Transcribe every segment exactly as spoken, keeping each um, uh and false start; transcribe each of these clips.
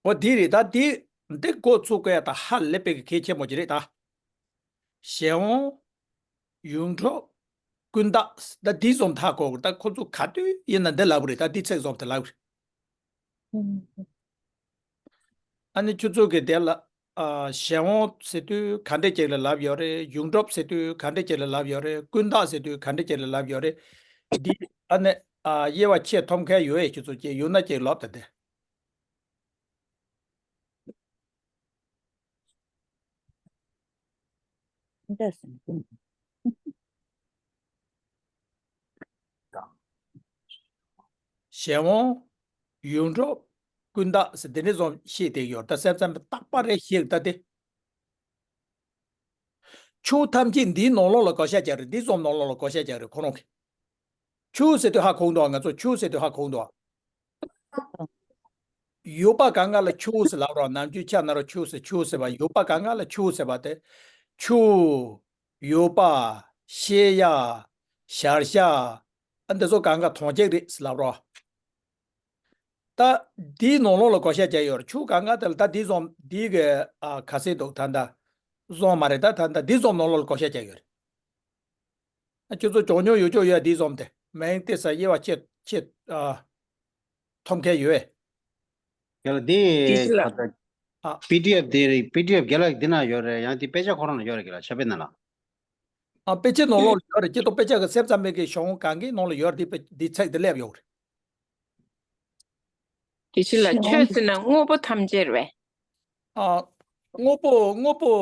འོ་འདི་རེད་ད། འདི་འདི་འགོ་ཚུགས་དགོས་ཡ་ད་ཧ་ལས་པའི་གལ་ཆེན་པོ་ཅིག་རེད་ད། གཞན་དབང་། ཡོངས་གྲུབ། ཀུན་བརྟགས། ད་འདི་ཙམ་ཧ་གོ་དགོས། ད་ཁོ་ཚོ་ག་དུས་ཡིན་ན་འདི་ལབ་རེད་ད། འདི་ཚིག་ཙམ་དེ་ལབ་རེད། ཨ་ནི་ཁྱོད་ཚོ་གི་དེ་ལ་ཨ་གཞན་དབང་ཟེར་དུས་ག་འདྲས་ཅིག་ལ་ལབ་ཡོད་རེད། ཡོངས་གྲུབ་ཟེར་དུས་ག་འདྲས་ཅིག་ལ་ལབ་ཡོད་རེད། ཀུན་བརྟགས་ཟེར་དུས་ག་འདྲས་ཅིག་ལ་ལབ་ཡོད་རེད། འདི་ཨ་ནི་ཨ་དབྱེ་བ་ཕྱེ་ཐུབ་མཁན་ཡོད་ཡས་ཁྱོད་ཚོ་ཅིག་ཡོད་ན་ཅིག་ལབ་ད་དེ། གཞན་དབང་། ཡོངས་གྲུབ། ཀུན་བརྟགས་ཟེར་དེ་འདྲས་ཙམ་ཤེས་བསྡད་ཡོད་ད། སེམས་ཙམ་རྟག་པ་རེ་ཤེས་ད་དེ། ཆོས་ཐམས་ཅད་འདིའི་ནང་ལོགས་ལ་བགོ་བཤའ་རྒྱག་རེད། འདི་ཙམ་ནང་ལོགས་ལ་བགོ་བཤའ་རྒྱག་རེད་ཁོ་རང་གིས། ཆོས་ཟེར་དུས་ཧ་གོ་འདུག་ང་ཚོ་ཆོས་ཟེར་དུས་ཧ་གོ་འདུག་ཡོད་པ་གང་ག་ལ་ཆོས་ཟེར་ལབ་རོགས། ནམ་རྒྱུན་ཆ་ན་རོ་ཆོས་ཟེར་ཆོས་ཟེར་བ། ཡོད་པ་གང་ག་ལ་ཆོས་ཟེར་བ་དེ། ཆོས། ཡོད་པ། ཤེས་ཡ། བཞག་བྱ། ཨ་འདི་ཚོ་གང་ག་དོན་གཅིག་རེད་ཟེར་ལབ་རོགས། ད་འདིའི་ནང་ལོགས་ལ་བགོ་བཤའ་བྱས་ཡོད་རེད། ཆོས་གང་ག་དེ་ལ་ད་འདི་ཙམ་འདི་གི་ཨ་ག་ཟེར་འདུག་ད་ད་ཙམ་མ་རེད་ད། ད་ད་འདི་ཙམ་ནང་ལོགས་ལ་བགོ་བཤའ་བྱས་ཡོད་རེད། ཁྱོད་ཚོ་ཅོག་ཉོ་ཡོད་ཅོག་ཡོད་འདི་ཙམ་དེ་མིང་དེ་ས་དབྱེ་བ་ཕྱེ་ཕྱེ་ཨ། ཐོབ་མཁན་ཡོད། རྒན་ལགས་འདི་དེ་ཕྱི་ལ་ཁ་ད་ཨ། པི་ཌི་ཨེཕ་དེ་རེད། པི་ཌི་ཨེཕ་རྒན་ལགས་འདི་ན་ཡོད་རེད། ཡང་དེ་དཔེ་ཆ་ཁོ་རང་ན་ཡོད་རེད། རྒན་ལགས་ཞབས་པའི་ནང་ལ། ཨ་དཔེ་ཆའི་ནང་ལོགས་ལ་ཡོད་རེད། སྐྱེ་སྟོབས་དཔེ་ཆ་གི་སེམས་ཙམ་པའི་གི་གཞུང་གང་གི་ནང་ལ་ཡོད་རེད། འདི་དཔེ་འདི་ཚིག་འདི་སླེབས་ཡོད་རེད། དེ་ཕྱི་ལ་ཆོས་ཟེར་ན་དངོས་པོ་ཐམས་ཅད་རེད་པས། ཨ། དངོས་པོ་དངོས་པོ།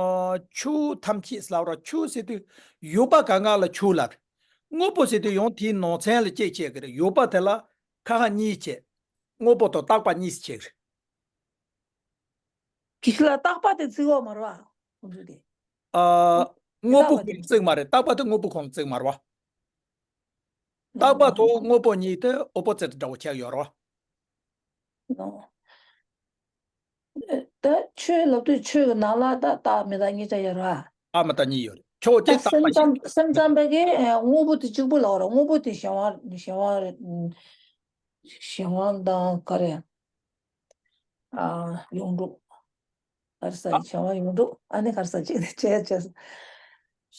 ཨ། ཆོས་ཐམས་ཅད་ལབ་ར། ཆོས་ཟེར་དུས་ཡོད་པ་གང་ག་ལ་ཆོས་ལབ་རེད། དངོས་པོ་ཟེར་དུས་ཡང་དེའི་ནང་ཚན་ལ་གཅིག་བྱེད་ཀྱི་རེད། ཡོད་པ་དེ་ལ་ཁ་ཁ་གཉིས་བྱེད། དངོས་པོ་དང་རྟག་པ་གཉིས་སུ་བྱེད་ཀྱི་རེད། དེ་ཕྱི་ལ་རྟག་པ་དེ་བརྩི་འོག་མ་རེད་པ། ཁོང་ཚོས་དེ། ཨ། དངོས་པོ་ཁོ་ན་བརྩི་གི་མ་རེད། རྟག་པ་དེ་དངོས་པོ་ཁོ་ན་བརྩི་གི་མ་རེད་པ། རྟག་པ་དང་དངོས་པོ་གཉིས་དེ་ཨོ་པོ་ཛིཊ་འདྲ་བོ་ཆགས་ཡོད་རེད་པ། ད་ཆོས་ལབ་དུས་ཆོས་ཀྱི་ནང་ལ་ད་རྟག་མི་རྟག་གཉིས་ཆ་ཡོད་རེད་པ། རྟག་མི་རྟག་གཉིས་ཡོད་རེད། ཆོས་ད་ཅན་རྟག་སེམས་པ་ཙམ་ཞིག་སེམས་ཙམ་པའི་གི་དངོས་པོ་དེ་གཅིག་པུ་ལབ་ར། དངོས་པོ་དེ་གཞན་དབང་གཞན་དབང་རེད། གཞན་དབང་དང་ག་རེ། ཨ། ཡོངས་གྲུབ། ག་རེ་ཟེར། གཞན་དབང་ཡོངས་གྲུབ། ཨ་ནི་ག་རེ་ཟེར་ཅིག་དེ་བྱས་བྱས།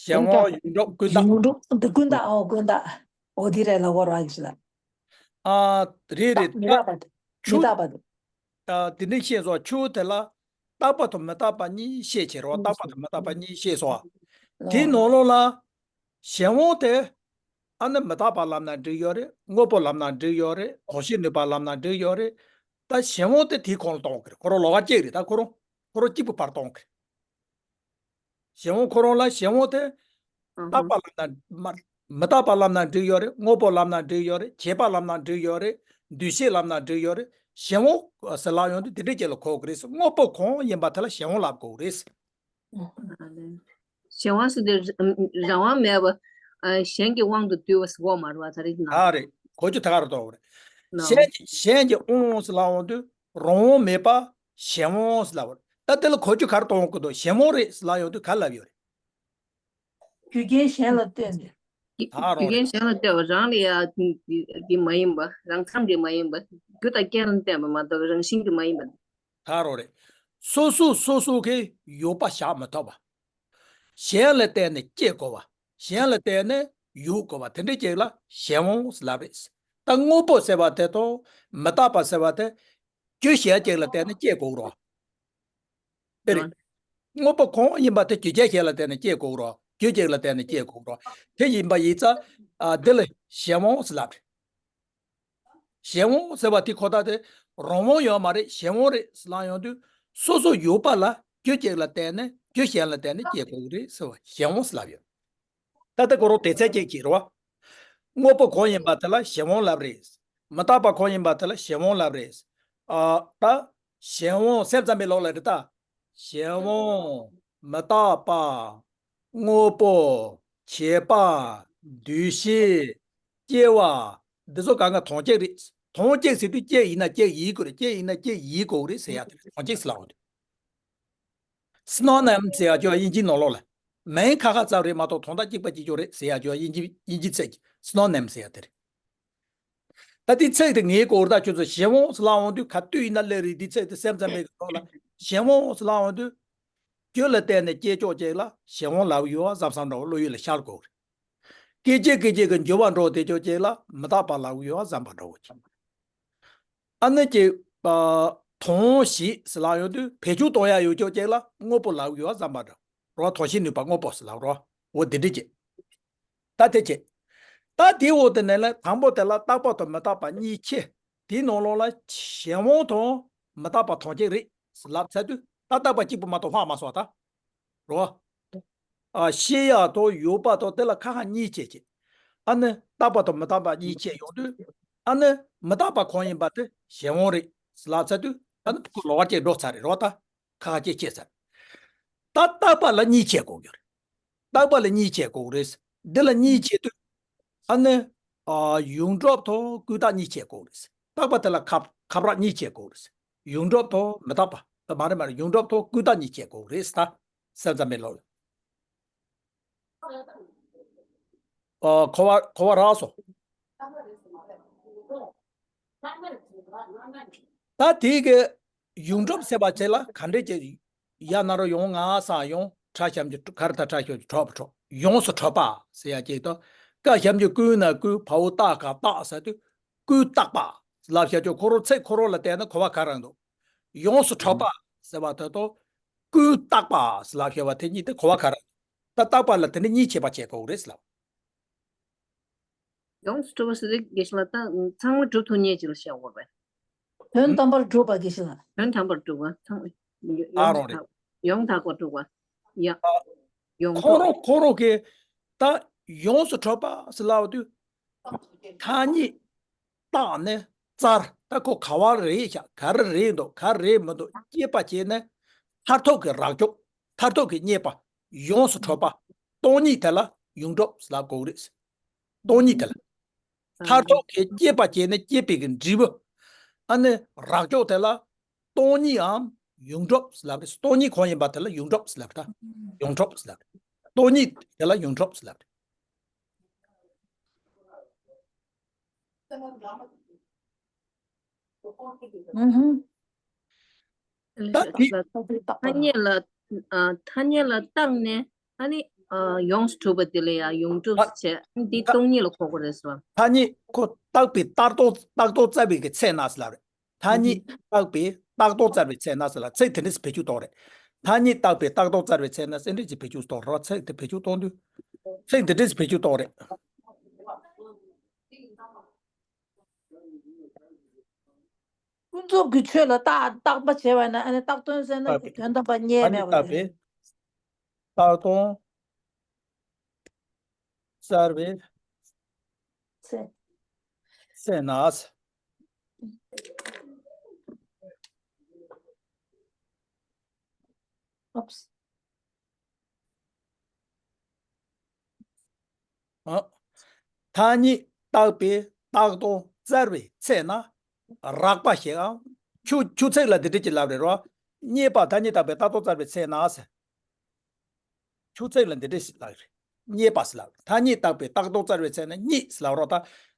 གཞན་དབང་ཡོངས་གྲུབ་ཀུན་བརྟགས། ཡོངས་གྲུབ་འདི་ཀུན་བརྟགས། ཨོ་ཀུན་བརྟགས། ཨོ་དེ་རེད་ལབ་དགོས་རེད་པ་ཞིག་ལ། ཨ། རེད་རེད། རྟག་མི་རྟག་པ་དེ། མི་ཆོས་རྟག་པ་དེ། ཨ། དེ་འདྲ་བཤད་སོང་། ཆོས་དེ་ལ་རྟག་པ་དང་མི་རྟག་པ་གཉིས་བཤད་བྱས་རེད་པ། རྟག་པ་དང་མི་རྟག་པ་གཉིས་བཤད་སོང་། དེའི་ནང་ལོགས་ལ་གཞན་དབང་དེ། ཨ་ནི་མི་རྟག་པ་ལབ་ན་འགྲིག་ཡོད་རེད། དངོས་པོ་ལབ་ན་འགྲིག་ཡོད་རེད། དོགས་གཞི་ནུས་པ་ལབ་ན་འགྲིག་ཡོད་རེད། ད་གཞན་དབང་དེ་དེའི་ཁོངས་ལ་གཏོང་གི་རེད། ཁོ་རང་ལོགས་ཀ་གཅིག་རེད། ད་ཁོ་རང་ཁོ་རང་གཅིག་པུ་ཕར་གཏོང་གི་རེད། གཞན་དབང་ཁོ་རང་ལ་གཞན་དབང་དེ། རྟག་པ་ལབ་ན་མ་མི་རྟག་པ་ལབ་ན་འགྲིག་ཡོད་རེད། དངོས་པོ་ལབ་ན་འགྲིག་ཡོད་རེད། བྱས་པ་ལབ་ན་འགྲིག་ཡོད་རེད། འདུས་བྱས་ལབ་ན་འགྲིག་ཡོད་རེད། གཞན་དབང་ཟེར་ལབ་ཡོང་དུས་དེ་འདྲ་ཅིག་ལ་གོ་གི་རེད། དངོས་པོ་གང་ཡིན་པ་དེ་ལ་གཞན་དབང་ལབ་དགོས་རེད། གཞན་དབང་ཟེར་དུས་རང་དབང་མེད་པ། ཨ། གཞན་གྱི་དབང་དུ་བསྡུས་པ་ཟེར་གོ་མ་རེད་པ། ད་རེས་ནང་། ད་རེད། གོ་རྒྱུ་ད་ག་རེ་གཏོང་བ་རེད། ནོ། གཞན་གྱི་གཞན་གྱི་དབང་ཟེར་ལབ་ཡོང་དུས་རང་དབང་མེད་པ་གཞན་དབང་ཟེར་ལབ་པ་རེད། ད་དེ་ལ་གོ་རྒྱུ་ག་རེ་གཏོང་དགོས་འདུག་གཞན་དབང་རེད་ཟེར་ལབ་ཡོང་དུས་ག་རེ་ལབ་ཡོད་རེད། རྒྱུ་རྐྱེན་གཞན་ལ་ལྟོས་ནས། ད་རང་རྒྱུ་རྐྱེན་རེད། གཞན་ལ་ལྟོས་པ་རང་ལ་ཡ་འདི་འདི་མ་ཡིན་པ། རང་མཚམས་འདི་མ་ཡིན་པ། རྒྱུ་དང་རྐྱེན་ལ་བརྟེན་པ་མ་གཏོགས་རང་བཞིན་གྱི་མ་ཡིན་པ། ད་རང་རེད། སོ་སོ་སོ་སོ་གི་ཡོད་པ་བཞག་མི་ཐུབ་པ། གཞན་ལ་བརྟེན་ནས་སྐྱེ་དགོས་པ། གཞན་ལ་བརྟེན་ནས་ཡོད་དགོས་པ། དེ་འདྲ་ཅིག་ལ་གཞན་དབང་ལབ་རེད། ད་དངོས་པོ་ཟེར་བ་དེ་དང་མི་རྟག་པ་ཟེར་བ་དེ། རྒྱུ་གཞན་གཅིག་ལ་བརྟེན་ནས་སྐྱེ་དགོས་རེད། དེ་རེད། དངོས་པོ་གང་ཡིན་པ་དེ་རྒྱུ་རྐྱེན་གཞན་ལ་བརྟེན་ནས་སྐྱེ་དགོས་རེད། རྒྱུ་གཅིག་ལ་བརྟེན་ནས་སྐྱེ་དགོས་རེད། དེ་ཡིན་པ་ཡིན་ཙང་། ཨ། འདི་ལ་གཞན་དབང་ཟེར་ལབ་རེད། གཞན་དབང་ཟེར་བ་དེ་ཁོ་ཐག་དེ་རང་དབང་ཡོད་མ་རེད། གཞན་དབང་རེད་ཟེར་ལབ་ཡོང་དུས། སོ་སོ་ཡོད་པ་ལ་རྒྱུ་གཅིག་ལ་བརྟེན་ནས་རྒྱུ་གཞན་ལ་བརྟེན་ནས་སྐྱེ་དགོས་ཀྱི་རེད་ཟེར་བ་གཞན་དབང་ཟེར་ལབ་ཡོད། ད་ལྟ་ཁོ་རང་དེ་ཚད་ཅིག་གི་རེད་བ། དངོས་པོ་གང་ཡིན་པ་དེ་ལ་གཞན་དབང་ལབ་རེད། མི་རྟག་པ་གང་ཡིན་པ་དེ་ལ་གཞན་དབང་ལབ་རེད། ཨ། ད་གཞན་དབང་སེམས་ཙམ་པའི་ལོག་ལ་རེད་ད། གཞན་དབང་། མི་རྟག་པ། དངོས་པོ། བྱས་པ། འདུས་བྱས། སྐྱེ་བ། འདི་ཚོ་གང་ག་དོན་གཅིག་རེད། དོན་གཅིག་ཟེར་དུས་སྐྱེ་ཡིན་ན་སྐྱེ་ཡིན་དགོས་རེད། སྐྱེ་ཡིན་ན་སྐྱེ་ཡིན་དགོས་རེད་ཟེར་ཡ་དེ་རེད། དོན་གཅིག་ཟེར་ལབ་དགོས་རེད། སི་ནོ་ནིམ་ཟེར་ཡ་ཅིག་ཡོད་དབྱིན་ཇིའི་ནང་ལོགས་ལ། མིང་ཁ་ཁ་ཙམ་རེད་མ་གཏོགས་དོན་དག་གཅིག་པ་གཅིག་རྐྱང་རེད་ཟེར་ཡ་ཅིག་ཡོད་དབྱིན་ཇི་དབྱིན་ཇི་ཚིག་གི་སི་ནོ་ནིམ་ཟེར་ཡ་དེ་རེད། ད་དེ་ཚིག་དེ་ངའི་སྐོར་ད་ཁྱོད་ཚོ་གཞན་དབང་ཟེར་ལབ་འོང་དུས་ག་དུས་ཡིན་ན་སླེབས་རེད། དེ་ཚིག་དེ་སེམས་ཙམ་པའི་གི་ཐོག་ལ་གཞན་དབང་ཟེར་ལབ་འོང་དུས། རྒྱུ་ལ་བརྟེན་ནས་སྐྱེས་ཆོག་ཅིག་ལ་གཞན་དབང་ལབ་ཡོད་བསམ་བསམ་འདྲ་བོ་བློ་ཡུལ་ལ་ཤར་དགོས་རེད། སྐད་ཅིག་སྐད་ཅིག་གི་འགྱུར་བ་འགྲོ་བསྡད་ཆོག་ཅིག་ལ་མི་རྟག་པ་ལབ་ཡོད་བསམ་པ་འདྲ་བོ་ཅིག་ཨ་ནི་ཅིག་ཨ། དོན་ཞེས་ཟེར་ལབ་ཡོང་དུས་བེད་སྤྱོད་གཏོང་ཡ་ཡོད་ཆོག་ཅིག་ལ་དངོས་པོ་ལབ་ཡོད་བསམ་པ་འདྲ་བོ། དོན་བྱེད་ནུས་པ་དངོས་པོ་ཟེར་ལབ་རོ། འོ་འདི་འདྲ་ཅིག་ད་དེ་བྱས། ད་དེའི་འོག་ཏུ་ནས་ལ་དང་པོ་དེ་ལ་རྟག་པ་དང་མི་རྟག་པ་གཉིས་ཕྱེ། དེའི་ནང་ལོགས་ལ་གཞན་དབང་དང་མི་རྟག་པ་དོན་བྱེད་རེད་ལབ་ཚར་དུས་ད་རྟག་པ་གཅིག་པུ་མ་གཏོགས་ལྷག་མ་སོང་ད། རོ། ཨ། ཤེས་ཡག་དང་ཡོད་པ་དང་དེ་ལ་ཁ་ཁ་གཉིས་ཕྱེ་བྱས། ཨ་ནི་རྟག་པ་དང་མི་རྟག་པ་གཉིས་ཕྱེ་ཡོང་དུས། ཨ་ནི་མི་རྟག་པ་གང་ཡིན་པ་དེ་གཞན་དབང་རེད་ལབ་ཚར་དུས་ཨ་ནི་ཁོ་ལོགས་ཀ་གཅིག་འགྲོ་ཚར་རེད་རོ་ད། ཁ་ཁ་གཅིག་ཕྱེ་ཚར། ད་རྟག་པ་ལ་གཉིས་ཕྱེ་དགོས་ཀྱི་རེད། རྟག་པ་ལ་གཉིས་ཕྱེ་དགོས་རེད། འདི་ལ་གཉིས་ཕྱེ་དུས། ཨ་ནི། ཨ། ཡོངས་གྲུབ་དང་ཀུན་བཏགས་གཉིས་ཕྱེ་དགོས་རེད། རྟག་པ་དེ་ལ་ཁབ་ཁབ་རག་གཉིས་ཕྱེ་དགོས་རེད། ཡོངས་གྲུབ་དང་མི་རྟག་པ། ཨ། མ་རེད་མ་རེད། ཡོངས་གྲུབ་དང་ཀུན་བཏགས་གཉིས་ཕྱེ་དགོས་རེད་ད། སེམས་ཙམ་པའི་ལོ་ལ། ཨ། གོ་བ་གོ་བ་རག་སོང་། ད་དེ་གི་ཡོངས་གྲུབ་ཟེར་བ་ཅིག་ལ་ག་འདྲས་ཀྱི་ཡ་ན་རོ་ཡོང་ང་ས་ཡོང་ཁྲ་ཞབས་ཀྱུ་ག་ར་ད་ཁྲ་ཞབས་ཀྱུ་གྲོགས་པ་གྲོགས་ཡོངས་སུ་གྲུབ་པ་ཟེར་ཡ་ཅིག་དང་། ཀ་ཞབས་ཀྱུ་ཀུན་ན་ཀུན་བ་འོག་ཏ་ག་བཏགས་ཟེར་དུས་ཀུན་བཏགས་པ་ལབ་བྱ་ཅིག་ཁོ་རང་ཚིག་ཁོ་རང་ལ་བལྟས་ན་གོ་བ་ག་རང་འདུག་ཡོངས་སུ་གྲུབ་པ་ཟེར་བ་དེ་དང་ཀུན་བཏགས་པ་ལབ་བྱ་བ་དེ་གཉིས་དེ་གོ་བ་ག་རང་འདུག་ད་བཏགས་པ་ལ་དེ་འདྲ་གཉིས་ཕྱེ་བ་བྱེད་དགོས་རེད་ལབ། ཡོངས་སུ་གྲུབ་པ་ཟེར་དུས་དགེ་བཤེས་ལགས་ད་ཚང་མ་གྲུབ་ཐུབ་མཁན་ཅིག་ལ་བཤད་དགོས་པས། དོན་དམ་པར་གྲུབ་པ་དགེ་བཤེས་ལགས། དོན་དམ་པར་གྲུབ་པ་ཚང་མ་ཡོངས་ཨ་རོ་རེད། ཡོངས་དག་པར་གྲུབ་པ། ཡ། ཡོངས་ཁོ་རང་ཁོ་རང་གིས་ད་ཡོངས་སུ་གྲུབ་པ་ཟེར་ལབ་དུས་ཐ་སྙད་བཏགས་ནས་བཙལ། ད་ཁོ་ག་བ་རེད་ཤག་ག་རེ་རེད་འདུག་ག་རེ་རེད་མི་འདུག་དཔྱད་པ་བྱས་ནས་མཐར་ཐུག་གི་རགས་ཁྱོག་མཐར་ཐུག་གི་རྙེད་པ། ཡོངས་སུ་གྲུབ་པ། སྟོང་ཉིད་དེ་ལ་ཡོངས་གྲུབ་ལབ་དགོས་རེད། སྟོང་ཉིད་དེ་ལ། མཐར་ཐུག་གི་དཔྱད་པ་བྱས་ནས་སྐྱེས་པའི་གི་འབྲས་བུ། ཨ་ནི་རགས་ཁྱོག་དེ་ལ་སྟོང་ཉིད་འམ་ཡོངས་གྲུབ་ལབ་རེད། སྟོང་ཉིད་གང་ཡིན་པ་དེ་ལ་ཡོངས་གྲུབ་ལབ་རེད། ཡོངས་གྲུབ་ལབ་རེད། སྟོང་ཉིད་དེ་ལ་ཡོངས་གྲུབ་ལབ་རེད། ཨུ་ཧུམ། ད་དེ། ཐ་སྙད་ལ། ཨ། ཐ་སྙད་ལ་བརྟགས་ནས་ཨ་ནི། ཨ། ཡོངས་སུ་གྲུབ་པ་དེ་ལ་ཡང་ཡོངས་གྲུབ་ཨ། ཟེར་བྱས་ཨ་ནི་འདི་ཨ། སྟོང་ཉིད་ལ་གོ་དགོས་རེད་ཟེར་བ། ཐ་སྙད་ཁོ་བརྟགས་པའི་རྟགས་རྟོགས་རྟགས་རྟོགས་བཙལ་བའི་གི་ཚེ་ན་ཟེར་ལབ་རེད། ཐ་སྙད་བརྟགས་པའི་རྟགས་རྟོགས་བཙལ་བའི་ཚེ་ན་ཟེར་ལ་ཚིག་དེ་འདྲས་བེད་སྤྱོད་གཏོང་རེད། ཐ་སྙད་བརྟགས་པའི་རྟགས་རྟོགས་བཙལ་བའི་ཚེ་ན་ཟེར་འདྲས་ཀྱི་བེད་སྤྱོད་གཏོང་རེད། ཚིག་དེ་བེད་སྤྱོད་གཏོང་དུས། ཚིག་འདི་འདྲས་བེད་སྤྱོད་གཏོང་རེད། ཀུན་རྫོབ་ཀྱི་ཆོས་ལ་བརྟག་བརྟག་པ་བྱས་པ་ན་ཨ་ནི་བརྟགས་དོན་གསལ་ན་བརྟགས་པའི་དོན་དམ་པར་ངེས་ཨ་ནི་མེད་པ་བརྟགས་རེད། པའི་བརྟགས་དོན་གསལ་བའི་ཚེ། ཚེ་ན། ཨོབས། ཨ། ཐ་སྙད་བརྟགས་པའི་བརྟགས་དོན་བཙལ་བའི་ཚེ་ན། རགས་པ་ཞེས་ཨང་། ཆུ་ཆུ་ཚིག་ལ་འདི་འདྲ་ཅིག་ལབ་རེད་རོ། རྙེད་པ་ཐ་སྙད་བརྟགས་པའི་བརྟགས་དོན་བཙལ་བའི་ཚེ་ན་ཟེར། ཆུ་ཚིག་ལ་འདི་འདྲ་ཞིག་ལབ་རེད། རྙེད་པ་ཟེར་ལབ་རེད། ཐ་སྙད་བརྟགས་པའི་བརྟགས་དོན་བཙལ་བའི་ཚེ་ན་རྙེད་ཟེར་ལབ་རོ་ད།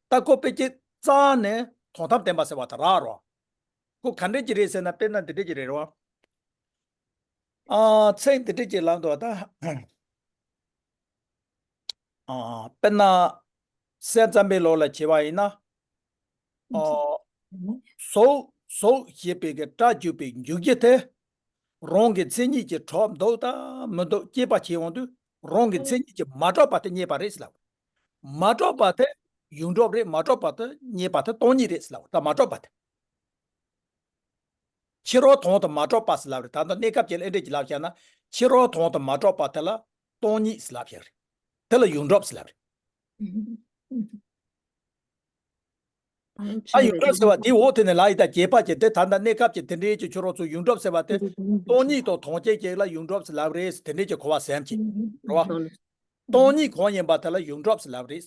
ད་ཁོ་དཔེ་ཅིག་རྩ་ནས་དོན་དམ་བདེན་པ་ཟེར་བ་ད་རག་རོ། ཁོ་ག་འདྲ་ཅིག་རེད་ཟེར་ན་དཔེར་ན་འདི་འདྲ་ཅིག་རེད་རོ། ཨ། ཚིག་འདི་འདྲ་ཅིག་ལབ་འདུག་ད། ཨ། དཔེར་ན། སེམས་ཙམ་པའི་ལུགས་ལ་བྱས་པ་ཡིན་ན། ཨ། གཟུགས་གཟུགས་ཞེས་པའི་གི་སྒྲ་བརྗོད་པའི་འཇུག་རྒྱུ་དེ། རང་གི་མཚན་ཉིད་ཀྱིས་གྲུབ་འདུག་དང་མི་འདུག་དཔྱད་པ་བྱེད་ཡོང་དུས་རང་གི་མཚན་ཉིད་ཀྱིས་མ་གྲུབ་པ་དེ་རྙེད་པ་རེད་ཟེར་ལབ། མ་གྲུབ་པ་དེ་ཡོངས་གྲུབ་རེད། མ་གྲུབ་པ་དེ་རྙེད་པ་དེ་སྟོང་ཉིད་རེད་ཟེར་ལབ། ད་མ་གྲུབ་པ་དེ། ཕྱི་རོལ་དོན་དུ་མ་གྲུབ་པ་ཟེར་ལབ་རེད། ད་ལྟ་གནས་སྐབས་ཀྱི་ལ་འདྲེ་གྱི་ལབ་བྱས་ན་ཕྱི་རོལ་དོན་དུ་མ་གྲུབ་པ་དེ་ལ་སྟོང་ཉིད་ཟེར་ལབ་བྱས་རེད། དེ་ལ་ཡོངས་གྲུབ་ཟེར་ལབ་རེད། ད་ཡོངས་གྲུབ་ཟེར་བ་དེའི་འོག་དེ་ནས་ལ་ཡི་ད་རྒྱས་པ་བྱས་ཏེ་ད་ལྟ་གནས་སྐབས་ཀྱི་དེ་འདྲའི་ཀྱི་ཕྱི་རོལ་ཚོ་ཡོངས་གྲུབ་ཟེར་བ་དེ་སྟོང་ཉིད་དང་དོན་སྐྱེད་ཅིག་ལ་ཡོངས་གྲུབ་ཟེར་ལབ་རེད། དེ་འདྲའི་ཀྱི་གོ་བ་སེམས་ཀྱི་རེད་བ། སྟོང་ཉིད་གང་ཡིན་པ་དེ་ལ་ཡོངས་གྲུབ་ཟེར་ལབ་རེད།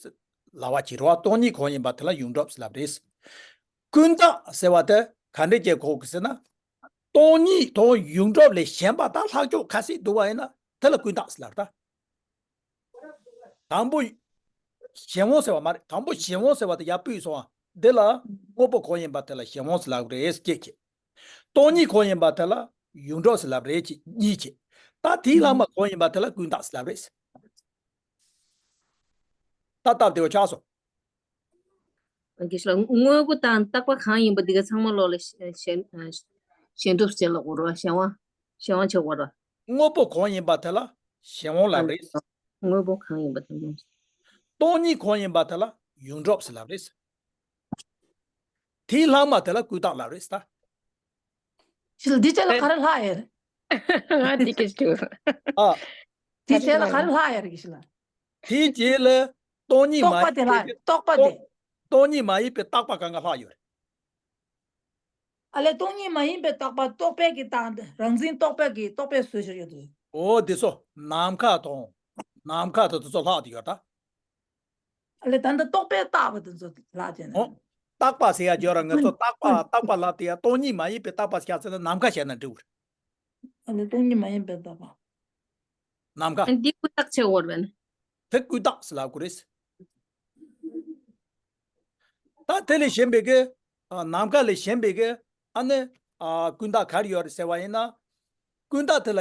ལབ་པ་ཅིག་རེད་བ། སྟོང་ཉིད་གང་ཡིན་པ་དེ་ལ་ཡོངས་གྲུབ་ཟེར་ལབ་རེད། ཀུན་བཏགས་ཟེར་བ་དེ་ག་འདྲས་ཀྱི་གོ་གི་ཟེར་ན། སྟོང་ཉིད་དང་ཡོངས་གྲུབ་ལས་གཞན་པ་དང་ལྷག་ཕྱོགས་ཁ་ཤས་འདུག་པ་ཡིན་ན་དེ་ལ་ཀུན་བཏགས་ཟེར་ལབ་ད། དང་པོ་གཞན་དབང་ཟེར་བ་མ་རེད། དང་པོ་གཞན་དབང་ཟེར་བ་དེ་ཡར་སྤུས་སོང་བ། འདི་ལ་དངོས་པོ་གང་ཡིན་པ་དེ་ལ་གཞན་དབང་ཟེར་ལབ་རེད་ཅེས་བྱས། སྟོང་ཉིད་གང་ཡིན་པ་དེ་ལ་ཡོངས་གྲུབ་ཟེར་ལབ་རེད་ཅེས་གཉིས་བྱས། ད་དེའི་ལྷག་མ་གང་ཡིན་པ་དེ་ལ་ཀུན་བརྟགས་ཟེར་ལབ་རེད། ད་སྟབས་བདེ་བོ་ཆགས་སོང་། དགེ་བཤེས་ལགས། དངོས་པོ་དང་རྟག་པ་གང་ཡིན་པ་འདི་ག་ཚང་མ་ལོག་ལ་གཞན་གཞན་གཞན་སྒྲུབ་བྱེད་ལ་གོ་རོ། གཞན་དབང་གཞན་དབང་བྱེད་གོ་རོ། དངོས་པོ་གང་ཡིན་པ་དེ་ལ་གཞན་དབང་ལབ་རེད། དངོས་པོ་གང་ཡིན་པ་དེ་ལ། སྟོང་ཉིད་གང་ཡིན་པ་དེ་ལ་ཡོངས་གྲུབ་ཟེར་ལབ་རེད། དེའི་ལྷག་མ་དེ་ལ་ཀུན་བརྟགས་ལབ་རེད་ད། ཞིག་འདི་བྱས་ལ་ག་རེ་ལྷག་ཡོད་རེད། ང་འདི་སྐད་ཞུ། ཨ། འདི་བྱས་ལ་ག་རེ་ལྷག་ཡོད་རེད་ཞིག་ལ། དེའི་རྗེས་ལ་སྟོང་ཉིད་མ་རྟོག་པ་དེ་ཡིན་ལྷག་པའི་རྟོག་པ་དེ། སྟོང་སྟོང་ཉིད་མ་ཡིན་པའི་རྟག་པ་གང་ག་ལྷག་ཡོད་རེད། ཨ་ལས་སྟོང་ཉིད་མ་ཡིན་པའི་རྟག་པ་རྟོག་པས་ཀྱི་རྟགས་འདི་རང་འཛིན་རྟོག་པས་ཀྱི་རྟོག་པས་བཟོས་ཤིག་ཡོད་དོ། འོ་འདི་ཚོ་ནམ་མཁའ་དང་། ནམ་མཁའ་དང་དེ་ཚོ་ལྷག་དེ་ཡོད་ད། ཨ་ལས་ད་འདི་རྟོག་པས་བཏགས་པ་དེ་ཚོ་ལྷག་བྱས་ནས། ཨོ། རྟག་པ་ཟེར་ཡ་བརྗོད་ར་ང་ཚོ་རྟག་པ་རྟག་པ་ལབ་དེ་ཡ་སྟོང་ཉིད་མ་ཡིན་པའི་རྟག་པ་ཟེར་ཡ་ཚེ་ན་ནམ་མཁའ་བཤད་ན་འགྲིག་གི་རེད། ཨ་ལས་སྟོང་ཉིད་མ་ཡིན་པའི་རྟག་པ། ནམ་མཁའ། འདི་ཀུན་བརྟགས་ཆེ་བོར་བས་ན། དེ་ཀུན་བརྟགས་ཟེར་ལབ་དགོས་རེད། ད་དེ་ལས་གཞན་པའི་གི། ཨ། ནམ་མཁའ་ལས་གཞན་པའི་གི། ཨ་ནི། ཨ། ཀུན་བརྟགས་ག་རེ་ཡོད་རེད་ཟེར་བ་ཡིན་ན། ཀུན་བརྟགས་དེ་ལ་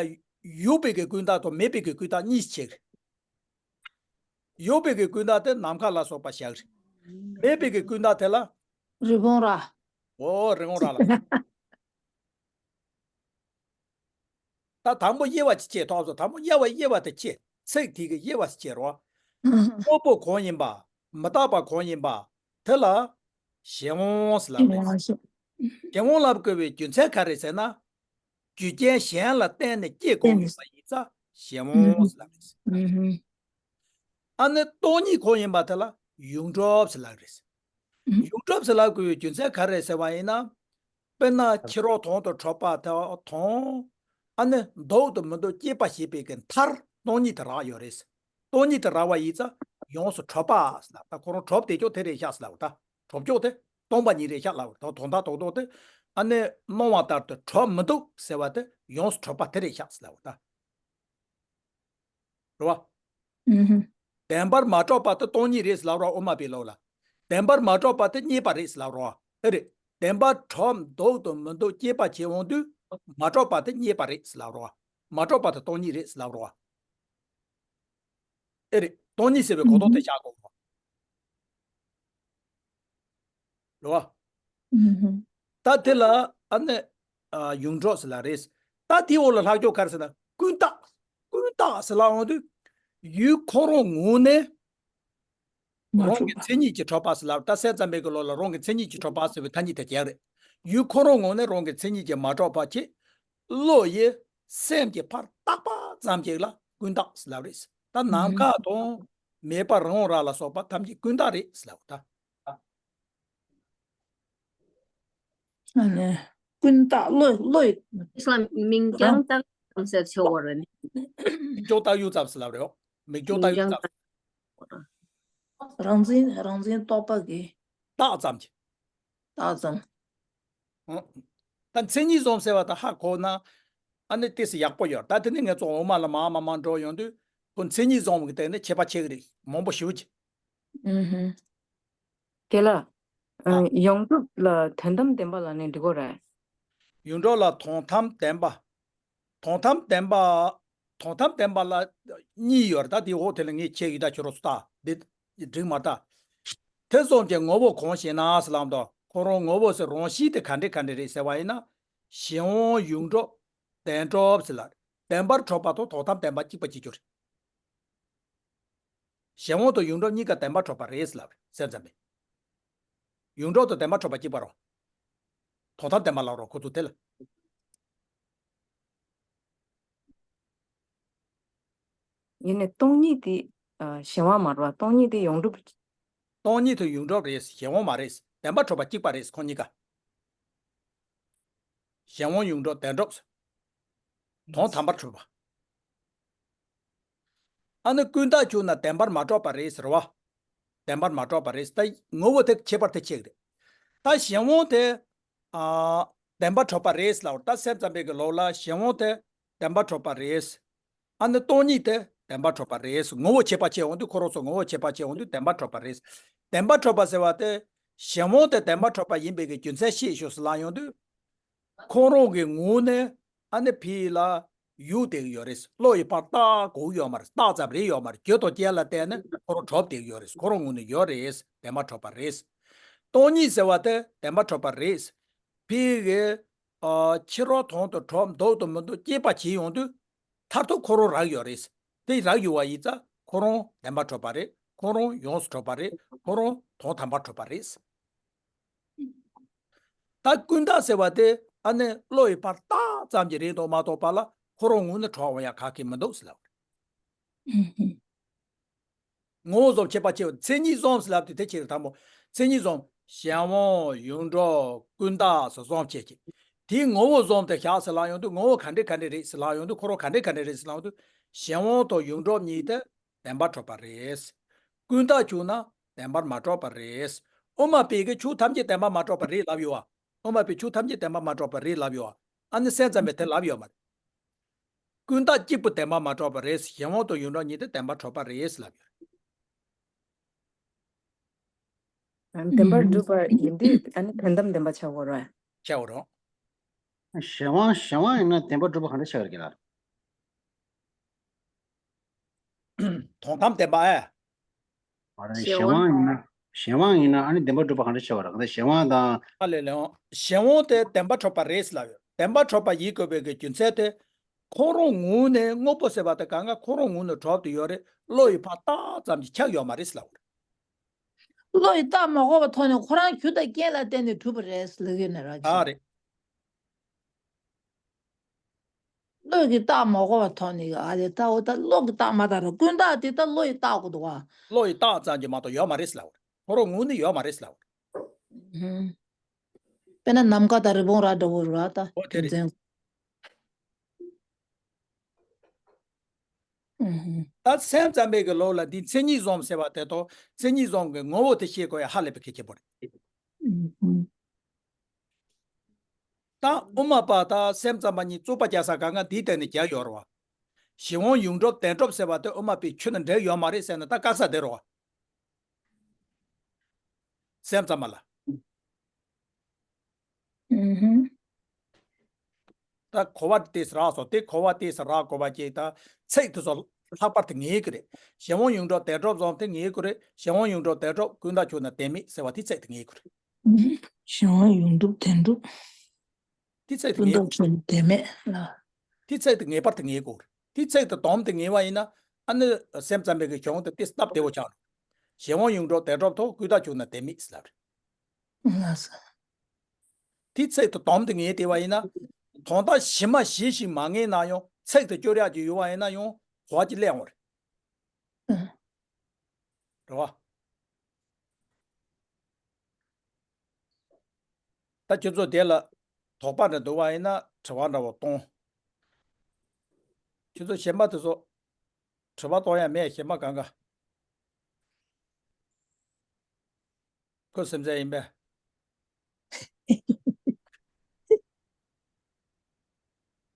ཡོད་པའི་གི་ཀུན་བརྟགས་དང་མེད་པའི་གི་ཀུན་བརྟགས་གཉིས་ཕྱེ་གི་རེད། ཡོད་པའི་གི་ཀུན་བརྟགས་དེ་ནམ་མཁའ་ལ་སོགས་པ་བཞག་གི་རེད། མེད་པའི་གི་ཀུན་བརྟགས་དེ་ལ། རི་བོང་རྭ། འོ་རི་བོང་རྭ་ལ། ད་དང་པོ་དབྱེ་བ་ཅིག་ཕྱེ་ཐོག་སོ་དང་པོ་དབྱེ་བ་དབྱེ་བ་དེ་ཕྱེ། ཚིག་དེ་གི་དབྱེ་བ་ཕྱེ་རོགས། དངོས་པོ་གང་ཡིན་པ། མི་རྟག་པ་གང་ཡིན་པ། དེ་ལ་གཞན་དབང་ཟེར་ལབ་རེད། གཞན་དབང་ལབ་དགོས་པའི་རྒྱུ་མཚན་ག་རེ་ཟེར་ན། རྒྱུ་རྐྱེན་གཞན་ལ་བརྟེན་ནས་སྐྱེ་དགོས་ཡོད་པ་ཡིན་ཙང་གཞན་དབང་ཟེར་ལབ་རེད། ཨ་ནི་སྟོང་ཉིད་གང་ཡིན་པ་དེ་ལ་ཡོངས་གྲུབ་ཟེར་ལབ་རེད། ཡོངས་གྲུབ་ཟེར་ལབ་དགོས་པའི་རྒྱུ་མཚན་ག་རེ་ཟེར་བ་ཡིན་ན། དཔེར་ན་ཕྱི་རོལ་དོན་དུ་གྲུབ་པ་དེ་དང་། ཨ་ནི་འདུག་དང་མི་འདུག་སྐྱེད་པ་བྱེད་པའི་གི་མཐར་སྟོང་ཉིད་དེ་རག་ཡོད་རེད། སྟོང་ཉིད་དེ་རག་པ་ཡིན་ཙང་ཡོངས་སུ་གྲུབ་པ་ཟེར་ལབ། ད་ཁོ་རང་གྲུབ་བསྡད་ཀྱོག་དེ་རེད་ཤག་ཟེར་ལབ་ད། གྲུབ་ཀྱོག་དེ་སྟོང་པ་ཉིད་རེད་ཤག་ལབ་ད། དོན་དག་རྡོག་རྡོག་དེ། ཨ་ནི་སྣང་བ་ལྟར་དུ་གྲུབ་མི་འདུག་ཟེར་བ་དེ་ཡོངས་སུ་གྲུབ་པ་དེ་རེད་ཤག་ཟེར་ལབ་ད། རེད་བ། ཨུ་ཧུ། བདེན་པར་མ་གྲུབ་པ་དེ་སྟོང་ཉིད་རེད་ཟེར་ལབ་རོགས་དབུ་མ་པའི་ལུགས་ལ། བདེན་པར་མ་གྲུབ་པ་དེ་རྙེད་པ་རེད་ཟེར་ལབ་རོགས། ཨེ་རེད། བདེན་པར་གྲུབ་འདུག་དང་མི་འདུག་སྐྱེད་པ་བྱེད་འོང་དུས་མ་གྲུབ་པ་དེ་རྙེད་པ་རེད་ཟེར་ལབ་རོགས། མ་གྲུབ་པ་དེ་སྟོང་ཉིད་རེད་ཟེར་ལབ་རོགས། ཨེ་རེད། སྟོང་ཉིད་ཟེར་བའི་གོ་རྟོགས་དེ་བཞག་དགོས་རེད་བ། ཨུ་ཧུ། ད་དེ་ལ་ཨ་ནི། ཨ། ཡོངས་གྲུབ་ཟེར་ལབ་རེད། ད་དེའི་འོག་ལ་ལྷག་ཀྱོག་ག་རེ་ཟེར་ན་ཀུན་བརྟགས། ཀུན་བརྟགས་ཟེར་ལབ་འོང་དུས། ཡུལ་ཁོ་རང་ངོས་ནས། མ་རང་གི་གྲུབ་པ། མཚན་ཉིད་ཀྱིས་གྲུབ་པ་ཟེར་ལབ། ད་སེམས་ཙམ་པའི་གི་ལུགས་ལ་རང་གི་མཚན་ཉིད་ཀྱིས་གྲུབ་པ་ཟེར་བའི་ཐ་སྙད་དེ་རྒྱག་རེད། ཡུལ་ཁོ་རང་ངོས་ནས་རང་གི་མཚན་ཉིད་ཀྱིས་མ་གྲུབ་པ་ཅིག་བློ་ཡིས་སེམས་ཀྱིས་ཕར་བཏགས་པ་ཙམ་ཅིག་ལ་ཀུན་བརྟགས་ཟེར་ལབ་རེད། ད་ནམ་མཁའ་དང་མེད་པ་རི་བོང་རྭ་ལ་སོགས་པ་ཐམས་ཅད་ཀུན་བརྟགས་རེད་ཟེར་ལབ་ད། ཨ་ནི་ཀུན་བརྟགས་བློ་བློ་ཡི། ཨིསི་ལམ་མིང་རྐྱང་བཏགས་ཙམ་ཟེར་ཆོག་གོ་རེད་ནི། མིག་ཀྱོག་བཏགས་ཡུག་ཙམ་ཟེར་ལབ་རེད། མིག་ཀྱོག་བཏགས་ཡུག་ཙམ། རང་འཛིན་རང་འཛིན་རྟོག་པ་གི། བཏགས་ཙམ་གྱི། བཏགས་ཙམ། ཨང་། ད་མཚན་ཉིད་བཟུང་ཟེར་བ་ད་ཧ་གོ་ན། ཨ་ནི་ཏོག་ཙམ་ཡག་པོ་ཡོད། ད་དེ་ནི་ངས་ཚོ་འོ་མ་ལ་མ་མ་མ་འགྲོ་ཡོང་དུས་ཁོ་མཚན་ཉིད་བཟུང་གི་སྟེང་ནས་ཁྱད་པར་ཕྱེ་གི་རེད། མང་པོ་ཞེ་པོ་ཅིག་ཨུ་ཧུ། དེ་ལ། ཨ། ཡོངས་གྲུབ་ལ་དོན་དམ་བདེན་པ་ལ་ནི་འགྲིག་གོ་རེད། ཡོངས་གྲུབ་ལ་དོན་དམ་བདེན་པ། དོན་དམ་བདེན་པ། དོན་དམ་བདེན་པ་ལ་གཉིས་ཡོད་རེད། ད་དེ་འོག་དེ་ལ་ངས་ཁྱེད་ཡི་ད་ཁྱོད་རོ་སུ་ད་འདི་འགྲིག་མ་ད། དེ་ཙམ་གྱི་ངོ་བོ་གང་ཞེ་ན་ཟེར་ལབ་དོ། ཁོ་རང་ངོ་བོ་ཟེར་རང་བཞིན་དེ་ག་འདྲས་ག་འདྲས་རེད་ཟེར་བ་ཡིན་ན། གཞན་དབང་ཡོངས་གྲུབ་བདེན་གྲུབ་ཟེར་ལ། བདེན་པར་གྲུབ་པ་དང་དོན་དམ་བདེན་པ་གཅིག་པ་གཅིག་གྱུར་རེད། གཞན་དབང་དང་ཡོངས་གྲུབ་གཉིས་ཀ་བདེན་པར་གྲུབ་པ་རེད་ཟེར་ལབ་རེད་སེམས་ཙམ་པས། ཡོངས་གྲུབ་དང་བདེན་པར་གྲུབ་པ་གཅིག་པ་རོ། དོན་དམ་བདེན་པ་ལབ་རོ་ཁོ་ཚོ་དེ་ལ། ཡིན་ནའི་སྟོང་ཉིད་དེ། ཨ། གཞན་དབང་མ་རེད་བ། སྟོང་ཉིད་དེ་ཡོངས་གྲུབ། སྟོང་ཉིད་དེ་ཡོངས་གྲུབ་རེད། གཞན་དབང་མ་རེད། བདེན་པར་གྲུབ་པ་གཅིག་པ་རེད་ཁོ་གཉིས་ཀ། གཞན་དབང་ཡོངས་གྲུབ་བདེན་གྲུབ། དོན་དམ་པར་གྲུབ་པ། ཨ་ནི་ཀུན་བརྟགས་བྱུང་ན་བདེན་པར་མ་གྲུབ་པ་རེད་ཟེར་བ། བདེན་པར་མ་གྲུབ་པ་རེད། ད་ངོ་བོ་དེ་ཁྱད་པར་དེ་ཕྱེ་གི་རེད། ད་གཞན་དབང་དེ། ཨ། བདེན་པར་གྲུབ་པ་རེད་ལབ། ད་སེམས་ཙམ་པའི་གི་ལུགས་ལ་གཞན་དབང་དེ་བདེན་པར་གྲུབ་པ་རེད། ཨ་ནི་སྟོང་ཉིད་དེ་བདེན་པར་གྲུབ་པ་རེད། ངོ་བོ་ཁྱད་པར་ཕྱེ་འོང་དུས་ཁོ་རང་ཚོ་ངོ་བོ་ཁྱད་པར་ཕྱེ་འོང་དུས་བདེན་པར་གྲུབ་པ་རེད། བདེན་པར་གྲུབ་པ་ཟེར་བ་དེ་ གཞན་དབང་དེ་བདེན་པར་གྲུབ་པ་ཡིན་པའི་གི་རྒྱུ་མཚན་ཤེས་ཤོག་ཟེར་ལབ་ཡོང་དུས། ཁོ་རང་གི་ངོས་ནས་ཨ་ནི་ཕི་ལ་ཡུག་བསྡད་ཀྱི་ཡོད་རེད། བློ་ཡིས་ཕར་བཏགས་དགོས་ཀྱི་ཡོད་མ་རེད། བཏགས་ཙམ་རེད་ཡོད་མ་རེད། རྒྱུ་དང་རྐྱེན་ལ་བརྟེན་ནས་ཁོ་རང་གྲུབ་བསྡད་ཀྱི་ཡོད་རེད། ཁོ་རང་ངོས་ནས་ཡོད་རེད། བདེན་པར་གྲུབ་པ་རེད། སྟོང་ཉིད་ཟེར་བ་དེ་བདེན་པར་གྲུབ་པ་རེད། ཕི་གི་ཨ་ཕྱི་རོལ་དོན་དུ་གྲུབ་འདུག་དང་མི་འདུག་དཔྱད་པ་བྱེད་ཡོང་དུས། མཐར་ཐུག་ཁོ་རང་རག་ཡོད་རེད། དེ་རག་ཡོད་པ་ཡིན་ཙང་ཁོ་རང་བདེན་པར་གྲུབ་པ་རེད། ཁོ་རང་ཡོངས་སུ་གྲུབ་པ་རེད། ཁོ་རང་དོན་དམ་པར་གྲུབ་པ་རེད། ད་ཀུན་བརྟགས་ཟེར་བ་དེ་ཨ་ནི་བློ་ཡིས་ཕར་བཏགས་ཙམ་གྱི་རེད་འདུག་མ་གཏོགས་པ་ལ་ཁོ་རང་ངོས་ནས་གྲུབ་འོང་ཡ་ག་གེ་མི་འདུག་ཟེར་ལབ། ངོ་བོ་བཟུང་ཁྱད་པར་ཕྱེ་བ། མཚན་ཉིད་བཟུང་ཟེར་ལབ་དུས་དེ་ཕྱིར་དང་པོ། མཚན་ཉིད་བཟུང་། གཞན་དབང་། ཡོངས་གྲུབ། ཀུན་བརྟགས་སུ་བཟུང་བྱས་ཀྱི། དེའི་ངོ་བོ་བཟུང་དེ་བཞག་ཟེར་ལབ་ཡོང་དུས། ངོ་བོ་ག་འདྲས་ག་འདྲས་རེད་ཟེར་ལབ་ཡོང་དུས། ཁོ་རང་ག་འདྲས་ག་འདྲས་རེད་ཟེར་ལབ་ཡོང་དུས། གཞན་དབང་དང་ཡོངས་གྲུབ་གཉིས་དེ་བདེན་པར་གྲུབ་པ་རེད། ཀུན་བརྟགས་བྱུང་ན་བདེན་པར་མ་གྲུབ་པ་རེད། དབུ་མ་པས་ཀྱི་ཆོས་ཐམས་ཅད་བདེན་པར་མ་གྲུབ་པ་རེད་ལབ་ཡོད་པ། དབུ་མ་པས་ཆོས་ཐམས་ཅད་བདེན་པར་མ་གྲུབ་པ་རེད་ལབ་ཡོད་པ། ཨ་ནི་སེམས་ཙམ་པས་དེ་ལབ་ཡོད་མ་རེད། ཀུན་བརྟགས་གཅིག་པུ་བདེན་པར་མ་གྲུབ་པ་རེད། གཞན་དབང་དང་ཡོངས་གྲུབ་གཉིས་དེ་བདེན་པར་གྲུབ་པ་རེད་ལབ་ཡོད། བདེན་པར་གྲུབ་པ་ཡིན་དུས་ཨ་ནི་དོན་དམ་བདེན་པ་ཆགས་ཡོད་རེད། ཆགས་ཡོད་རེད། གཞན་དབང་གཞན་དབང་ཡིན་ན་བདེན་པར་གྲུབ་པ་ག་འདྲ་ཆགས་ཡོད་རེད་ལགས། དོན་དམ་བདེན་པ་ཨེ། ཨ་རེ། གཞན་དབང་ཡིན་ན། གཞན་དབང་ཡིན་ན་ཨ་ནི་བདེན་པར་གྲུབ་པ་ག་འདྲ་ཆགས་ཡོད་རེད། ག་འདྲ་གཞན་དབང་དང་། ཨ་ལས་ལས། གཞན་དབང་དེ་བདེན་པར་གྲུབ་པ་རེད་ལབ་ཡོད། བདེན་པར་གྲུབ་པ་ཡིན་དགོས་པའི་གི་རྒྱུ་མཚན་དེ། ཁོ་རང་ངོས་ནས་དངོས་པོ་ཟེར་བ་དེ་གང་ག་ཁོ་རང་ངོས་ནས་གྲུབ་བསྡད་ཡོད་རེད། བློ་ཡིས་ཕར་བཏགས་ཙམ་གྱིས་ཁྱབ་ཡོད་མ་རེད་ལབ་པ་རེད། བློ་ཡིས་བཏགས་མ་དགོས་པའི་ཐོག་ནས་ཁོ་རང་རྒྱུ་དང་རྐྱེན་ལ་བརྟེན་ནས་གྲུབ་པ་རེད་ལབ་ཀྱི་ཡོད་ནི་རེད། ཨ་རེད། བློ་གིས་བཏགས་མ་དགོས་པའི་ཐོག་ནས། ཨ་རེད། ད་འོ་ད་བློ་གིས་བཏགས་མ་བཏགས་ར། ཀུན་བརྟགས་དེ་ད་བློ་ཡིས་བཏགས་དགོས་འདུག་ག་བློ་ཡིས་བཏགས་ཙམ་གྱིས་མ་གཏོགས་ཡོད་མ་རེད་ལབ་པ་རེད། ཁོ་རང་ངོས་ནས་ཡོད་མ་རེད་ལབ་པ་རེད། ཨུ་ཧུམ། དཔེར་ན་ནམ་མཁའ་དང་རི་བོང་རྭ་འདྲ་བོ་རེད་པ། ད་འོ་དེ་རེད། རྒྱུ་མཚན། ཨུ་ཧུམ། ད་སེམས་ཙམ་པའི་གི་ལུགས་ལ་འདི་མཚན་ཉིད་བཟུང་ཟེར་བ་དེ་དང་མཚན་ཉིད་བཟུང་གི་ངོ་བོ་དེ་ཤེས་དགོས་ཡ་ཧ་ལས་པའི་གལ་ཆེན་པོ་རེད། ཨུ་ཧུམ། ད་དབུ་མ་པ་དང་སེམས་ཙམ་པ་གཉིས་རྩོད་པ་རྒྱག་ས་གང་ག་འདིའི་སྟེང་ནས་རྒྱག་ཡོད་རེད་པ། གཞན་དབང་ཡོངས་གྲུབ་བདེན་གྲུབ་ཟེར་བ་དེ་དབུ་མ་པའི་ཆོས་དང་འབྲེལ་ཡོད་མ་རེད་ཟེར་ན་ད་དཀག་ས་དེ་རེད་པ། སེམས་ཙམ་པ་ལ། ཨུ་ཧུམ། ད་གོ་བ་དེ་ཏོག་ཙམ་རག་སོང་། དེ་གོ་བ་དེ་ཏོག་ཙམ་རག་དགོས་པ་ཅིག་ད་ཚིག་དེ་ཚོ་ལྷག་པར་དུ་ངེས་ཀྱི་རེད། གཞན་དབང་ཡོངས་གྲུབ་བདེན་གྲུབ་བཟུང་དེ་ངེས་ཀྱི་རེད། གཞན་དབང་ཡོངས་གྲུབ་བདེན་གྲུབ། ཀུན་བརྟགས་ཆོས་རྣམས་བདེན་མེད་ཟེར་བ་དེ་ཚིག་དེ་ངེས་ཀྱི་རེད། གཞན་དབང་ཡོངས་གྲུབ་བདེན་གྲུབ། དེ་ཚིག་དེ་ཀུན་ངེས། བརྟགས་ཆོས་རྣམས་བདེན་མེད་ལ། དེ་ཚིག་དེ་ངེས་པར་དུ་ངེས་དགོས་རེད། དེ་ཚིག་དེ་སྡོམ་དེ་ངེས་པ་ཡིན་ན། ཨ་ནི་སེམས་ཙམ་པའི་གི་གཞུང་དེ་དེ་སྟབས་བདེ་བོ་ཆགས་རེད། གཞན་དབང་ཡོངས་གྲུབ་བདེན་གྲུབ་ཐོག་ཀུན་བརྟགས་ཆོས་རྣམས་བདེན་མེད་ཟེར་ལབ་རེད། ལགས་སོ། དེ་ཚིག་དེ་སྡོམ་དེ་ངེས་བསྡད་པ་ཡིན་ན། དོན་དག་གཞི་མ་གཞི་ཞིག་མ་ངེས་ན་ཡང་ཚིག་དེ་སྐྱོར་ཡག་ཅིག་ཡོད་པ་ཡིན་ན་ཡང་གོ་བ་ཅིག་སླེབས་འོང་རེད། རེད་པ། ད་ཁྱོད་ཚོ་དེ་ལ་དོགས་པ་འདྲ་འདུག་པ་ཡིན་ན་དྲི་བ་འདྲ་བོ་གཏོང་། ཁྱོད་ཚོ་གཞན་པ་དེ་ཚོ་དྲི་བ་གཏོང་ཡ་མེད། གཞན་པ་གང་ག་ཁོ་སེམས་ཅན་ཡིན་པས།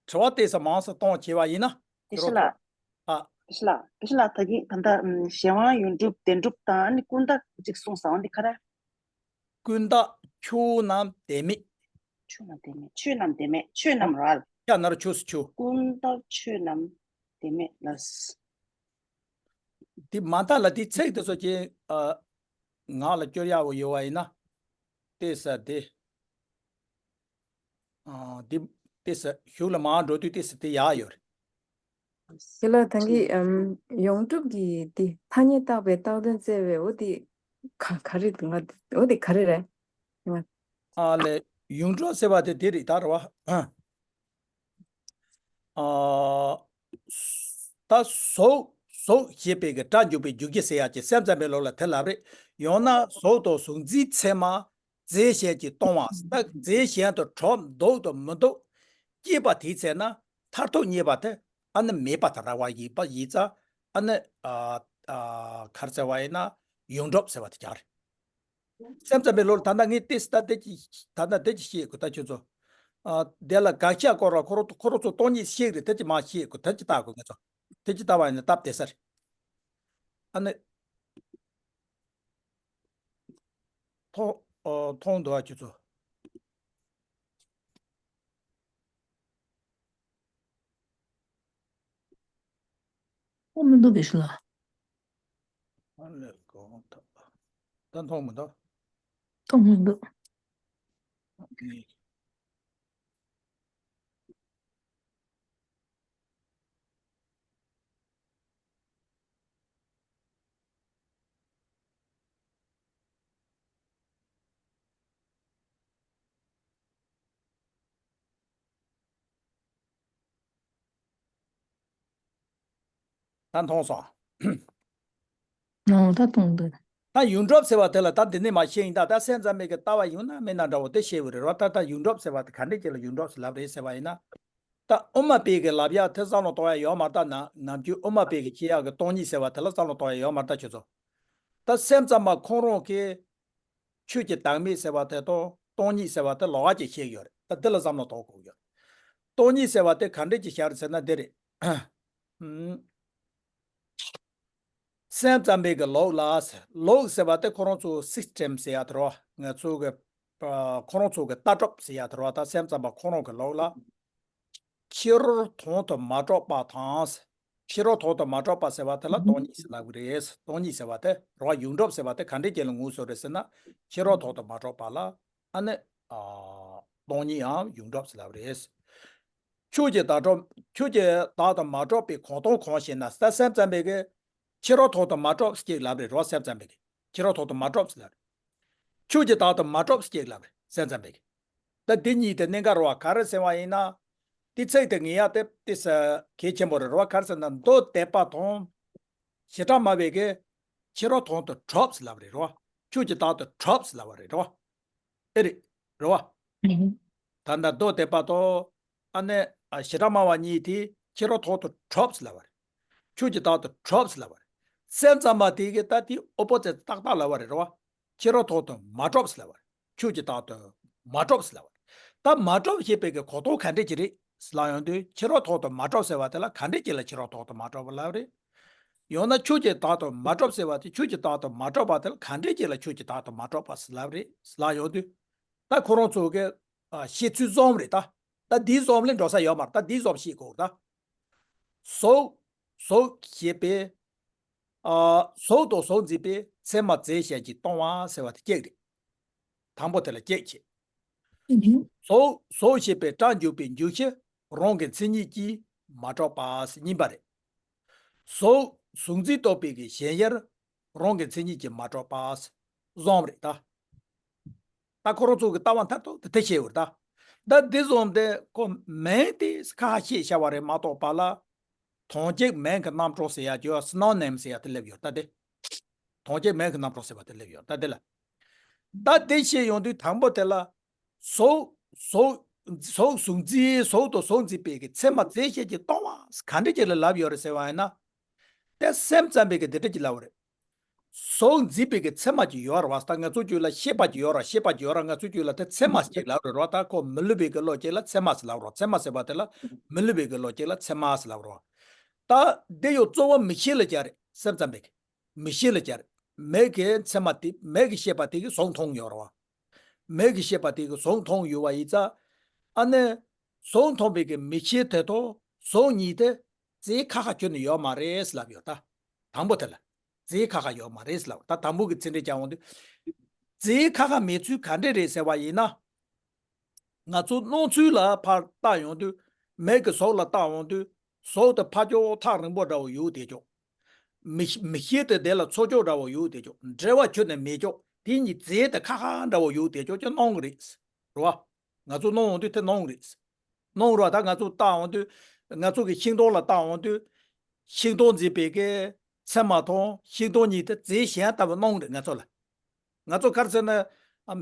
དྲི་བ་ཏོག་ཙམ་མང་ཙམ་གཏོང་བྱས་པ་ཡིན་ན། དགེ་བཤེས་ལགས། ཨ། དགེ་བཤེས་ལགས། དགེ་བཤེས་ལགས། ད་གིན་ད་ལྟ་ཨམ་གཞན་དབང་ཡོངས་གྲུབ་བདེན་གྲུབ་དང་ཨ་ནི་ཀུན་བརྟགས་གཅིག་གསུངས་སོང་། འདི་ག་རེ། ཀུན་བརྟགས་ཆོས་རྣམས་བདེན་མེད། ཆོས་རྣམས་བདེན་མེད། ཆོས་རྣམས་བདེན་མེད། ཆོས་རྣམས་ར། ཡ་ན་རོ་ཆོས་སུ་ཆོས། ཀུན་བརྟགས་ཆོས་རྣམས་བདེན་མེད་ལ། འདི་མ་མཐའ་ལ་འདི་ཚིག་དེ་ཚོ་ཅིག་ཨ། ངག་ལ་སྐྱོར་ཡག་པོ་ཡོད་པ་ཡིན་ན། ཏོག་ཙམ་དེ། ཨ། འདི་ཏོག་ཙམ་གཞུག་ལ་མར་འགྲོ་དུས་ཏོག་ཙམ་དེ་ཡག་ཡོད་རེད། དེ་ལ་ད་གིན་ཨམ་ཡོངས་གྲུབ་ཀྱི་དེ་ཐ་སྙད་བཏགས་པའི་བཏགས་དོན་བཙལ་བའི་འོ་དེ་ག་ག་རེ་ང་འོ་དེ་ག་རེ་རེད། ང་། ཨ་ལས། ཡོངས་གྲུབ་ཟེར་བ་དེ་དེ་རེད་ད་རེད་པ། ཨ། ད་གཟུགས་གཟུགས་ཞེས་པའི་གི་སྒྲ་འཇུག་པའི་འཇུག་གི་ཟེར་ཡག་ཅིག་སེམས་ཙམ་པའི་ལུགས་ལ་དེ་ལབ་རེད། ཡང་ན་གཟུགས་དང་གཟུགས་འཛིན་ཚད་མ། རྫས་གཞན་གྱིས་སྟོང་བ། ད་རྫས་གཞན་དུ་གྲུབ་འདུག་དང་མི་འདུག་དཔྱད་པ་དེའི་ཚེ་ན་མཐར་ཐུག་རྙེད་པ་དེ་ཨ་ནི་མེད་པ་དང་རགས་པ་ཡིན་པ་ཡིན་ཙང་། ཨ་ནི་ཨ་ཨ་ག་རེ་ཟེར་བ་ཡིན་ན་ཡོངས་གྲུབ་ཟེར་བ་དེ་རྒྱག་རེད། སེམས་ཙམ་པའི་ལུགས་ལ་ད་ལྟ་ངས་ཏོག་ཙམ་ད་དེ་ཅི་ད་ལྟ་དེ་ཅི་བཤད་དགོས་ད་ཁྱོད་ཚོ། ཨ་དེ་ལ་དགག་བྱ་སྐོར་བ་ཁོ་རང་ཁོ་རང་ཚོ་སྟོང་ཉིད་བཤད་རེད། དེ་ཅི་མ་བཤད་དགོས། དེ་ཅི་ལྟ་དགོས་ངེད་ཚོ། དེ་ཅི་ལྟ་བ་ཡིན་ན་སྟབས་བདེ་ས་རེད། ཨ་ནི། ཐོག་ ཨོ། མཐོང་འདུག་ཨ། ཁྱོད་ཚོ། མཐོང་མི་འདུག་བེ་ཤུ་ལགས། ཨ་ལས་གོང་ཐོག་ད་མཐོང་མི་འདུག་མཐོང་མི་འདུག་ད་མཐོང་སོང་། ཨོ། ད་མཐོང་འདུག་ད་ཡོངས་གྲུབ་ཟེར་བ་དེ་ལ་ད་འདི་ནས་མར་བཤད་ཡིན། ད་ད་སེམས་ཙམ་པའི་གི་ལྟ་བ་ཡོད་ན་མེད་ན་འདྲ་བོ་དེ་བཤད་འོས་རེད་རོ། ད་ད་ཡོངས་གྲུབ་ཟེར་བ་དེ་ག་འདྲས་ཅིག་ལ་ཡོངས་གྲུབ་ཟེར་ལབ་རེད་ཟེར་བ་ཡིན་ན། ད་དབུ་མ་པའི་གི་ལབ་ཡག་དེ་བསམ་བློ་གཏོང་ཡག་ཡོད་མ་རེད། ད་ནམ་ནམ་རྒྱུན་དབུ་མ་པའི་གི་བཤད་ཡག་གི་སྟོང་ཉིད་ཟེར་བ་དེ་ལ་བསམ་བློ་གཏོང་ཡག་ཡོད་མ་རེད། ད་ཁྱོད་ཚོ། ད་སེམས་ཙམ་པ་ཁོང་རང་གིས་ཆོས་ཀྱི་བདག་མེད་ཟེར་བ་དེ་དང་སྟོང་ཉིད་ཟེར་བ་དེ་ལོགས་ཀ་ཅིག་བཤད་ཡོད་རེད། ད་འདི་ལ་བསམ་བློ་གཏོང་དགོས་ཡོད། སྟོང་ཉིད་ཟེར་བ་དེ་ག་འདྲས་ཅིག་བཤད་རེད་ཟེར་ན་འདི་རེད། ཨུམ། སེམས་ཙམ་པའི་གི་ལུགས་ལ། ལུགས་ཟེར་བ་དེ་ཁོ་རང་ཚོ་སིས་ཊེམ་ཟེར་ཡག་དེ་རེད་བ། ང་ཚོ་གི་ཨ་ཁོ་རང་ཚོ་གི་ལྟ་གྲུབ་ཟེར་ཡག་དེ་རེད་བ། ད་སེམས་ཙམ་པ་ཁོ་རང་གི་ལུགས་ལ། ཕྱི་རོལ་དོན་དུ་མ་གྲུབ་པ་དང་། ཕྱི་རོལ་དོན་དུ་མ་གྲུབ་པ་ཟེར་བ་དེ་ལ་སྟོང་ཉིད་ཟེར་ལབ་ཀྱི་རེད། སྟོང་ཉིད་ཟེར་བ་དེ་རེད་བ། ཡོངས་གྲུབ་ཟེར་བ་དེ་ག་འདྲས་ཅིག་ལ་ངོས་བཟུང་རེད་ཟེར་ན། ཕྱི་རོལ་དོན་དུ་མ་གྲུབ་པ་ལ་ཨ་ནི་ཨ་སྟོང་ཉིད་འམ་ཡོངས་གྲུབ་ཟེར་ལབ་རེད། ཆོས་ཀྱི་བདག་གྲུབ། ཆོས་ཀྱི་བདག་ཏུ་མ་གྲུབ་པའི་གོ་དོན་གང་ཞེ་ན། ད་སེམས་ཙམ་པའི་གི་ཕྱི་རོལ་དོན་དུ་མ་གྲུབ་ཅེས་ལབ་རེད་རོ། སེམས་ཙམ་པའི་གི་ཕྱི་རོལ་དོན་དུ་མ་གྲུབ་ཟེར་ལབ་རེད། ཆོས་ཀྱི་བདག་ཏུ་མ་གྲུབ་ཅེས་ལབ་རེད་སེམས་ཙམ་པའི་གི། ད་འདི་གཉིས་དེ་གནད་འགག་རེད་བ། ག་རེ་ཟེར་བ་ཡིན་ན། དེ་ཚིག་དེ་ངེས་ཡག་དེ་དེ་ས་གལ་ཆེན་པོ་རེད་རོ། ག་རེ་ཟེར་ན་མདོ་སྡེ་པ་དང་བྱེ་བྲག་སྨྲ་བའི་གི་ཕྱི་རོལ་དོན་དུ་གྲུབ་ཟེར་ལབ་རེད་རོ། ཆོས་ཀྱི་བདག་ཏུ་གྲུབ་ཟེར་ལབ་པ་རེད་རོ། ཨེ་རེད། རེད་བ། ད་ལྟ་མདོ་སྡེ་པ་དང་ཨ་ནི་ཨ་བྱེ་བྲག་སྨྲ་བ་གཉིས་དེ་ཕྱི་རོལ་དོན་དུ་གྲུབ་ཟེར་ལབ་པ་རེད། ཆོས་ཀྱི་བདག་ཏུ་གྲུབ་ཟེར་ལབ་པ་རེད། སེམས་ཙམ་པ་དེ་གིས་ད་དེ་ཨོ་པོ་ཛིཊ་ཏག་ཏག་ལབ་པ་རེད་རོ། ཕྱི་རོལ་དོན་དུ་མ་གྲུབ་ཟེར་ལབ་པ་རེད། ཆོས་ཀྱི་བདག་ཏུ་མ་གྲུབ་ཟེར་ལབ་པ་རེད། ད་མ་གྲུབ་ཞེས་པའི་གི་གོ་དོན་ག་འདྲས་ཅིག་རེད་ལབ་ཡོང་དུས། ཕྱི་རོལ་དོན་དུ་མ་གྲུབ་ཟེར་བ་དེ་ལ་ག་འདྲས་ཅིག་ལ་ཕྱི་རོལ་དོན་དུ་མ་གྲུབ་པ་ལབ་རེད། ཡང་ན་ཆོས་ཀྱི་བདག་ཏུ་མ་གྲུབ་ཟེར་བ་དེ། ཆོས་ཀྱི་བདག་ཏུ་མ་གྲུབ་པ་དེ་ལ་ག་འདྲས་ཅིག་ལ་ཆོས་ཀྱི་བདག་ཏུ་མ་གྲུབ་པ་ཟེར་ལབ་རེད་ལབ་ཡོང་དུས། ད་ཁོ་རང་ཚོ་གི་ཨ་བཤད་ཚུལ་གསུམ་རེད་ད། ད་འདི་གསུམ་ལས་འགྲོ་ས་ཡོད་མ་རེད། ད་འདི་གསུམ་བཤད་དགོས་རེད་ད། གཟུགས། གཟུགས་ཞེས་པའི་ཨ་གཟུགས་དང་གཟུགས་འཛིན་པའི་མཚན་མ་རྫས་གཞན་གྱིས་སྟོང་བ་ཟེར་བ་དེ་གཅིག་རེད། དང་པོ་དེ་ལ་གཅིག་བྱས། གཟུགས། གཟུགས་ཞེས་པའི་སྒྲ་འཇུག་པའི་འཇུག་གཞི་རང་གི་མཚན་ཉིད་ཀྱིས་མ་གྲུབ་པ་ཟེར་གཉིས་པ་རེད། གཟུགས། གཟུགས་འཛིན་རྟོག་པའི་གི་གཞན་དབྱེར་རང་གི་མཚན་ཉིད་ཀྱིས་མ་གྲུབ་པ་ཟེར་གསུམ་རེད་ད། ད་ཁོ་རང་ཚོ་གི་ལྟ་བ་མཐར་ཐུག་དེ་དེ་བཤད་ཡོད་རེད་ད། ད་འདི་བཟུམ་དེ་ཁོ་མིང་དེ་ཁ་ཁ་ཤས་བྱས་པ་རེད་མ་གཏོགས་པ་ལ། དོན་གཅིག་མིང་གི་རྣམ་གྲངས་ཟེར་ཡག་ཅིག་ཡོད། སི་ནོ་ནིམ་ཟེར་ཡག་དེ་སླེབས་ཡོད་ད་དེ། དོན་གཅིག་མིང་གི་རྣམ་གྲངས་ཟེར་བ་དེ་སླེབས་ཡོད་ད་དེ་ལ། ད་དེ་བཤད་ཡོང་དུས་དང་པོ་དེ་ལ། གཟུགས། གཟུགས། གཟུགས། གཟུགས་འཛིན། གཟུགས་དང་གཟུགས་འཛིན་པའི་གི་མཚན་མ་རྫས་གཞན་གྱིས་སྟོང་བ་ག་འདྲ་ཅིག་ལ་ལབ་ཡོད་རེད་ཟེར་བ་ཡིན་ན། དེ་སེམས་ཙམ་པའི་གི་འདི་འདྲ་ཅིག་ལབ་པ་རེད། གཟུགས་འཛིན་པའི་གི་མཚན་མ་ཅིག་ཡོད་རེད་བ། ད་ང་ཚོ་རྒྱུད་ལ་ཤེས་པ་ཅིག་ཡོད་རེད། ཤེས་པ་ཅིག་ཡོད་རེད། ང་ཚོ་རྒྱུད་ལ་དེ་མཚན་མ་ཅིག་ལབ་རེད་རོ། ད་ཁོ་མི་སླུ་བའི་གི་བློ་ཅིག་ལ་མཚན་མ་ཟེར་ལབ་རོ། མཚན་མ་ཟེར་བ་དེ་ལ་མི་སླུ་བའི་གི་བློ་ཅིག་ལ་མཚན་མ་ཟེར་ལབ་རོ། ད་འདི་ཡང་གཙོ་བོ་མིག་ཤེས་ལ་སྦྱར་རེད། སེམས་ཙམ་པའི་གི་མིག་ཤེས་ལ་སྦྱར་རེད། མིག་གི་མཚན་མ་དེ། མིག་གིས་ཤེས་པ་དེ་གིས་གཟུགས་མཐོང་ཡོད་རེད་བ། མིག་གིས་ཤེས་པ་དེ་གིས་གཟུགས་མཐོང་ཡོད་པ་ཡིན་ཙང་། ཨ་ནི་གཟུགས་མཐོང་བའི་གི་མིག་ཤེས་དེ་དང་གཟུགས་གཉིས་དེ་རྫས་ཁ་ཁ་ཁྱོན་ནས་ཡོད་མ་རེད་ལབ་ཡོད་ད། དང་པོ་དེ་ལ། རྫས་ཁ་ཁ་ཡོད་མ་རེད་ལབ། ད་དང་པོ་གི་ཚིག་འགྲེལ་རྒྱག་འོང་དུས། རྫས་ཁ་ཁ་མེད་ཚུལ་ག་འདྲས་རེད་ཟེར་བ་ཡིན་ན། ང་ཚོ་སྣང་ཚུལ་ལ་ཕར་བལྟ་ཡོང་དུས། མིག་གིས་གཟུགས་ལ་བལྟ་འོང་དུས། གཟུགས་དེ་ཕར་ཕྱོགས་ཐག་རིང་པོ་འདྲ་བོ་ཡོད་བསྡད་ཀྱོག་མིག་མིག་ཤེས་དེ་དེ་ལ་ཚོར་ཀྱོག་འདྲ་བོ་ཡོད་བསྡད་ཀྱོག་འབྲེལ་བ་ཁྱོན་ནས་མེད་ཀྱོག་དེ་གཉིས་རྫས་དེ་ཁ་ཁ་འདྲ་བོ་ཡོད་བསྡད་ཀྱོག་ཅེས་སྣང་གི་རེད། རེད་བ། ང་ཚོ་སྣང་འོང་དུས་དེ་སྣང་གི་རེད། སྣང་རོགས། ད་ང་ཚོ་བལྟ་འོང་དུས། ང་ཚོ་གི་ཤིང་སྡོང་ལ་བལྟ་འོང་དུས། ཤིང་སྡོང་འཛིན་པའི་གི་མཚན་མ་དང་ཤིང་སྡོང་གཉིས་དེ་རྫས་གཞན་ལྟ་བུ་སྣང་གི་རེད་ང་ཚོ་ལ། ང་ཚོ་ག་རེ་ཟེར་ན།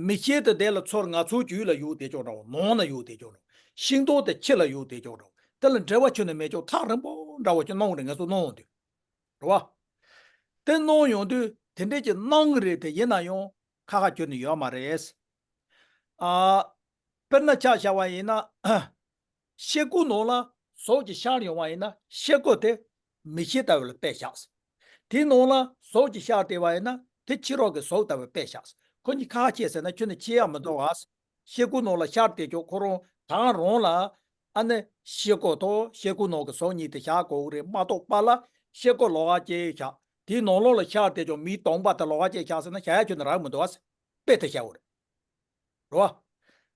མིག་ཤེས་དེ་དེ་ལ་ཚོར། ང་ཚོ་རྒྱུད་ལ་ཡོད་བསྡད་ཀྱོག་འདྲ་བོ། ནང་ན་ཡོད་བསྡད་ཀྱོག་འདྲ་བོ། ཤིང་སྡོང་དེ་ཕྱི་ལ་ཡོད་བསྡད་ཀྱོག་འདྲ་བོ། དེ་ལ་འབྲེལ་བ་ཁྱོན་ནས་མེད་ཀྱོག་ཐག་རིང་པོ་འདྲ་བོ་ཅིག་སྣང་གི་རེད། ང་ཚོ་སྣང་འོང་དུས། རེད་བ། དེ་སྣང་ཡོང་དུས་དེ་འདྲས་ཀྱི་སྣང་གི་རེད་དེ། ཡིན་ན་ཡང་ཁ་ཁ་ཁྱོན་ནས་ཡོད་མ་རེད། ཨ། དཔེར་ན་ཆ་བཞག་པ་ཡིན་ན། ཤེལ་སྒོ་ནང་ལ་གཟུགས་ཀྱི་ཤར་ཡོང་བ་ཡིན་ན། ཤེལ་སྒོ་དེ་མིག་ཤེས་ལྟ་བུ་ལ་དཔེ་བཞག་དེའི་ནང་ལ་གཟུགས་ཀྱི་ཤར་བསྡད་པ་ཡིན་ན། དེ་ཕྱི་རོལ་གྱི་གཟུགས་ལྟ་བུ་དཔེ་བཞག་ཁོ་གཉིས་ཁ་ཁ་ཕྱེ་ཟེར་ན་ཁྱོན་ནས་ཕྱེ་ཡ་མི་འདུག་ཨ། ཤེལ་སྒོ་ནང་ལ་ཤར་བསྡད་ཆོག་ཁོ་རང་དང་རང་ལ་ཨ་ནི་ཤེལ་སྒོ་དང་ཤེལ་སྒོ་ནང་གི་ཟུར་གཉིས་དེ་བཞག་དགོས་ཀྱི་རེད་མ་གཏོགས་པ་ལ་ཤེལ་སྒོ་ལོགས་ཀ་བཅད་བཞག་དེའི་ནང་ལོགས་ལ་ཤར་བསྡད་ཆོག་མིའི་གདོང་པ་དེ་ལོགས་ཀ་བཅད་བཞག་ཟེར་ན་བཞག་ཡ་ཁྱོན་ནས་རག་མི་འདུག་ཨ། དཔེ་དེ་བཞག་དགོས་རེད། རེད་བ།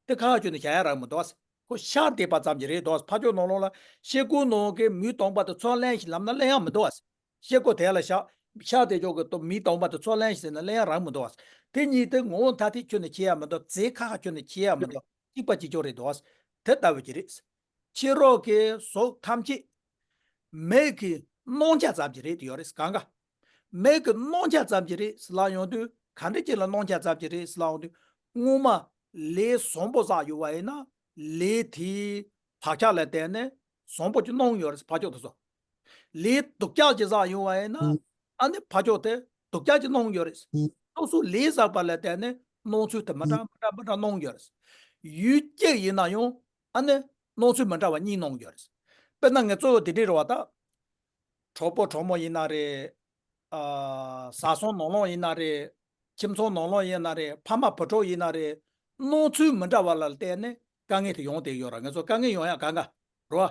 དེ་ཁ་ཁ་ཁྱོན་ནས་བཞག་ཡ་རག་མི་འདུག་ཨ། ཁོ་ཤར་བསྡད་པ་ཙམ་གྱིས་རེད་འདུག་ཨ། ཕར་ཕྱོགས་ནང་ལོགས་ལ་ཤེལ་སྒོ་ནང་གི་མིའི་གདོང་པ་དེ་ཚུར་ལེན་ཞིག་ལབ་ན་ལེན་ཡ་མི་འདུག་ཨ། ཤེལ་སྒོ་དེ་ལ་ཤར་ཤར་བསྡད་ཆོག་གི་མིའི་གདོང་པ་དེ་ཚུར་ལེན་ཞིག་ཟེར་ན་ལེན་ཡ་རག་མི་འདུག་ཨ། དེ་གཉིས་དེ་ངོ་བོ་ཐ་དད་ཁྱོན་ནས་ཕྱེ་ཡ་མི་འདུག་རྫས་ཁ་ཁ་ཁྱོན་ནས་ཕྱེ་ཡ་མི་འདུག་གཅིག་པ་གཅིག་རྐྱང་རེད་འདུག་ཨ། དེ་ལྟ་བུ་ཅིག་རེད། ཕྱི་རོལ་གྱི་གཟུགས་ཐམས་ཅད་མིག་གི་རྣམ་འགྱུར་ཙམ་ཅིག་རེད་དེ་ཡོད་རེད་གང་ག་མིག་གི་རྣམ་འགྱུར་ཙམ་ཅིག་རེད་ཟེར་ལབ་ཡོང་དུས་ག་འདྲ་ཅིག་ལ་རྣམ་འགྱུར་ཙམ་ཅིག་རེད་ཟེར་ལབ་ཡོང་དུས་སྔོན་མ་ལས་བཟང་པོ་བསགས་ཡོད་པ་ཡིན་ན་ལས་དེའི་བག་ཆགས་ལ་བརྟེན་ནས་བཟང་པོ་ཅིག་སྣང་ཡོད་རེད་ཕར་ཕྱོགས་དེ་ཚོ། ལས་སྡུག་ཅག་ཅིག་བསགས་ཡོང་བ་ཡིན་ན་ཨ་ནི་ཕར་ཕྱོགས་དེ་སྡུག་ཅག་ཅིག་སྣང་ཡོད་རེད། སོ་སོ་ལས་བསགས་པ་ལ་བརྟེན་ནས་སྣང་ཚུལ་དེ་མི་འདྲ་མི་འདྲ་མི་འདྲ་སྣང་ཡོད་རེད། ཡུལ་གཅིག་ཡིན་ན་ཡང་ཨ་ནི་སྣང་ཚུལ་མི་འདྲ་བ་གཉིས་སྣང་ཡོད་རེད། དཔེར་ན་ངས་གཙོ་བོ་དེ་འདྲའི་རེད་བ་ད། གྲོགས་པོ་གྲོགས་མོ་ཡིན་ན་རེད། ཨ། བཟའ་ཚང་ནང་ལོགས་ཡིན་ན་རེད། ཁྱིམ་ཚང་ནང་ལོགས་ཡིན་ན་རེད། ཕ་མ་བུ་གྲོགས་ཡིན་ན་རེད། སྣང་ཚུལ་མི་འདྲ་བ་ལ་བརྟེན་ནས་དཀའ་ངལ་དེ་ཡོང་བསྡད་ཡོད་ར་ང་ཚོ་དཀའ་ངལ་ཡོང་ཡ་གང་ག་རེད་བ།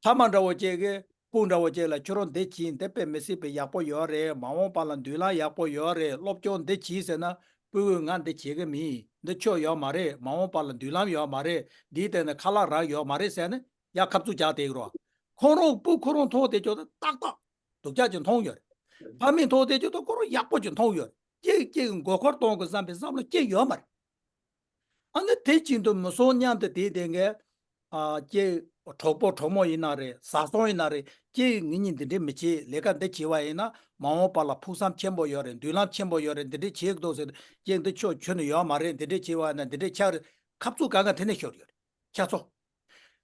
ཕ་མ་འདྲ་བོ་ཅིག་གིས་སྤུན་འདྲ་བོ་ཅིག་ལ་ཁྱོད་རང་འདི་གྱིས་འདི་དཔེ་མི་སྲིད་པའི་ཡག་པོ་ཡོད་རེད། མ་འོངས་པ་ལ་མདུན་ལམ་ཡག་པོ་ཡོད་རེད། སློབ་སྦྱོང་འདི་གྱིས་ཟེར་ན་སྤུན་ངོས་ང་འདི་བྱེད་གི་མིན། འདི་ཆོ་ཡོད་མ་རེད། མ་འོངས་པ་ལ་མདུན་ལམ་ཡོད་མ་རེད། འདིའི་སྟེང་ནས་ཁ་ལག་རག་ཡོད་མ་རེད་ཟེར་ནས་ཡ་ཁབ་ཚུགས་རྒྱག་བསྡད་ཀྱི་རེད་བ། ཁོང་རང་སྤུན་ཁོ་རང་མཐོང་བསྡད་ཆོག་ད་ཏག་ཏག་སྡུག་ཅག་ཅིག་མཐོང་ཡོད་རེད། ཕ་མས་མཐོང་བསྡད་ཆོག་ད་ཁོ་རང་ཡག་པོ་ཅིག་མཐོང་ཡོད་རེད། གཅིག་གཅིག་མགོ་སྐོར་གཏོང་དགོས་བསམ་པའི་བསམ་བློ་སྐྱེ་ཡོད་མ་རེད། ཨ་ནི་དེ་བཞིན་དུ་མི་སོང་མཉམ་དུ་བསྡད་བསྡད་མཁན། ཨ། གཅིག་གྲོགས་པོ་གྲོགས་མོ་ཡིན་ན་རེད། བཟའ་ཚང་ཡིན་ན་རེད། གཅིག་ངེད་གཉིས་འདི་འདྲས་མི་བྱེད། ལས་ཀ་འདི་བྱེད་པ་ཡིན་ན་མ་འོངས་པ་ལ་ཕུགས་བསམ་ཆེན་པོ་ཡོད་རེད། མདུན་ལམ་ཆེན་པོ་ཡོད་རེད། འདི་འདྲས་བྱེད་ཀྱི་འདུག་ཟེར། གཅིག་འདི་ཆོ་ཁྱོན་ནས་ཡོད་མ་རེད། འདི་འདྲས་བྱེད་པ་ཡིན་ན་འདི་འདྲས་ཆགས་རེད། ཁབ་ཚུགས་གང་ག་དེ་ནས་ཤོར་ཡོད་རེད། ཁྱེད་ཚོ།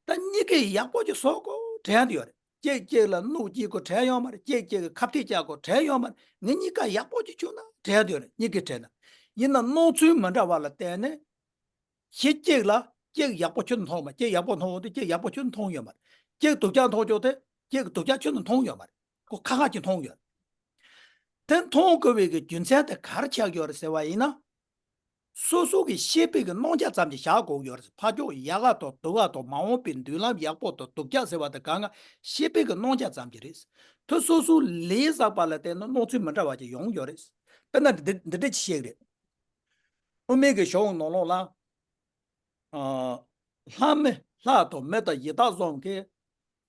ད་གཉིས་ཀས་ཡག་པོ་ཅིག་བཟོ་དགོས་དྲན་ཡོད་རེད། གཅིག་གཅིག་ལ་གནོད་སྐྱེལ་དགོས་དྲན་ཡོད་མ་རེད། གཅིག་གཅིག་གི་ཁ་གཏད་བཅག་དགོས་དྲན་ཡོད་མ་རེད། ངེད་གཉིས་ཀ་ཡག་པོ་ཅིག་བྱུང་ན་དྲན་ཡོད་རེད། གཉིས་ཀས་དྲན་ན། ཡིན་ན་སྣང་ཚུལ་མི་འདྲ་བ་ལ་བརྟེན་ནས་གཞི་གཅིག་ལ་གཅིག་ཡག་པོ་ཁྱོན་ནས་མཐོང་མ། གཅིག་ཡག་པོ་མཐོང་འོང་དུས་གཅིག་ཡག་པོ་ཁྱོན་ནས་མཐོང་ཡོད་མ་རེད། གཅིག་སྡུག་ཅག་མཐོང་ཆོག་དེ་གཅིག་སྡུག་ཅག་ཁྱོན་ནས་མཐོང་ཡོད་མ་རེད། ཁོ་ཁ་ཁ་ཅིག་མཐོང་ཡོད་རེད། དེ་མཐོང་དགོས་པའི་གི་རྒྱུ་མཚན་དེ་ག་རེ་ཆགས་ཡོད་རེད་ཟེར་བ་ཡིན་ན། སོ་སོ་གི་ཤེས་པའི་གི་རྣམ་འགྱུར་ཙམ་གྱིས་བཞག་དགོས་ཡོད་རེད། ཕར་ཕྱོགས་ཡག་ག་དང་སྡུག་ག་དང་མ་འོངས་པའི་མདུན་ལམ་ཡག་པོ་དང་སྡུག་ཅག་ཟེར་བ་དེ་གང་ག་ཤེས་པའི་གི་རྣམ་འགྱུར་ཙམ་གྱིས་རེད། དེ་སོ་སོའི་ལས་བསགས་པ་ལ་བརྟེན་ནས་སྣང་ཚུལ་མི་འདྲ་བ་ཅིག་ཡོང་ཡོད་རེད། དཔེར་ན་འདི་འདི་འདྲ་ཅིག་བཤད་གི་རེད། དབུ་མའི་གི་ཞལ་ནང་ལོགས་ལ། ཨ། ལྷ་མི་ལྷ་དང་མི་དང་ཡི་དྭགས་གསུམ་གྱིས་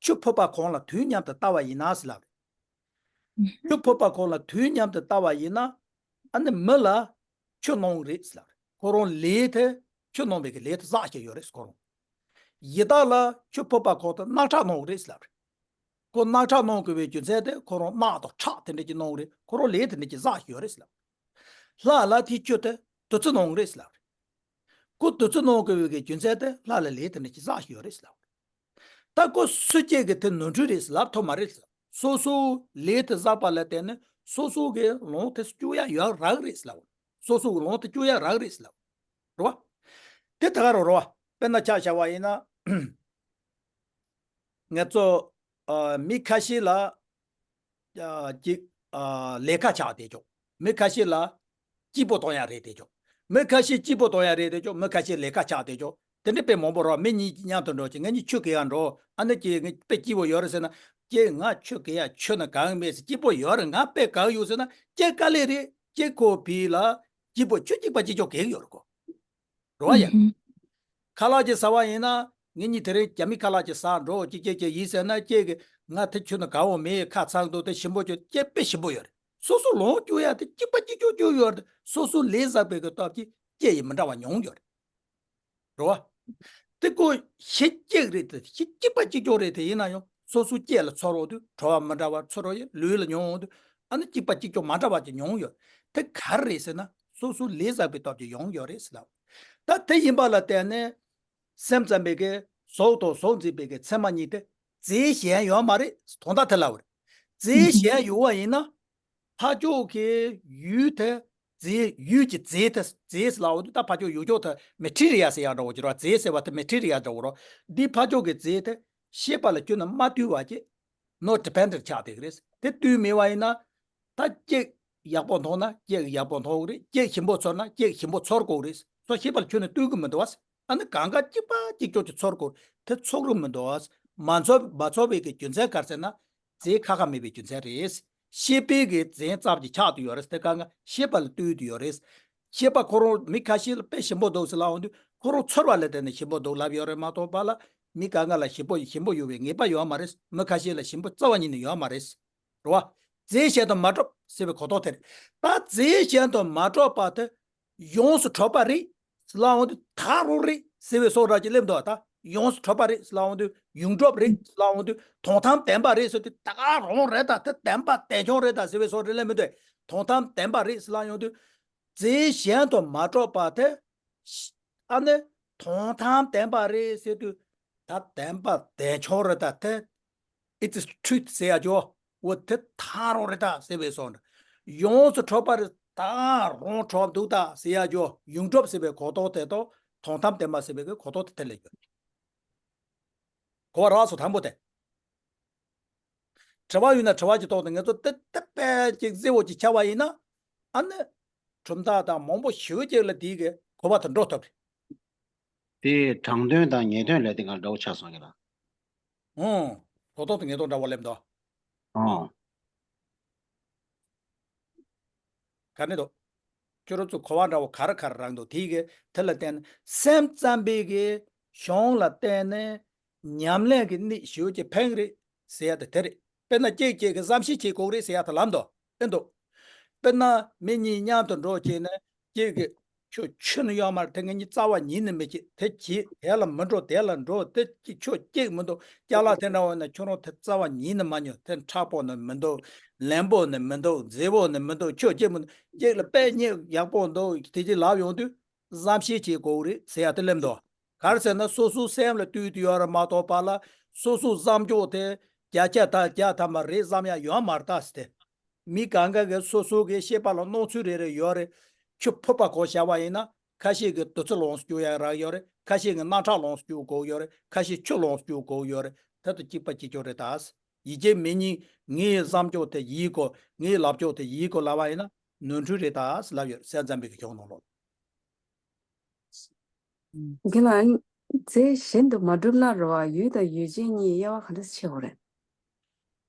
ཆུ་ཕོར་པ་གང་ལ་དུས་མཉམ་དུ་ལྟ་བ་ཡིན་ན་ཟེར་ལབ་རེད། ཆུ་ཕོར་པ་གང་ལ་དུས་མཉམ་དུ་ལྟ་བ་ཡིན་ན། ཨ་ནི་མི་ལ་ཆུ་གནང་གི་རེད་ཟེར་ལབ་རེད། ཁོ་རང་ལས་དེ་ཆུ་གནང་བའི་གི་ལས་དེ་བསགས་བཞག་ཡོད་རེད་ཁོ་རང་། ཡི་དྭགས་ལ་ཆུ་ཕོར་པ་གང་དུ་རྣག་ཁྲག་གནང་གི་རེད་ཟེར་ལབ་རེད། ཁོ་རྣག་ཁྲག་གནང་དགོས་པའི་རྒྱུ་མཚན་དེ་ཁོ་རང་རྣག་དང་ཁྲག་དེ་འདྲ་ཅིག་གནང་གི་རེད། ཁོ་རང་ལས་དེ་འདྲ་ཅིག་བསགས་བཞག་ཡོད་རེད་ཟེར་ལབ་རེད། ལྷ་ལ་དེའི་ཆུ་དེ་བདུད་རྩི་གནང་གི་རེད་ཟེར་ལབ་རེད། ཁོ་བདུད་རྩི་གནང་དགོས་པའི་གི་རྒྱུ་མཚན་དེ་ལྷ་ལ་ལས་དེ་འདྲ་ཅིག་བསགས་ཡོད་རེད་ཟེར་ལབ། ད་ཁོ་སུ་གཅིག་གིས་དེ་ནོར་འཁྲུལ་རེད་ཟེར་ལབ་ཐུབ་མ་རེད་ཟེར། སོ་སོའི་ལས་དེ་བསགས་པ་ལ་བརྟེན་ནས་སོ་སོ་གི་ལོང་དེ་སྐྱུག་ཡ་ཡོད་རག་རེད་ཟེར་ལབ། སོ་སོ་གི་ལོང་དེ་སྐྱུག་ཡ་རག་རེད་ཟེར་ལབ། རེད་བ། དེ་ད་ག་རང་རེད་བ། དཔེར་ན་ཆ་བཞག་པ་ཡིན་ན། ང་ཚོ་ཨ། མི་ཁ་ཤས་ལ་ཨ། ཅིག་ཨ། ལས་ཀ་ཆགས་བསྡད་ཆོག་མི་ཁ་ཤས་ལ་སྐྱིད་པོ་གཏོང་ཡ་རེད་བསྡད་ཆོག་མི་ཁ་ཤས་སྐྱིད་པོ་གཏོང་ཡ་རེད་བསྡད་ཆོག་མི་ཁ་ཤས་ལས་ཀ་ཆགས་བསྡད་ཆོག་དེ་འདྲ་དཔེ་མང་པོ་རེད་བ། མི་གཉིས་མཉམ་དུ་འགྲོ་ཅིག་ང་གཉིས་ཆུ་གི་ཡ་འགྲོ། ཨ་ནི་ཅིག་ངས་དཔེ་སྐྱིད་པོ་ཡོད་རེད་ཟེར་ན། ཅིག་ང་ཆུ་གི་ཡ་ཆུ་ནི་གང་མེད་ཟེར། སྐྱིད་པོ་ཡོད་རེད། ང་དཔེ་གང་ཡོད་ཟེར་ན། ཅིག་དཀའ་ལས་རེད། ཅིག་ཁོ་བི་ལ་སྐྱིད་པོ་ཆུ་གཅིག་པ་གཅིག་ཆོག་གེགས་ཡོད་རེད་ཁོ། རེད་བ་ཡ། ཁ་ལག་ཅིག་ཟ་བ་ཡིན་ན། ངེད་གཉིས་དེ་རིང་རྒྱ་མི་ཁ་ལག་ཅིག་ཟ་འགྲོ་ཅིག་ཅིག་ཅིག་ཡིན་ཟེར་ན། ཅིག་གིས་ང་དེ་ཁྱོན་ནས་དགའ་བོ་མེད། ཁ་ཚང་འདུག་དེ་ཞིམ་པོ་ཅིག་ཅིག་དཔེ་ཞིམ་པོ་ཡོད་རེད། སོ་སོ་ལོང་སྐྱུག་ཡ་དེ་གཅིག་པ་གཅིག་ཆོག་སྐྱུག་ཡོད་རེད། སོ་སོ་ལས་བསགས་པའི་གི་སྟབས་ཀྱིས་ཅིག་ཡིན་མི་འདྲ་བ་མྱོང་ཡོད་རེད། རེད་བ། དེ་ཀོ་ཤེས་གཅིག་རེད་དེ། ཤེས་གཅིག་པ་གཅིག་ཆོག་རེད་དེ། ཡིན་ན་ཡང་སོ་སོ་སྐྱེ་ལ་ཚོར་འོང་དུས་བྲོ་བ་མི་འདྲ་བ་ཚོར་འོང་ཡོད། ལུས་ལ་མྱོང་འོང་དུས་ཨ་ནི་གཅིག་པ་གཅིག་ཆོག་མ་འདྲ་བ་ཅིག་མྱོང་ཡོད། དེ་ག་རེ་རེད་ཟེར་ན་སོ་སོ་ལས་བསགས་པའི་སྟོབས་ཀྱིས་ཡོང་ཡོད་རེད་ཟེར་ལབ། ད་དེ་ཡིན་པ་ལ་བརྟེན་ནས་སེམས་ཙམ་པའི་གི་གཟུགས་དང་གཟུགས་འཛིན་པའི་གི་མཚན་མ་གཉིས་དེ་རྫས་གཞན་ཡོད་མ་རེད། དོན་དག་དེ་ལབ་པ་རེད། རྫས་གཞན་ཡོད་པ་ཡིན་ན། ཕར་ཕྱོགས་ཀྱི་ཡུལ་དེ་རྫས། ཡུལ་གྱི་རྫས་དེ། རྫས་ལབ་དུས་ད་ཕར་ཕྱོགས་ཡུལ་ཕྱོགས་དེ་མེ་ཊི་རི་ཡལ་ཟེར་ཡག་འདྲ་བོ་ཅིག་རེད་བ། རྫས་ཟེར་བ་དེ་མེ་ཊི་རི་ཡལ་འདྲ་བོ་རེད། འདི་ཕར་ཕྱོགས་ཀྱི་རྫས་དེ་ཤེས་པ་ལ་ཁྱོན་ནས་མ་ལྟོས་པ་ཅིག not dependent ཆགས་བསྡད་ཀྱི་རེད། དེ་ལྟོས་མེད་པ་ཡིན་ན། ད་ཅིག་ ཡག་པོ་མཐོང་ན་ལྕེ་གིས་ཡག་པོ་མཐོང་གི་རེད། ལྕེ་ཞིམ་པོ་ཚོར་ན་ལྕེ་གིས་ཞིམ་པོ་ཚོར་དགོས་རེད། སོ་ཤེས་པ་ལ་ཁྱོན་ནས་ལྟོས་གི་མི་འདུག་བ། ཨ་ནི་གང་ག་གཅིག་པ་གཅིག་ཀྱོག་ཅིག་ཚོར་དགོས་རེད། དེ་ཚོར་གི་མི་འདུག་བ། མ་ཚོར་མ་ཚོར་བའི་གི་རྒྱུ་མཚན་ག་རེ་ཟེར་ན། རྫས་ཁ་ཁ་མེད་པའི་རྒྱུ་མཚན་རེད། ཤེས་པའི་གི་རྫས་ཙམ་གྱི་ཆགས་བསྡད་ཡོད་རེད། དེ་གང་ག་ཤེས་པ་ལ་ལྟོས་བསྡད་ཡོད་རེད། ཤེས་པ་ཁོ་རང་མི་ཁ་ཤས་ལ་དཔེ་ཞིམ་པོ་འདུག་ཟེར་ལབ་ཡོང་དུས་ཁོ་རང་ཚོར་བ་ལ་བརྟེན་ནས་ཞིམ་པོ་འདུག་ལབ་ཡོད་རེད་མ་གཏོགས་པ་ལ། མི་གང་ག་ལ་ཞིམ་པོ་ཞིམ་པོ་ཡོད་པའི་ངེས་པ་ཡོད་མ་རེད། མི་ཁ་ཤས་ལ་ཞིམ་པོ་རྩ་བ་ཉིད་ནས་ཡོད་མ་རེད། རེད་བ། རྫས་གཞན་དུ་མ་གྲུབ་ཟེར་བའི་གོ་རྟོགས་དེ་རེད། ད་རྫས་གཞན་དུ་མ་གྲུབ་པ་དེ་ཡོངས་སུ་གྲུབ་པ་རེད་ཟེར་ལབ་ཡོང་དུས་ད་རུང་རེད་ཟེར་བའི་བཟོ་འདྲ་ཅིག་སླེབས་འདུག་ད་ཡོངས་སུ་གྲུབ་པ་རེད་ཟེར་ལབ་ཡོང་དུས་ཡོངས་གྲུབ་རེད་ཟེར་ལབ་ཡོང་དུས་དོན་དམ་བདེན་པ་རེད་ཟེར་དུས་ད་ག་རང་རེད། ད་དེ་བདེན་པ་བདེན་ཆུང་རེད་ད་ཟེར་བའི་བཟོ་འདྲ་སླེབས་མི་འདུག་དོན་དམ་བདེན་པ་རེད་ཟེར་ལབ་ཡོང་དུས་རྫས་གཞན་དུ་མ་གྲུབ་པ་དེ། ཨ་ནི་དོན་དམ་བདེན་པ་རེད་ཟེར་དུས་ད་བདེན་པ་བདེན་ཆུང་རེད་ད་དེ། It is truth ཟེར་ཡ་ཅོ། འོ་དེ་ད་རུང་རེད་ད་ཟེར་བའི་བཟོ་འདྲ། ཡོངས་སུ་གྲུབ་པ་རེད་ད་རུང་གྲུབ་འདུག་ད་ཟེར་ཡ་ཅོ། ཡོངས་གྲུབ་ཟེར་བའི་གོ་རྟོགས་དེ་དང་དོན་དམ་བདེན་པ་ཟེར་བའི་གོ་རྟོགས་དེ་དེ་ལས་ཡོད། གོ་བ་རག་སོང་དང་པོ་དེ། དྲི་བ་ཡོད་ན་དྲི་བ་ཅིག་གཏོང་དང་། ངེད་ཚོ་དེ་དེ་དཔེ་ཅིག་གསལ་བོ་ཅིག་ཆགས་པ་ཡིན་ན། ཨ་ནི་གྲུབ་མཐའ་དང་མང་པོ་ཞེ་པོ་ཅིག་ལ་དེའི་གི་གོ་བ་དེ་འགྲོ་ཐུབ་རེད། དེ་དྲང་དོན་དང་ངེས་དོན་ལས་དེ་ག་འདྲ་བོ་ཆགས་སོང་གི་ལ། ཨོ། གོ་རྟོགས་དང་ངེས་རྟོགས་འདྲ་བོ་སླེབས་འདུག་ཨོ། ག་ནས་འདུག་ཁྱོད་རང་ཚོ་གོ་བ་འདྲ་བོ་ག་རེ་ག་རེ་རག་འདུག་དེའི་གི་དེ་ལ་བརྟེན་ནས་སེམས་ཙམ་པའི་གི་གཞུང་ལ་བརྟེན་ནས་ཉམས་ལེན་གྱི་གནད་ཞེ་པོ་ཅིག་ཕན་གི་རེད་ཟེར་ཡ་དེ་དེ་རེད། དཔེར་ན་གཅིག་གཅིག་གི་བསམ་ཤེས་བྱེད་དགོས་རེད་ཟེར་ཡ་དེ་ལབ་འདུག་ཨེ་འདུག་དཔེར་ན་མི་གཉིས་མཉམ་དུ་འགྲོ་བྱས་ནས་གཅིག་གིས་ཁྱོད་ཆོས་ནི་ཡོད་མ་རེད། དེ་ངེད་གཉིས་རྩ་བ་ཉིད་ནས་མི་བྱེད། དེ་བྱེད། དེ་ལ་མི་འགྲོ། དེ་ལ་འགྲོ། དེ་གཅིག་ཁྱོད་གཅིག་མི་འདུག་ཅ་ལག་དེ་འདྲ་བ་ན་ཁྱོད་རང་དེ་རྩ་བ་ཉིད་ནས་མ་ཉོ། དེ་མཁྲེགས་པོ་ནི་མི་འདུག་ལེན་པོ་ནི་མི་འདུག་མཛེས་པོ་ནི་མི་འདུག་ཁྱོད་གཅིག་མི་འདུག་གཅིག་ལ་དཔེ་རྙེད་ཡག་པོ་འདུག་དེ་གཅིག་ལབ་ཡོང་དུས་བསམ་ཤེས་བྱེད་དགོས་རེད་ཟེར་ཡ་དེ་སླེབས་འདུག་ག་རེ་ཟེར་ན་སོ་སོའི་སེམས་ལ་ལྟོས་དེ་ཡོད་རེད་མ་གཏོགས་པ་ལ་སོ་སོའི་བསམ་སྤྱོད་དེ་བརྒྱ་ཆ་དང་བརྒྱ་ཐམ་པ་རེད་བསམ་ཡ་ཡོད་མ་རེད་ད་ཟེར་ཏེ། མི་གང་ག་གིས་སོ་སོ་གི་ཤེས་པ་ལ་སྣང་ཚུལ་རེ་རེ་ཡོད་རེད། ཆུ་ཕུད་པ་གོ་བཞག་པ་ཡིན་ན་ཁ་ཤས་ཀྱིས་བདུད་རྩི་ལོངས་སུ་སྤྱོད་ཡ་རག་ཡོད་རེད། ཁ་ཤས་ཀྱིས་རྣག་ཁྲག་ལོངས་སུ་སྤྱོད་དགོས་ཡོད་རེད། ཁ་ཤས་ཆུ་ལོངས་སུ་སྤྱོད་དགོས་ཡོད་རེད། དེ་དང་གཅིག་པ་གཅིག་རྐྱང་རེད་ད། ཡིད་ཀྱི་མི་ཉིད་ངའི་བསམ་སྤྱོད་དེ་ཡིད་གོ། ངའི་ལབ་ཕྱོགས་དེ་ཡིད་གོ་ལབ་པ་ཡིན་ན་ནོར་འཁྲུལ་རེད་ད་ལབ་ཡོད་རེད། སེམས་ཙམ་པའི་གི་གཞུང་ནང་ལོགས། རྒན་ལགས། རྫས་གཞན་དུ་མ་གྲུབ་ན་རེད་བ། ཡུལ་དང་ཡུལ་ཅན་གཉིས་དབྱེ་བ་ག་འདྲ་ཕྱེ་དགོས་རེད།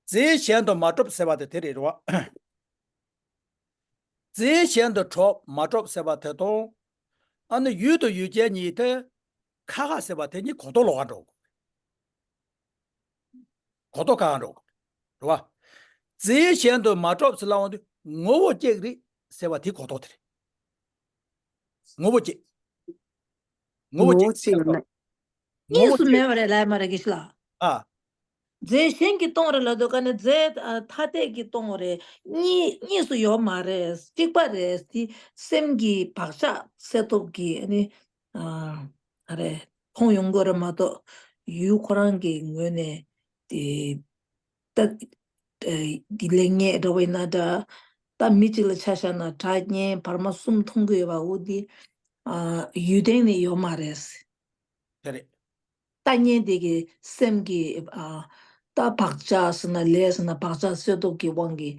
རྫས་གཞན་དུ་མ་གྲུབ་ཟེར་བ་དེ་དེ་རེད་རེད་བ། རྫས་གཞན་དུ་གྲུབ་མ་གྲུབ་ཟེར་བ་དེ་དང་། ཨ་ནི་ཡུལ་དང་ཡུལ་ཅན་གཉིས་དེ་ཁ་ཁ་ཟེར་བ་དེ་གཉིས་གོ་རྟོགས་ལོགས་ཀ་འགྲོ། གོ་རྟོགས་ཁ་ཁ་འགྲོ། རེད་བ། རྫས་གཞན་དུ་མ་གྲུབ་ཟེར་ལབ་ཡོང་དུས་ངོ་བོ་གཅིག་རེད་ཟེར་བ་དེ་གོ་རྟོགས་དེ་རེད། ངོ་བོ་གཅིག་ངོ་བོ་ངོ་བོ་གཅིག་གཅིག་ཡོད་ན། ངོ་བོ་གཉིས་སུ་གཅིག་མེད་པ་རེད་ལབ་ཡ་མ་རེད་དགེ་བཤེས་ལགས། ཨ། རྫས་གཞན་གྱིས་སྟོང་རེད་ལབ་དུས་ཀ་ནས་རྫས་ཨ་ཐ་དད་ཀྱིས་སྟོང་བ་རེད། གཉིས་གཉིས་སུ་ཡོད་མ་རེད། གཅིག་པ་རེད། དེ་སེམས་ཀྱི་བག་ཆགས་སད་སྟོབས་ཀྱིས་ཨ་ནི་ཨ་ཨ་རེ་མཐོང་ཡོང་གི་རེད་མ་གཏོགས་ཡུལ་ཁོ་རང་གི་ངོས་ནས་དེ་ད་ཨ་དེ་ལེགས་ཉེས་འདྲ་བོ་ཡིན་ན་འདྲ། ད་མི་གཅིག་ལ་ཆ་བཞག་ན་དྲག་གཉེན་བར་མ་གསུམ་མཐོང་གི་ཡོད་པ་འོ་དེ་ཨ་ཡུལ་སྟེང་ནས་ཡོད་མ་རེད། དེ་རེད། ལྟ་ཉན་དེ་གི་སེམས་ཀྱི་ཨ་ད་བག་ཆགས་ཟེར་ན་ལས་ཟེར་ན་བག་ཆགས་སད་སྟོབས་ཀྱི་དབང་གིས་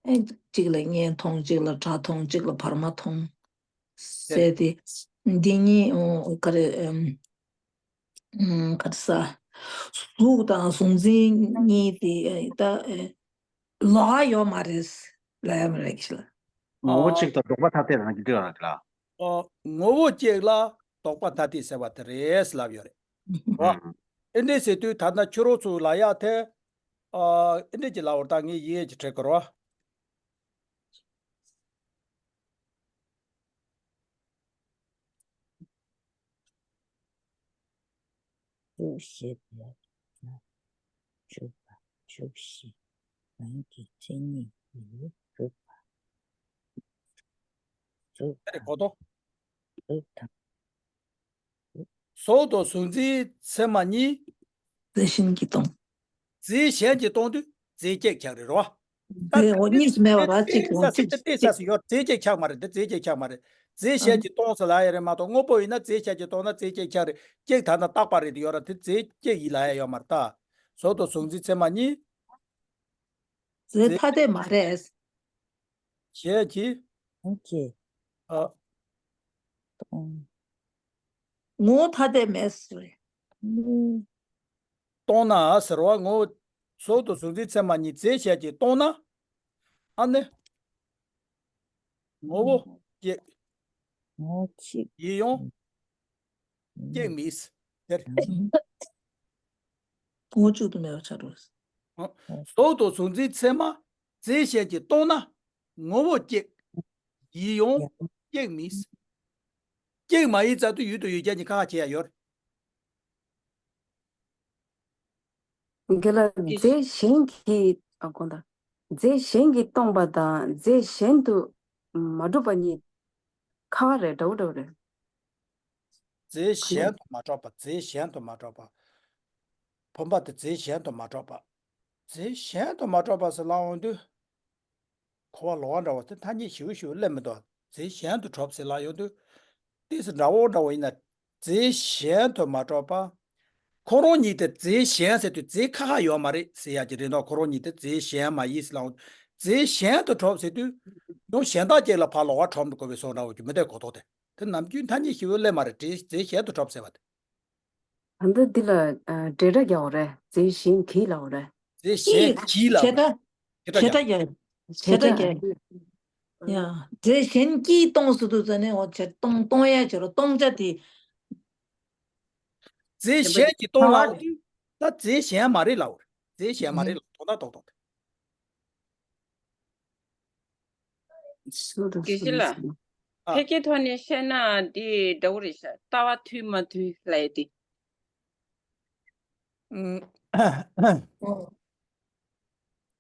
ཨེ་གཅིག་ལ་གཉེན་མཐོང་། གཅིག་ལ་དགྲ་མཐོང་། གཅིག་ལ་བར་མ་མཐོང་། དེ་ཟེར་རེད། ཏེ་འདི་གཉིས་ཨོ་ག་རེ་ཨམ་ཨམ་ག་རེ་ཟ། གཟུགས་དང་གཟུགས་འཛིན་གཉིས་དེ་ཨེ་ད་ཨེ་ལོགས་ཀ་ཡོད་མ་རེད་ལབ་ཡ་མ་རེད་ཀྱི་ལ། ངོ་བོ་གཅིག་དང་ལྡོག་པ་ཐ་དད་རང་གི་འདྲ་རང་གི་ལ། ཨོ། ངོ་བོ་གཅིག་ལ་ལྡོག་པ་ཐ་དད་ཟེར་བ་དེ་རེད་ལབ་ཡོད་རེད། ཨོ། ཨ་འདྲས་ཟེར་དུས་ད་ལྟ་ཁྱོད་རང་ཚོ་ལབ་ཡ་དེ། ཨ་འདྲས་ཀྱི་ལབ་པར་ད་ངས་ཡིད་ཀྱི་དྲན་དགོས་རེད། ཤུགས་ཞེས་པའི་ཤུགས་པ་ཤུགས་ཞེས་རང་གི་མཚན་ཉིད་ཀྱིས་གྲུབ་པ། གཟུགས་དང་། གཟུགས་དང་། གཟུགས་དང་གཟུགས་འཛིན་ཚད་མ་གཉིས། རྫས་གཞན་གྱིས་སྟོང་། རྫས་གཞན་གྱིས་སྟོང་དུས་རྫས་གཅིག་ཆགས་རེད་རོ། ད་རྫས་འོ་གཉིས་སུ་མེད་པ་ར་གཅིག་འོ་གཅིག་ཏེ་ས་སུ་ཡོད། རྫས་གཅིག་ཆགས་མ་རེད། འདི་རྫས་གཅིག་ཆགས་མ་རེད། རྫས་གཞན་གྱིས་སྟོང་ཟེར་ལ་ཡ་རེད་མ་གཏོགས་དངོས་པོ་ཡིན་ན་རྫས་གཞན་གྱིས་སྟོང་ན་རྫས་གཅིག་ཆགས་རེད། གཅིག་ད་ན་རྟག་པ་རེད་དེ་ཡོད་ར་དེ་རྫས་གཅིག་ཡིན་ལ་ཡ་ཡོད་མ་རེད་ད། གཟུགས་དང་གཟུགས་འཛིན་ཚད་མ་གཉིས། རྫས་ཐ་དད་མ་རེད། བྱས་ཀྱི། ཨོ་ཁེ། ཨ། སྟོང་། ངོ་བོ་ཐ་དད་མེད་ཟེར་རེད། སྟོང་ན་ཟེར་བ་ངོ་བོ། ཟོག་དང་གཟུགས་འཛིན་ཚད་མ་གཉིས་རྫས་གཞན་གྱིས་སྟོང་ན། ཨ་ནི། ངོ་བོ་སྐྱེ། ངོ་བོ་གཅིག་ཡིད་ཡོང་། སྐྱེ་མི་སྲིད། དེར། ངོ་བོ་གཅིག་ཏུ་མེད་པར་ཆགས་འགྲོ། ཟོག་དང་གཟུགས་འཛིན་ཚད་མ་རྫས་གཞན་གྱིས་སྟོང་ན། ངོ་བོ་སྐྱེ། ཡིད་ཡོང་། སྐྱེ་མི་སྲིད། སྐྱེ་མ་ཡིན་ཙང་དུ་ཡུལ་དུ་ཡོད་རྒྱ་གཉིས་ཁ་ཁ་བྱེད་ཡ་ཡོད། དགེ་ལ། རྫས་གཞན་གྱིས། ཨ། དགོངས་དག་རྫས་གཞན་གྱིས་སྟོང་པ་དང་རྫས་གཞན་དུ་མ་གྲུབ་པ་གཉིས་ཁ་ཁ་རེད། འདྲ་བོ་འདྲ་བོ་རེད། རྫས་གཞན་དུ་མ་གྲུབ་པ། རྫས་གཞན་དུ་མ་གྲུབ་པ། བུམ་པ་དེ་རྫས་གཞན་དུ་མ་གྲུབ་པ། རྫས་གཞན་དུ་མ་གྲུབ་པ་ཟེར་ལབ་ཡོང་དུས། འཁོར་བ་ལོག་པ་འདྲ་བོ་དེ་ཐ་སྙད་ཞིབ་ཞིབ་སླེབས་མི་འདུག་རྫས་གཞན་དུ་གྲུབ་ཟེར་ལབ་ཡོང་དུས། ཏོག་ཙམ་འདྲ་བོ་འདྲ་བོ་ཡིན་ན། རྫས་གཞན་དུ་མ་གྲུབ་པ། ཁོ་རང་ཉིད་དེ་རྫས་གཞན་ཟེར་དུས་རྫས་ཁ་ཁ་ཡོད་མ་རེད་ཟེར་ཡ་ཅིག་རེད་འདུག་ཁོ་རང་ཉིད་དེ་རྫས་གཞན་མ་ཡིན་ཟེར་ལབ་ཡོང་། རྫས་གཞན་དུ་གྲུབ་ཟེར་དུས། ཡང་གཞན་དག་ཅིག་ལ་ཕར་ལོག་པ་གྲུབ་འགྲོ་དགོས་པའི་བཟོ་འདྲ་བོ་ཅིག་མི་འདུག་གོ་ཐོག་དེ། དེ་ནམ་རྒྱུན་ཐ་སྙད་ཞིབ་པོ་སླེབས་མ་རེད། རྫས་རྫས་གཞན་དུ་གྲུབ་ཟེར་བ་དེ། ད་ལྟ་འདི་ལ་ཨ་འབྲེལ་སྒྲ་རྒྱག་དགོས་རེད། རྫས་གཞན་གྱིས་ལབ་དགོས་རེད། རྫས་གཞན་གྱིས་ལབ་དགོས་རེད། བྱེད་སྒྲ་རྒྱག་བྱེད་སྒྲ་རྒྱག་བྱེད་སྒྲ་རྒྱག་ཡ། རྫས་གཞན་གྱིས་སྟོང་ཟེར་དུས་ཙ་ནས་འོ་བྱེད་སྟོང་སྟོང་ཡ་བྱེད་རོ་སྟོང་བྱ་དེ། རྫས་གཞན་གྱིས་སྟོང་ལབ་དུས་ད་རྫས་གཞན་མ་རེད་ལབ་དགོས་རེད། རྫས་གཞན་མ་རེད་ལབ་དོན་དག་རྡོག་རྡོག་དེ། སུ་དང་སུ་དགེ་བཤེས་ལགས། ཨ། ཕལ་སྐད་ཐོག་ནས་བཤད་ན་འདི་འདྲ་བོ་རེད་ཤག་ལྟ་བ་མཐུན་མ་མཐུན་ལབ་ཡ་དེ།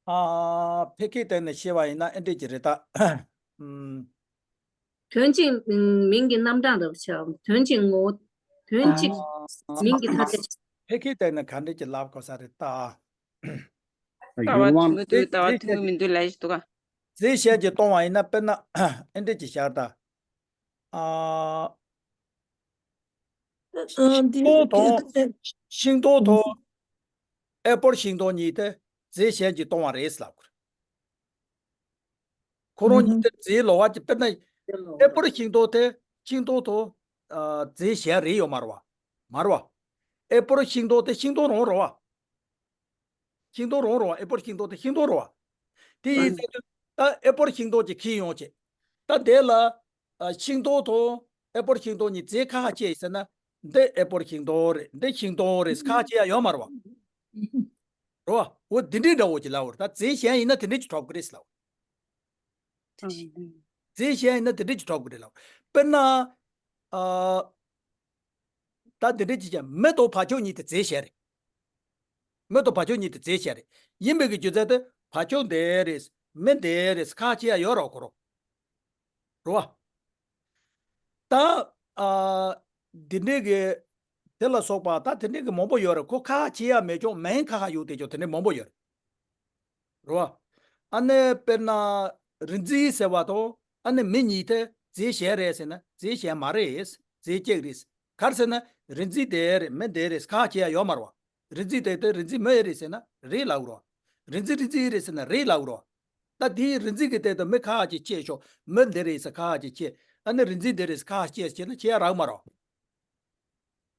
ཨ། ཕལ་སྐད་སྟེང་ནས་བཤད་པ་ཡིན་ན་ཨེ་འདྲས་ཀྱི་རེད་ད། ཨམ། དོན་གཅིག་མིང་གི་རྣམ་གྲངས་འདྲ་བོ་ཆགས། དོན་གཅིག་ངོ་བོ། དོན་གཅིག་མིང་གི་ཐ་དད། ཕལ་སྐད་སྟེང་ནས་ག་འདྲས་ཀྱི་ལབ་དགོས་ས་རེད་ད། ལྟ་བ་མཐུན་མི་འདུག་ལྟ་བ་མཐུན་མི་མི་འདུག་ལབ་ཡ་ཞིག་འདུག་ག་རྫས་གཞན་གྱིས་སྟོང་བ་ཡིན་ན་དཔེར་ན་ཨེ་འདྲས་ཀྱི་ཤར་ད། ཨ། ཤིང་སྡོང་དང་། ཤིང་སྡོང་དང་། ཨེ་པོལ་ཤིང་སྡོང་གཉིས་དེ་རྫས་གཞན་གྱིས་སྟོང་བ་རེད་ལབ་དགོས། ཁོ་རང་གཉིས་དེ་རྫས་ལོགས་པ་གཅིག་དཔེར་ན། ཨེ་པོལ་ཤིང་སྡོང་དེ་ཤིང་སྡོང་དང་། ཨ། རྫས་གཞན་རེད་ཡོད་མ་རེད་བ། མ་རེད་བ། ཨེ་པོལ་ཤིང་སྡོང་དེ་ཤིང་སྡོང་རང་རེད་བ། ཤིང་སྡོང་རང་རེད་བ། ཨེ་པོལ་ཤིང་སྡོང་དེ་ཤིང་སྡོང་རེད་བ། དེ་ཡིན་ཙང་དུས་ད་ཨེ་པོལ་ཤིང་སྡོང་གཅིག་ཁྱེར་ཡོང་བྱས། ད་དེ་ལ། ཨ། ཤིང་སྡོང་དང་ཨེ་པོལ་ཤིང་སྡོང་གཉིས་རྫས་ཁ་ཁ་ཕྱེ་ཡིན་ཟེར་ན། འདི་ཨེ་པོལ་ཤིང་སྡོང་རེད། འདི་ཤིང་སྡོང་རེད་ཁ་ཕྱེ་ཡ་ཡོད་མ་རེད་བ། རེད་བ། འོ་འདི་འདྲའི་འདྲ་བོ་ཅིག་ལབ་པ་རེད། ད་རྫས་གཞན་ཡིན་ན་དེ་འདྲའི་ཅིག་གྲུབ་ཀྱི་རེད་ལབ་པ། རྫས་གཞན་ཡིན་ན་དེ་འདྲའི་ཅིག་གྲུབ་ཀྱི་རེད་ལབ་པ། དཔེར་ན། ཨ། ད་དེ་འདྲའི་ཅིག་ཀྱང་མེ་དང་བ་ཕྱུགས་གཉིས་དེ་རྫས་གཞན་རེད། མེ་དང་བ་ཕྱུགས་གཉིས་དེ་རྫས་གཞན་རེད། ཡིན་པའི་གི་རྒྱུ་མཚན་དེ་བ་ཕྱུགས་འདི་རེད། མེ་འདི་རེད་ཁ་ཕྱེ་ཡ་ཡོད་རེད་བ། ཁོ་རང་། རེད་བ། ད། ཨ། འདི་འདྲའི་གི། དེ་ལ་སོགས་པ་ད་དེ་འདྲའི་གི་མང་པོ་ཡོད་རེད། ཁོ་ཁ་ཁ་ཕྱེ་ཡ་མེད་ཀྱང་མེ་ཁ་ཁ་ཡོད་དེ་ཀྱང་དེ་འདྲའི་མང་པོ་ཡོད་རེད། རེད་བ། ཨ་ནི་དཔེར་ན། རིག་འཛིན་ཟེར་བ་དང་ཨ་ནི་མི་གཉིས་དེ་རྫས་གཞན་རེད་ཟེར་ན་རྫས་གཞན་མ་རེད། རྫས་གཅིག་རེད། ག་རེ་ཟེར་ན་རིག་འཛིན་དེ་རེད། མི་དེ་རེད་ཁ་ཁ་ཕྱེ་ཡ་ཡོད་མ་རེད་བ། རིག་འཛིན་དེ་དེ་རིག་འཛིན་མི་རེད་ཟེར་ན་རེད་ལབ་དགོས་རེད་བ། རིག་འཛིན་རིག་འཛིན་རེད་ཟེར་ན་རེད་ལབ་དགོས་རེད་བ། ད་དེའི་རིག་འཛིན་གྱི་སྟེང་དུ་མི་ཁ་ཁ་ཅིག་ཕྱེ་ཆོག་མི་འདི་རེད་ཟེར་ཁ་ཁ་ཅིག་ཕྱེ། ཨ་ནི་རིག་འཛིན་འདི་རེད་ཟེར་ཁ་ཁ་ཕྱེ་ཟེར་ན་ཕྱེ་ཡ་རག་མ་རེད་བ།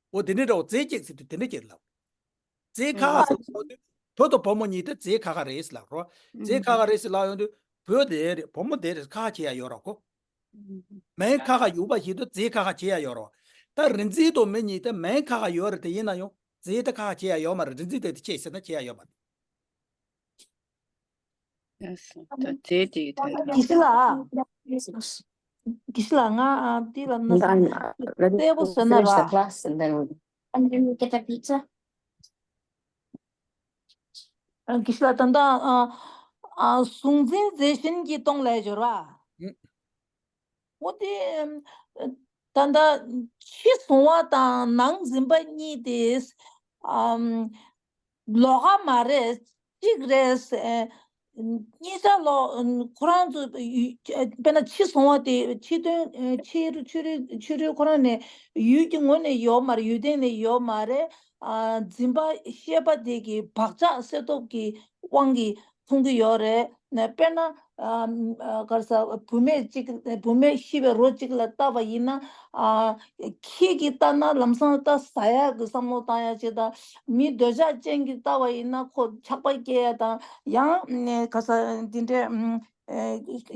འོ་དེ་འདྲའི་འདྲ་བོ་རྫས་གཅིག་ཟེར་དུས་དེ་འདྲ་གཅིག་ལབ། རྫས་ཁ་ཁ་ཟེར་ཡོང་དུས་བུ་དང་བུ་མོ་གཉིས་དེ་རྫས་ཁ་ཁ་རེད་ཟེར་ལབ་རོ། རྫས་ཁ་ཁ་རེད་ཟེར་ལབ་ཡོང་དུས་བུ་དེ་རེད། བུ་མོ་དེ་རེད་ཁ་ཁ་ཕྱེ་ཡ་ཡོད་རོ་ཁོ། མེ་ཁ་ཁ་ཡོད་པ་ཞིག་ཏུ་རྫས་ཁ་ཁ་ཕྱེ་ཡ་ཡོད་རོ། ད་རིག་འཛིན་དང་མི་གཉིས་དེ་མེ་ཁ་ཁ་ཡོད་རེད། དེ་ཡིན་ན་ཡང་རྫས་དེ་ཁ་ཁ་ཕྱེ་ཡ་ཡོད་མ་རེད། རིག་འཛིན་དེ་དེ་ཕྱེ་ཟེར་ན་ཕྱེ་ཡ་ཡོད་མ་རེད། ཡག་སོང་། ད་རྫས་དེ་ཡི་དོན་དུ། དགེ་བཤེས་ལགས། དགེ་བཤེས་ལགས་ང་ཨ་འདི་ལ་ན་གསལ་པོ་བཟོས་ན་ར། དགེ་བཤེས་ལགས་ད་ལྟ་ཨ་ཨ་གཟུང་འཛིན་རྫས་གཞན་གྱིས་སྟོང་ལབ་སྦྱོར་བ། འོ་དེ། ད་ལྟ་ཕྱི་གཟུང་བ་དང་ནང་འཛིན་པ་གཉིས་དེ། ཨམ། ལོགས་ཀ་མ་རེད། གཅིག་རེད། གཉིས་ཆ་ལོག་ཁོ་རང་ཚོ་དཔེར་ན་ཕྱི་གཟུང་བ་དེ་ཕྱི་དོན་ཕྱི་རོལ་ཕྱི་རོལ་ཕྱི་རོལ་ཁོ་རང་ནས་ཡུལ་གྱི་ངོས་ནས་ཡོད་མ་རེད། ཡུལ་སྟེང་ནས་ཡོད་མ་རེད། ཨ། འཛིན་པ་ཤེས་པ་དེ་གི་བག་ཆགས་སད་སྟོབས་ཀྱི་དབང་གིས་མཐོང་གི་ཡོད་རེད། དཔེར་ན་ ཨ་ཨ་ག་རེ་ཟ། བུད་མེད་གཅིག་བུད་མེད་ཤི་བའི་རོ་གཅིག་ལ་བལྟ་བ་ཡིན་ན། ཨ་ཁྱེད་ཀྱིས་ལྟ་ན་ལམ་སང་ད་ཟ་ཡག་གི་བསམ་བློ་བཏང་ཡག་ཅིག་དང་། མི་འདོད་ཆགས་ཅན་གྱིས་ལྟ་བ་ཡིན་ན་ཁོ་ཆགས་པ་སྐྱེ་ཡ་དང་། ཡང་ཨ་ག་རེ་ཟ། འདི་འདྲའི་ཨ་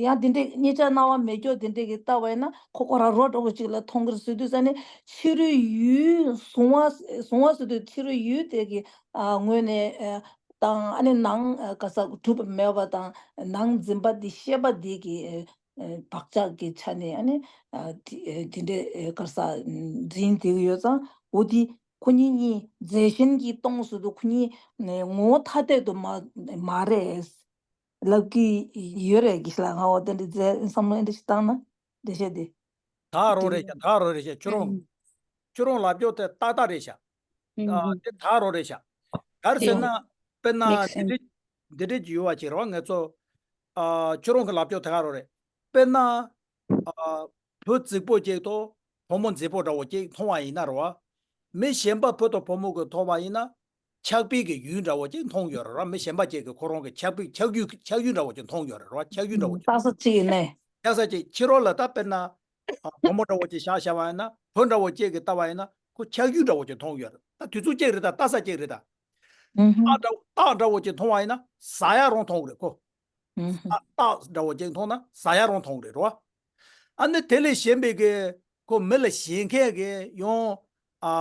ཡང་འདི་འདྲའི་གཉིས་ཆ་སྣང་བ་མེད་སྐྱོ་འདི་འདྲའི་གི་ལྟ་བ་ཡིན་ན། ཁོ་ཁོ་རང་རོ་འདྲ་བོ་ཅིག་ལ་མཐོང་གི་རེད་ཟེར་དུས་ཙ་ནས། ཕྱི་རོལ་ཡུལ་གཟུང་བ་གཟུང་བ་ཟེར་དུས་ཕྱི་རོལ་ཡུལ་དེ་གི་ཨ་ངོས་ནས་ཨ་དང་། ཨ་ནི་ནང་ཨ་ག་རེ་ཟ། གྲུབ་པ་མེད་པ་དང་། ནང་འཛིན་པ་འདི་ཤེས་པ་འདི་གི་ཨ་བག་ཆགས་ཀྱི་ཆ་ནས། ཨ་ནི་ཨ་དེ་ཨ་དེ་འདྲའི་ཨ་ག་རེ་ཟ། འཛིན་བསྡད་ཀྱི་ཡོད་ཙང་། འོ་དེ་ཁོ་གཉིས་གཉིས་རྫས་གཞན་གྱིས་སྟོང་ཟེར་དུས་ཁོ་གཉིས་ངོ་བོ་ཐ་དད་དུ་མ་མ་རེད་ལབ་ཀྱི་ཡོད་རེད་གི་ལ། ང་འོ་དེ་འདྲ་རྫས་བསམ་བློ་ཨེ་འདྲ་ཞིག་བཏང་ན། འགྲེལ་བཤད་དེ། ད་རང་རེད་ཤག་ད་རང་རེད་ཤག་ཁྱོད་རང་། ཨང་། ཁྱོད་རང་ལབ་ཕྱོགས་དེ་ཏག་ཏག་རེད་ཤག་ཨང་། ཨ་ཨང་། དེ་ད་རང་རེད་ཤག་ག་རེ་ཟེར་ན། ཨོ། དཔེར་ན་makes འདི་འདྲ་sense། འདི་འདྲ་ཅིག་ཡོད་པ་ཅིག་རེད་བ། ང་ཚོ་ཨ་ཁྱོད་རང་གི་ལབ་ཕྱོགས་དེ་ག་རང་རེད། དཔེར་ན་ཨ་བུ་རྫིག་པོ་ཅིག་དང་བུ་མོ་མཛེས་པོ་འདྲ་བོ་ཅིག་མཐོང་བ་ཡིན་ན་རེད་བ། མི་གཞན་པ་བུ་དང་བུ་མོ་གིས་མཐོང་བ་ཡིན་ན། ཆགས་པའི་གི་ཡུལ་འདྲ་བོ་ཅིག་མཐོང་ཡོད་རེད་ར། མི་གཞན་པ་ཅིག་གིས་ཁོ་རང་གི་ཆགས་པའི་ཆགས་ཡུལ་ཆགས་ཡུལ་འདྲ་བོ་ཅིག་མཐོང་ཡོད་རེད་ར། ཆགས་ཡུལ་འདྲ་བོ་ཅིག་རྟགས་གསལ་ཅིག་ཡིན་ནའི། ཆགས་ས་ཅིག་ཕྱི་རོལ་ལ་ད་དཔེར་ན། ཨ་བུ་མོ་འདྲ་བོ་ཅིག་བཞག་བཞག་པ་ཡིན་ན། བུ་འདྲ་བོ་ཅིག་གིས་ལྟ་བ་ཡིན་ན་ཁོ་ཆགས་ཡུལ་འདྲ་བོ་ཅིག་མཐོང་ཡོད་རེད། ད་དུས་ཚོད་ཅིག་རེད། ད་རྟགས་གསལ་ཅིག་རེད་ད། ཨུ་ཧུ། རྟགས་འདྲ་རྟགས་འདྲ་བོ་ཅིག་མཐོང་བ་ཡིན་ན་ཟ་ཡག་རང་མཐོང་གི་རེད་ཁོ། ཨུ་ཧུ། ཨ་རྟགས་འདྲ་བོ་ཅིག་མཐོང་ན་ཟ་ཡག་རང་མཐོང་གི་རེད་རོ། ཨ་ནི་དེ་ལས་གཞན་པའི་གི་ཁོ་མི་ལ་ཞེན་མཁན་གི་ཡང་ཨ་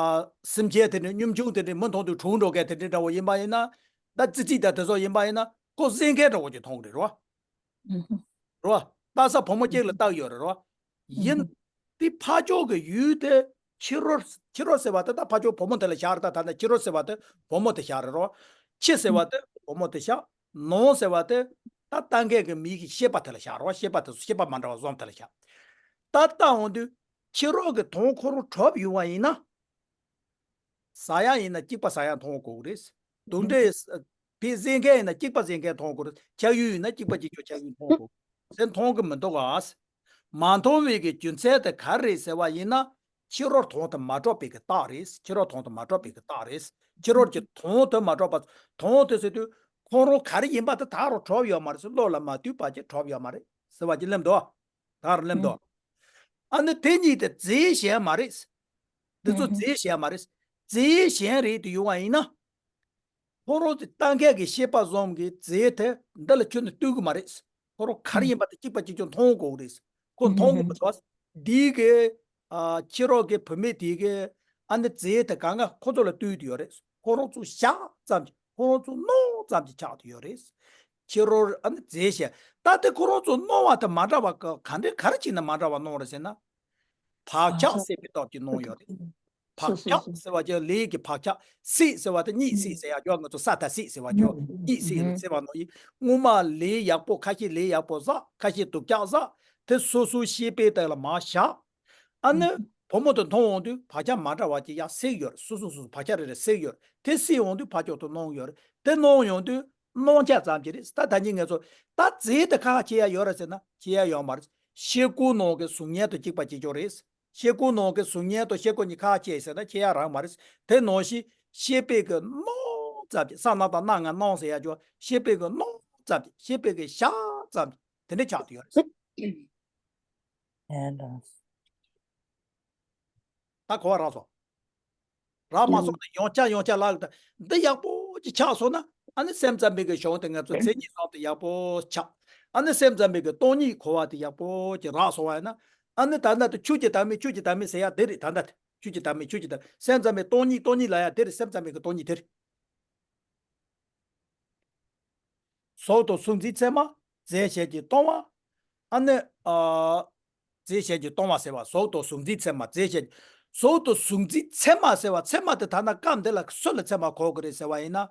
སེམས་ཅན་དེ་འདྲ་གཉོམ་ཆུང་དེ་འདྲ་མི་མཐོང་དུས་གྲོངས་འགྲོ་མཁན་དེ་འདྲ་འདྲ་བོ་ཡིན་པ་ཡིན་ན། ད་ཙི་ཙི་དང་དེ་ཚོ་ཡིན་པ་ཡིན་ན་ཁོ་བསད་མཁན་འདྲ་བོ་ཅིག་མཐོང་གི་རེད་རོ། ཨུ་ཧུ། རོ། རྟགས་གསལ་བུ་མོ་གཅིག་ལ་བཏགས་ཡོད་རེད་རོ། ཨུ་ཡིན། ཧུ། དེ་ཕར་ཕྱོགས་ཀྱི་ཡུལ་དེ་ཕྱི་རོལ་ཕྱི་རོལ་ཟེར་བ་དེ་ད་ཕར་ཕྱོགས་བུ་མོ་དེ་ལ་བཞག་རེད། ད་ད་ནི་ཕྱི་རོལ་ཟེར་བ་དེ་བུ་མོ་དེ་བཞག་རེད་རོ། ཕྱི་ཟེར་བ་དེ་བུ་མོ་དེ་བཞག་ནང་ཟེར་བ་དེ་ད་ལྟ་མཁན་གྱི་མིའི་གི་ཤེས་པ་དེ་ལ་བཞག་རོ། ཤེས་པ་དེ་ཚོ་ཤེས་པ་མ་འདྲ་བ་གསུམ་དེ་ལ་བཞག་ད་ལྟ་འོང་དུས་ཕྱི་རོལ་གྱི་དོན་ཁོ་རང་གྲུབ་ཡོང་བ་ཡིན་ན། ཟ་ཡག་ཡིན་ན་གཅིག་པ་ཟ་ཡག་མཐོང་དགོས་ཀྱི་རེད། དུག་འདྲེ་ཕར་བསད་མཁན་ཡིན་ན་གཅིག་པ་བསད་མཁན་མཐོང་དགོས་རེད། ཆགས་ཡུལ་ཡིན་ན་གཅིག་པ་གཅིག་རྐྱང་ཆགས་ཡུལ་མཐོང་དགོས་ཟེར་མཐོང་གི་མི་འདུག་ག་མ་མཐོང་བའི་གི་རྒྱུ་མཚན་དེ་ག་རེ་རེད་ཟེར་བ་ཡིན་ན། ཕྱི་རོལ་དོན་དེ་མ་གྲུབ་པའི་གི་རྟགས་རེད། ཕྱི་རོལ་དོན་དེ་མ་གྲུབ་པའི་གི་རྟགས་རེད། ཕྱི་རོལ་གྱི་དོན་དེ་མ་གྲུབ་པ། དོན་དེ་ཟེར་དུས་ཁོ་རང་ག་རེ་ཡིན་པ་དེ་ད་རུང་གྲུབ་ཡོད་མ་རེད་ཟེར། བློ་ལ་མ་འདུས་པ་ཅིག་གྲུབ་ཡོད་མ་རེད་ཟེར་བ་ཅིག་སླེབས་འདུག་ད་རུང་སླེབས་འདུག་ཨ་ནི་དེ་གཉིས་དེ་རྫས་གཞན་མ་རེད། འདི་ཚོ་རྫས་གཞན་མ་རེད། རྫས་གཞན་རེད་དུ་ཡོང་བ་ཡིན་ན། ཁོ་རང་ཚོ་ལྟ་མཁན་གྱི་ཤེས་པ་བཟུམ་གྱི་རྫས་དེ་འདི་ལ་ཁྱོན་ནས་ལྟོས་གི་མ་རེད། ཁོ་རང་ག་རེ་ཡིན་པ་དེ་གཅིག་པ་གཅིག་རྐྱང་མཐོང་དགོས་རེད། ཁོ་མཐོང་གི་མི་འདུག་འདི་གི་ཨ་ཕྱི་རོལ་གྱི་བུད་མེད་དེ་གི་ཨ་ནི་རྫས་དེ་གང་ག་ཁོ་ཚོ་ལ་ལྟོས་དུ་ཡོད་རེད། ཁོ་རང་ཚོ་བཞག་ཙམ་གྱིས་ཁོ་རང་ཚོ་སྣང་ཙམ་གྱིས་ཆགས་དུ་ཡོད་རེད། ཕྱི་རོལ་ཨ་ནི་རྫས་གཞན། ད་དེ་ཁོ་རང་ཚོ་སྣང་བ་དེ་མ་འདྲ་བ་ག་ག་འདྲ་ག་རེ་བྱས་ན་མ་འདྲ་བ་སྣང་རེད་ཟེར་ན། བག་ཆགས་སྲེད་པའི་སྟོབས་ཀྱིས་སྣང་ཡོད་རེད། བག་ཆགས་ཟེར་བ་ཅིག་ལས་ཀྱི་བག་ཆགས། སྲེད་ཟེར་བ་དེ་གཉིད་སྲེད་ཟེར་ཡག་ཅིག་ཡོད། ང་ཚོ་ས་ད་སྲེད་ཟེར་བ་ཅིག་ཡོད། གཉིད་སྲེད་ལ་སྲེད་པ་ནང་བཞིན་སྔོན་མ་ལས་ཡག་པོ་ཁ་ཤས་ལས་ཡག་པོ་བསགས། ཁ་ཤས་སྡུག་ཅག་བསགས། དེ་སོ་སོའི་ཤེས་པའི་སྟེང་ལ་མར་བཞག་ཨ་ནི་བུ་མོ་དེ་མཐོང་འོང་དུས་བག་ཆགས་མ་འདྲ་བ་ཅིག་ཡར་སད་ཡོད་རེད། སོ་སོ་སོ་སོ་བག་ཆགས་རེ་རེ་སད་ཡོད་རེད། དེ་སད་འོང་དུས་ཕར་ཕྱོགས་སུ་སྣང་ཡོད་རེད། དེ་སྣང་ཡོང་དུས་སྣང་ཆ་ཙམ་གྱིས་རེད། ད་ད་གིན་ངས་ཚོ་ད་རྫས་དེ་ཁ་ཁ་ཕྱེ་ཡག་ཡོད་རེད་ཟེར་ན་ཕྱེ་ཡག་ཡོད་མ་རེད། ཤེལ་སྒོ་ནང་གི་གཟུགས་བརྙན་དང་གཅིག་པ་གཅིག་རྐྱང་རེད། ཤེལ་སྒོ་ནང་གི་གཟུགས་བརྙན་དང་ཤེལ་སྒོ་གཉིས་ཁ་ཕྱེ་ཟེར་ན་ཕྱེ་ཡག་རག་མ་རེད། དེ་ནང་བཞིན་ཤེས་པའི་གི་སྣང་ཙམ་གྱིས། གསང་སྣང་དང་སྣང་ངེ་སྣང་ཟེར་ཡག་ཅིག་ཡོད། ཤེས་པའི་གི་སྣང་ཙམ་གྱིས། ཤེས་པའི་གི་ཤར་ཙམ་གྱིས་དེ་འདྲ་ཆགས་བསྡད་ཡོད་རེད། ཨེ་ལགས། ད་གོ་བ་རག་སོང་། རག་མ་སོང་ན་ཡང་བསྐྱར་ཡང་བསྐྱར་ལབ་དང་། འདི་ཡག་པོ་ཅིག་ཆགས་སོང་ན་ཨ་ནི་སེམས་ཙམ་པའི་གི་གཞུང་དེ་ང་ཚོ་མཚན་ཉིད་གསུམ་དེ་ཡག་པོ་ཆགས། ཨ་ནི་སེམས་ཙམ་པའི་གི་སྟོང་ཉིད་གོ་བ་དེ་ཡག་པོ་ཅིག་རག་སོང་བ་ཡིན་ན། ཨ་ནི་ད་ལྟ་དེ་ཆོས་ཀྱི་བདག་མེད། ཆོས་ཀྱི་བདག་མེད་ཟེར་ཡག་དེ་རེད། ད་ལྟ་དེ་ཆོས་ཀྱི་བདག་མེད། ཆོས་ཀྱི་བདག་མེད། སེམས་ཙམ་པའི་སྟོང་ཉིད། སྟོང་ཉིད་ལབ་ཡག་དེ་རེད། སེམས་ཙམ་པའི་གི་སྟོང་ཉིད་དེ་རེད། གཟུགས་དང་གཟུགས་འཛིན་ཚད་མ། རྫས་གཞན་གྱིས་སྟོང་བ། ཨ་ནི་ཨ་རྫས་གཞན་གྱིས་སྟོང་བ་ཟེར་བ། གཟུགས་དང་གཟུགས་འཛིན་ཚད་མ། རྫས་གཞན་གྱིས། གཟུགས་དང་གཟུགས་འཛིན་ཚད་མ་ཟེར་བ། ཚད་མ་དེ་ཐ་ན་སྐབས་འདི་ལ་སུ་ལ་ཚད་མ་གོ་དགོས་རེད་ཟེར་བ་ཡིན་ན།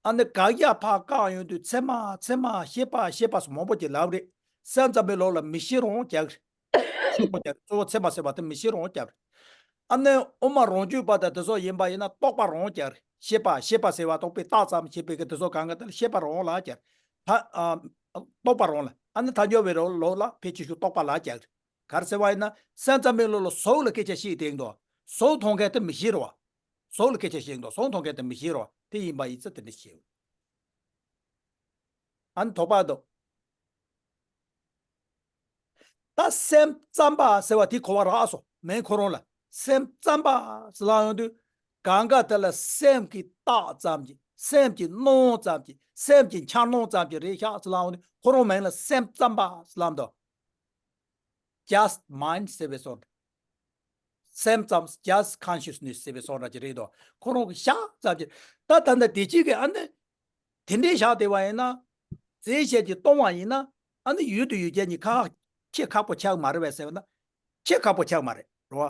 ཨ་ནི་དགག་བཞག་ཕར་བཀག་ཡོང་དུས་ཚད་མ་ཚད་མ། ཤེས་པ་ཤེས་པ་སོགས་མང་པོ་ཅིག་ལབ་རེད། སེམས་ཙམ་པའི་ལུགས་ལ་མིག་ཤེས་རང་རྒྱག་རེད། གཙོ་བོ་ཚད་མ་ཟེར་བ་དེ་མིག་ཤེས་རང་རྒྱག་རེད། ཨ་ནི་དབུ་མ་རང་རྒྱུད་པ་དང་དེ་ཚོ་ཡིན་པ་ཡིན་ན་རྟོག་པ་རང་རྒྱག་རེད། ཤེས་པ་ཤེས་པ་ཟེར་བ་རྟོག་པས་བཏགས་ཙམ་ཤེས་པའི་གི་དེ་ཚོ་གང་ག་དེ་ལ་ཤེས་པ་རང་ལ་རྒྱག་རེད། ད་ཨ་རྟོག་པ་རང་ལ། ཨ་ནི་ཐལ་འགྱུར་བའི་ལུགས་ལ་ཕལ་ཆེ་ཤོས་རྟོག་པ་ལ་རྒྱག་རེད། ག་རེ་ཟེར་བ་ཡིན་ན་སེམས་ཙམ་པའི་ལུགས་ལ་གཟུགས་ལ་སྐད་ཆ་བཤད་བསྡད་འདུག་གཟུགས་མཐོང་མཁན་དེ་མིག་ཤེས་རེད་བ། གཟུགས་ལ་སྐད་ཆ་བཤད་འདུག་གཟུགས་མཐོང་མཁན་དེ་མིག་ཤེས་རེད་བ། དེ་ཡིན་པ་ཡིན་ཙང་དེ་འདྲ་བཤད། ཨ་ནི་དོགས་པ་འདུག་ད་སེམས་ཙམ་པ་ཟེར་བ་དེ་གོ་བ་རག་སོང་མིང་ཁོ་རང་ལ། སེམས་ཙམ་པ་ཟེར་ལབ་ཡོང་དུས། གང་ག་དེ་ལ་སེམས་ཀྱིས་བཏགས་ཙམ་གྱིས། སེམས་ཀྱིས་སྣང་ཙམ་གྱིས། སེམས་ཀྱིས་འཆར་སྣང་ཙམ་གྱིས་རེད་ཤག་ཟེར་ལབ་ཡོང་དུས། ཁོ་རང་མིང་ལ་སེམས་ཙམ་པ་ཟེར་ལབ་འདུག Just mind ཟེར་བའི་སོང་། སེམས་ཙམ། Just consciousness ཟེར་བའི་སོང་འདྲ་ཅིག་རེད་དོ། ཁོ་རང་གི་ཤག་ཙམ་གྱིས། ད་ད་ལྟ་དེ་གཅིག་གིས་ཨ་ནི། དེ་འདྲའི་བཞག་བསྡད་པ་ཡིན་ན། རྫས་གཞན་གྱིས་སྟོང་བ་ཡིན་ན། ཨ་ནི་ཡུལ་དུ་ཡུལ་ཅན་གྱི་ཁག་ཁྱེད་ཁག་པོ་ཆགས་མ་རེད་པས་ཟེར་བ་ན། ཁྱེད་ཁག་པོ་ཆགས་མ་རེད་རོ།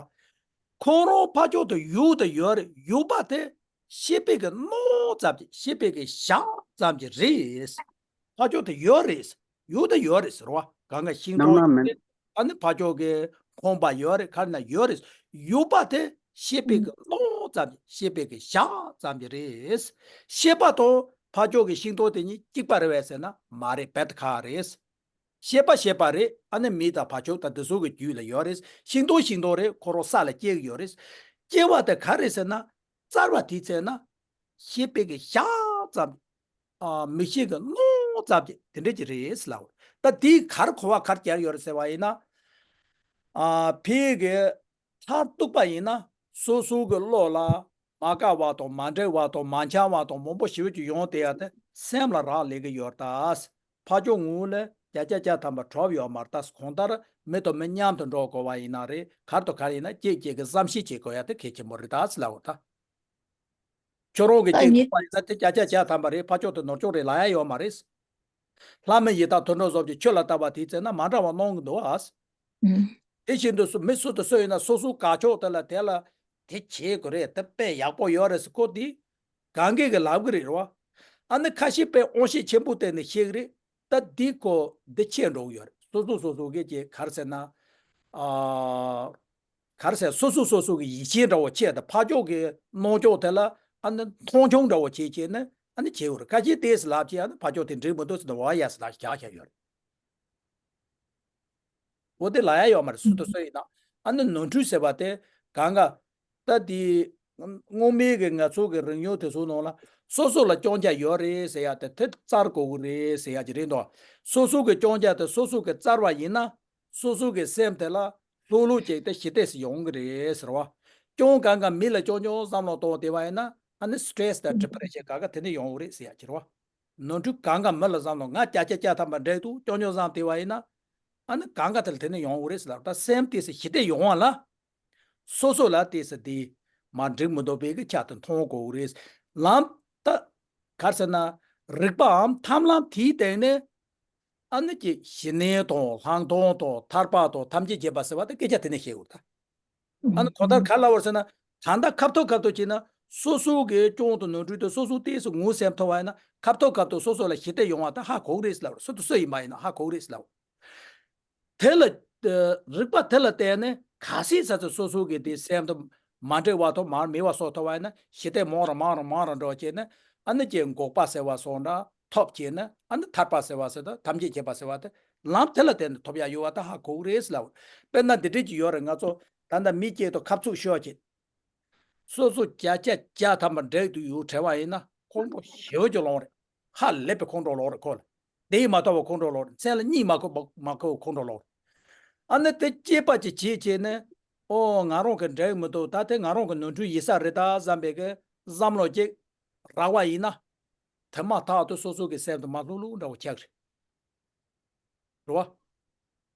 ཁོ་རང་ཕར་ཕྱོགས་དུ་ཡུལ་དུ་ཡོད་རེད། ཡུལ་པ་དེ་ཤེས་པའི་གི་སྣང་ཙམ་གྱིས། ཤེས་པའི་གི་ཞག་ཙམ་གྱིས་རེད། ཕར་ཕྱོགས་དུ་ཡོད་རེད། ཡུལ་དུ་ཡོད་རེད་ཟེར་བ། གང་ག་ཤིང་སྣང་སྟོང་ན་མིན། ཡོད་རེད། ཨ་ནི་ཕར་ཕྱོགས་ཀྱི་ཁང་པ་ཡོད་རེད། ག་རེ་ན་ཡོད་རེད། ཡུལ་པ་དེ་ཤེས་པའི་གི་སྣང་ཙམ་གྱིས། ཤེས་པའི་གི་ཞག་ཙམ་གྱིས་རེད། ཤེས་པ་དང་ཕར་ཕྱོགས་ཀྱི་ཤིང་སྟོང་དེ་གཉིས་གཅིག་པ་རེད་པས་ཟེར་ན་མ་རེད། རྦད་དེ་ཁག་རེད། ཤེས་པ་ཤེས་པ་རེད། ཨ་ནི་མི་དང་བ་ཕྱུགས་དང་དེ་ཚོ་གི་རྒྱུད་ལ་ཡོད་རེད། ཤིང་སྡོང་ཤིང་སྡོང་རེད། ཁོ་རང་ས་ལ་སྐྱེ་གི་ཡོད་རེད། སྐྱེ་བ་དེ་ག་རེ་ཟེར་ན། བཙལ་བ་དེའི་ཚེ་ན། ཤེས་པའི་གི་ཞག་ཙམ། ཨ། མིག་ཤེས་ཀྱི་སྣང་ཙམ་གྱི་དེ་འདྲ་ཅིག་རེད་ཟེར་ལབ། ད་དེའི་གར་གོ་བ་གར་རྒྱག་ཡོད་རེད་ཟེར་བ་ཡིན་ན། ཨ། ཕའི་གི་མཐར་གཏུགས་པ་ཡིན་ན། སོ་སོ་གི་བློ་ལ་མ་དགའ་བ་དང་། མ་འགྲིག་པ་དང་། མ་འཆམ་པ་དང་། མང་པོ་ཞེ་པོ་ཅིག་ཡོང་བསྡད་ཡ་དེ་སེམས་ལ་རག་ལས་ཀྱི་ཡོད་རེད་ད། ཕར་ཕྱོགས་ངོས་ལ་བརྒྱ་ཆ་བརྒྱ་ཐམ་པ་གྲུབ་ཡོད་མ་རེད་ད། གང་ལྟར་མི་དང་མི་མཉམ་དུ་འགྲོ་དགོས་པ་ཡིན་ན་རེད། གར་དང་གར་ཡིན་ན་གཅིག་གཅིག་གི་བསམ་ཤེས་བྱེད་དགོས་ཡ་དེ་གལ་ཆེན་པོ་རེད་ད་ཟེར་ལབ་པ་ད། ཁྱོད་རང་གི་ད་གཅིག་ཉིད་ཐུབ་པ་ཡིན་ན་དེ་བརྒྱ་ཆ་བརྒྱ་ཐམ་པ་རེད། ཕར་ཕྱོགས་དེ་ནོར་འཁྱོག་རེད་ལབ་ཡ་ཡོད་མ་རེད། ལྷ་མི་ཡི་དྭགས་དུད་འགྲོ་ཚོ་གི་ཆོས་ལ་ལྟ་བ་དེའི་ཚེ་ན་མ་འདྲ་བ་སྣང་གི་འདུག་ཨ། ཨུམ། དེ་བཞིན་དུ་སུ་མི་སུ་དང་སུ་ཡིན་ན་སོ་སོ་དགའ་ཕྱོགས་དེ་ལ་དེ་ལ་དེ་བྱེད་དགོས་རེད། དེ་དཔེ་ཡག་པོ་ཡོད་རེད་ཟེར་ཁོ་དེ་གང་གིས་གི་ལབ་གི་རེད་རོ། ཨ་ནི་ཁ་ཤས་དཔེ་དབང་ཤེད་ཆེན་པོ་བསྟན་ནས་བཤད་གི་རེད། ད་འདི་ཀོ་འདི་ཆད་འགྲོ་གི་ཡོད་རེད། སོ་སོ་སོ་སོ་གི་ཅིག་ག་རེ་ཟེར་ན། ཨ། ག་རེ་ཟེར། སོ་སོ་སོ་སོ་གི་ཡིད་ཆེས་འདྲ་བོ་ཆེ་དང་། ཕར་ཕྱོགས་ཀྱི་སྣང་ཕྱོགས་དེ་ལ་ཨ་ནི་མཐོང་ཆུང་འདྲ་བོ་བྱེད་བྱེད་ནས་ཨ་ནི་བྱེད་འོ་རེད། ཁ་ཤས་ཏོག་ཙམ་ལབ་བྱས་ཨ་ནི་ཕར་ཕྱོགས་དེ་འགྲིག་མི་འདུག་ཟེར་ནས་འོ་ཡ་ཟེར་ལབ་བཞག་བཞག་ཡོད་རེད། འོ་དེ་ལབ་ཡ་ཡོད་མ་རེད། སུ་དང་སུ་ཡིན་ན། ཨ་ནི་ནོར་འཁྲུལ་ཟེར་བ་དེ་གང་ག་ད་དེ་སྔོན་མའི་གི་ང་ཚོ་གི་རིག་གཞུང་དེ་ཚོ་ནང་ལ་སོ་སོ་ལ་སྐྱོན་ཆ་ཡོད་རེད་ཟེར་ཡ་དེ་དེ་བཙལ་དགོས་ཀྱི་རེད་ཟེར་ཡ་ཅིག་རེད་འདུག་སོ་སོ་གི་སྐྱོན་ཆ་དེ་སོ་སོ་གི་བཙལ་བ་ཡིན་ན། སོ་སོ་གི་སེམས་དེ་ལ་ལྷོད་ལྷོད་ཅིག་དེ་ཞི་བདེ་ཞིག་ཡོང་གི་རེད་ཟེར་བ། སྐྱོན་གང་ག་མི་ལ་སྐྱོན་སྐྱོན་བསམ་བློ་གཏོང་བསྡད་པ་ཡིན་ན་ཨ་ནི་སི་ཊེ་རེ་སི་དང་ཌི་པི་རེ་ཤན་གང་ག་དེ་ནས་ཡོང་གི་རེད་ཟེར་ཡ་ཅིག་རེད་བ། ནོར་འཁྲུལ་གང་ག་མི་ལ་བསམ་བློ་ང་བརྒྱ་ཆ་བརྒྱ་ཐམ་པ་འགྲིག་འདུག་སྐྱོན་སྐྱོན་བསམ་བསྡད་པ་ཡིན་ན། ཨ་ནི་གང་ག་དེ་ལ་དེ་ནས་ཡོང་གི་རེད་ཟེར་ལབ། ད་སེམས་དེ་སི་ཞི་བདེ་ཡོང་བ་ལ། སོ་སོ་ལ་དེ་སི་དེ་མ་འགྲིག་མི་འདུག་པའི་གི་ཆ་དེ་མཐོང་དགོས་གི་རེད། ལམ་ད་ག་རེ་ཟེར་ན། རིག་པའམ་ཐབས་ལམ་དེའི་སྟེང་ནས། ཨ་ནི་ཀྱི་ཞི་གནས་དང་ལྷག་མཐོང་དང་ཐར་པ་དང་ཐམས་ཅད་མཁྱེན་པ་ཟེར་བ་དེ་སྐད་ཆ་དེ་ནས་བཤད་དགོས་རེད་ད། ཨ་ནི་གང་ལྟར་ག་རེ་ལབ་པ་རེད་ཟེར་ན། ད་ལྟ་ཁ་ཐུག་ཁ་ཐུག་བྱས་ན་སོ་སོ་གི་སྐྱོན་དང་ནོར་འཁྲུལ་དེ་སོ་སོ་ཏོག་ཙམ་ངོས་ཟིན་ཐུབ་པ་ཡིན་ན། ཁ་ཐུག་ཁ་ཐུག་སོ་སོ་ལ་ཞི་བདེ་ཡོང་བ་དེ་ཧ་གོ་གི་རེད་ཟེར་ལབ་རེད། སུ་དང་སུ་ཡིན་པ་ཡིན་ན་ཧ་གོ་གི་རེད་ཟེར་ལབ། དེ་ལ་ཨ་རིག་པ་དེ་ལ་བརྟེན་ནས་གལ་སྲིད་ཙམ་ཙམ་སོ་སོ་གི་དེ་སེམས་དེ་མ་འགྲིག་པ་དང་མར་མེད་པ་བཟོ་ཐུབ་པ་ཡིན་ན་ཞི་བདེ་མང་རུ་མང་རུ་མང་རུ་འགྲོ་བྱས་ནས། ཨ་ནི་ཀྱི་འགོག་པ་ཟེར་བ་སོགས་འདྲ་ཐོབ་བྱས་ནས། ཨ་ནི་ཐར་པ་ཟེར་བ་ཟེར་དང་ཐམས་ཅད་མཁྱེན་པ་ཟེར་བ་དེ་ལམ་དེ་ལ་བརྟེན་ནས་ཐོབ་ཡ་ཡོད་པ་དེ་ཧ་གོ་གི་རེད་ཟེར་ལབ། དཔེར་ན་འདི་འདྲས་ཅིག་ཡོད་རེད། ང་ཚོ་ད་ལྟ་མི་གཅིག་དང་ཁ་ཚུགས་ཤོར་བྱས། སོ་སོ་བརྒྱ་ཆ་བརྒྱ་ཐམ་པ་འགྲིག་འདུག་ཡོད་དྲན་པ་ཡིན་ན་ཁོང་ཁྲོ་ཞེ་པོ་ཅིག་ལངས་རེད། ཧ་ལས་པའི་ཁོང་ཁྲོ་ལངས་རེད་ཁོ་ལ། དེ་ཡིས་མ་ཐོབ་པའི་ཁོང་ཁྲོ་ལངས་རེད། མཚན་ལ་གཉིད་མ་ཁུག་མ་ཁུག་པའི་ཁོང་ཁྲོ་ལངས་རེད། ཨ་ནི་དེ་སྐྱེས་པ་ཅིག་བྱེད་བྱས་ནས། ཨོ་ང་རང་གི་འགྲིག་མི་འདུག་ད་དེ་ང་རང་གི་ནོར་འཁྲུལ་ཡིན་ས་རེད་ད་བསམ་པའི་གི་བསམ་བློ་ཅིག་རག་པ་ཡིན་ན། དེ་མ་ཐག་ཏུ་སོ་སོ་གི་སེམས་དེ་མར་ལྷུག་ལྷུག་འདྲ་བོ་ཆགས་རེད། རེད་བ།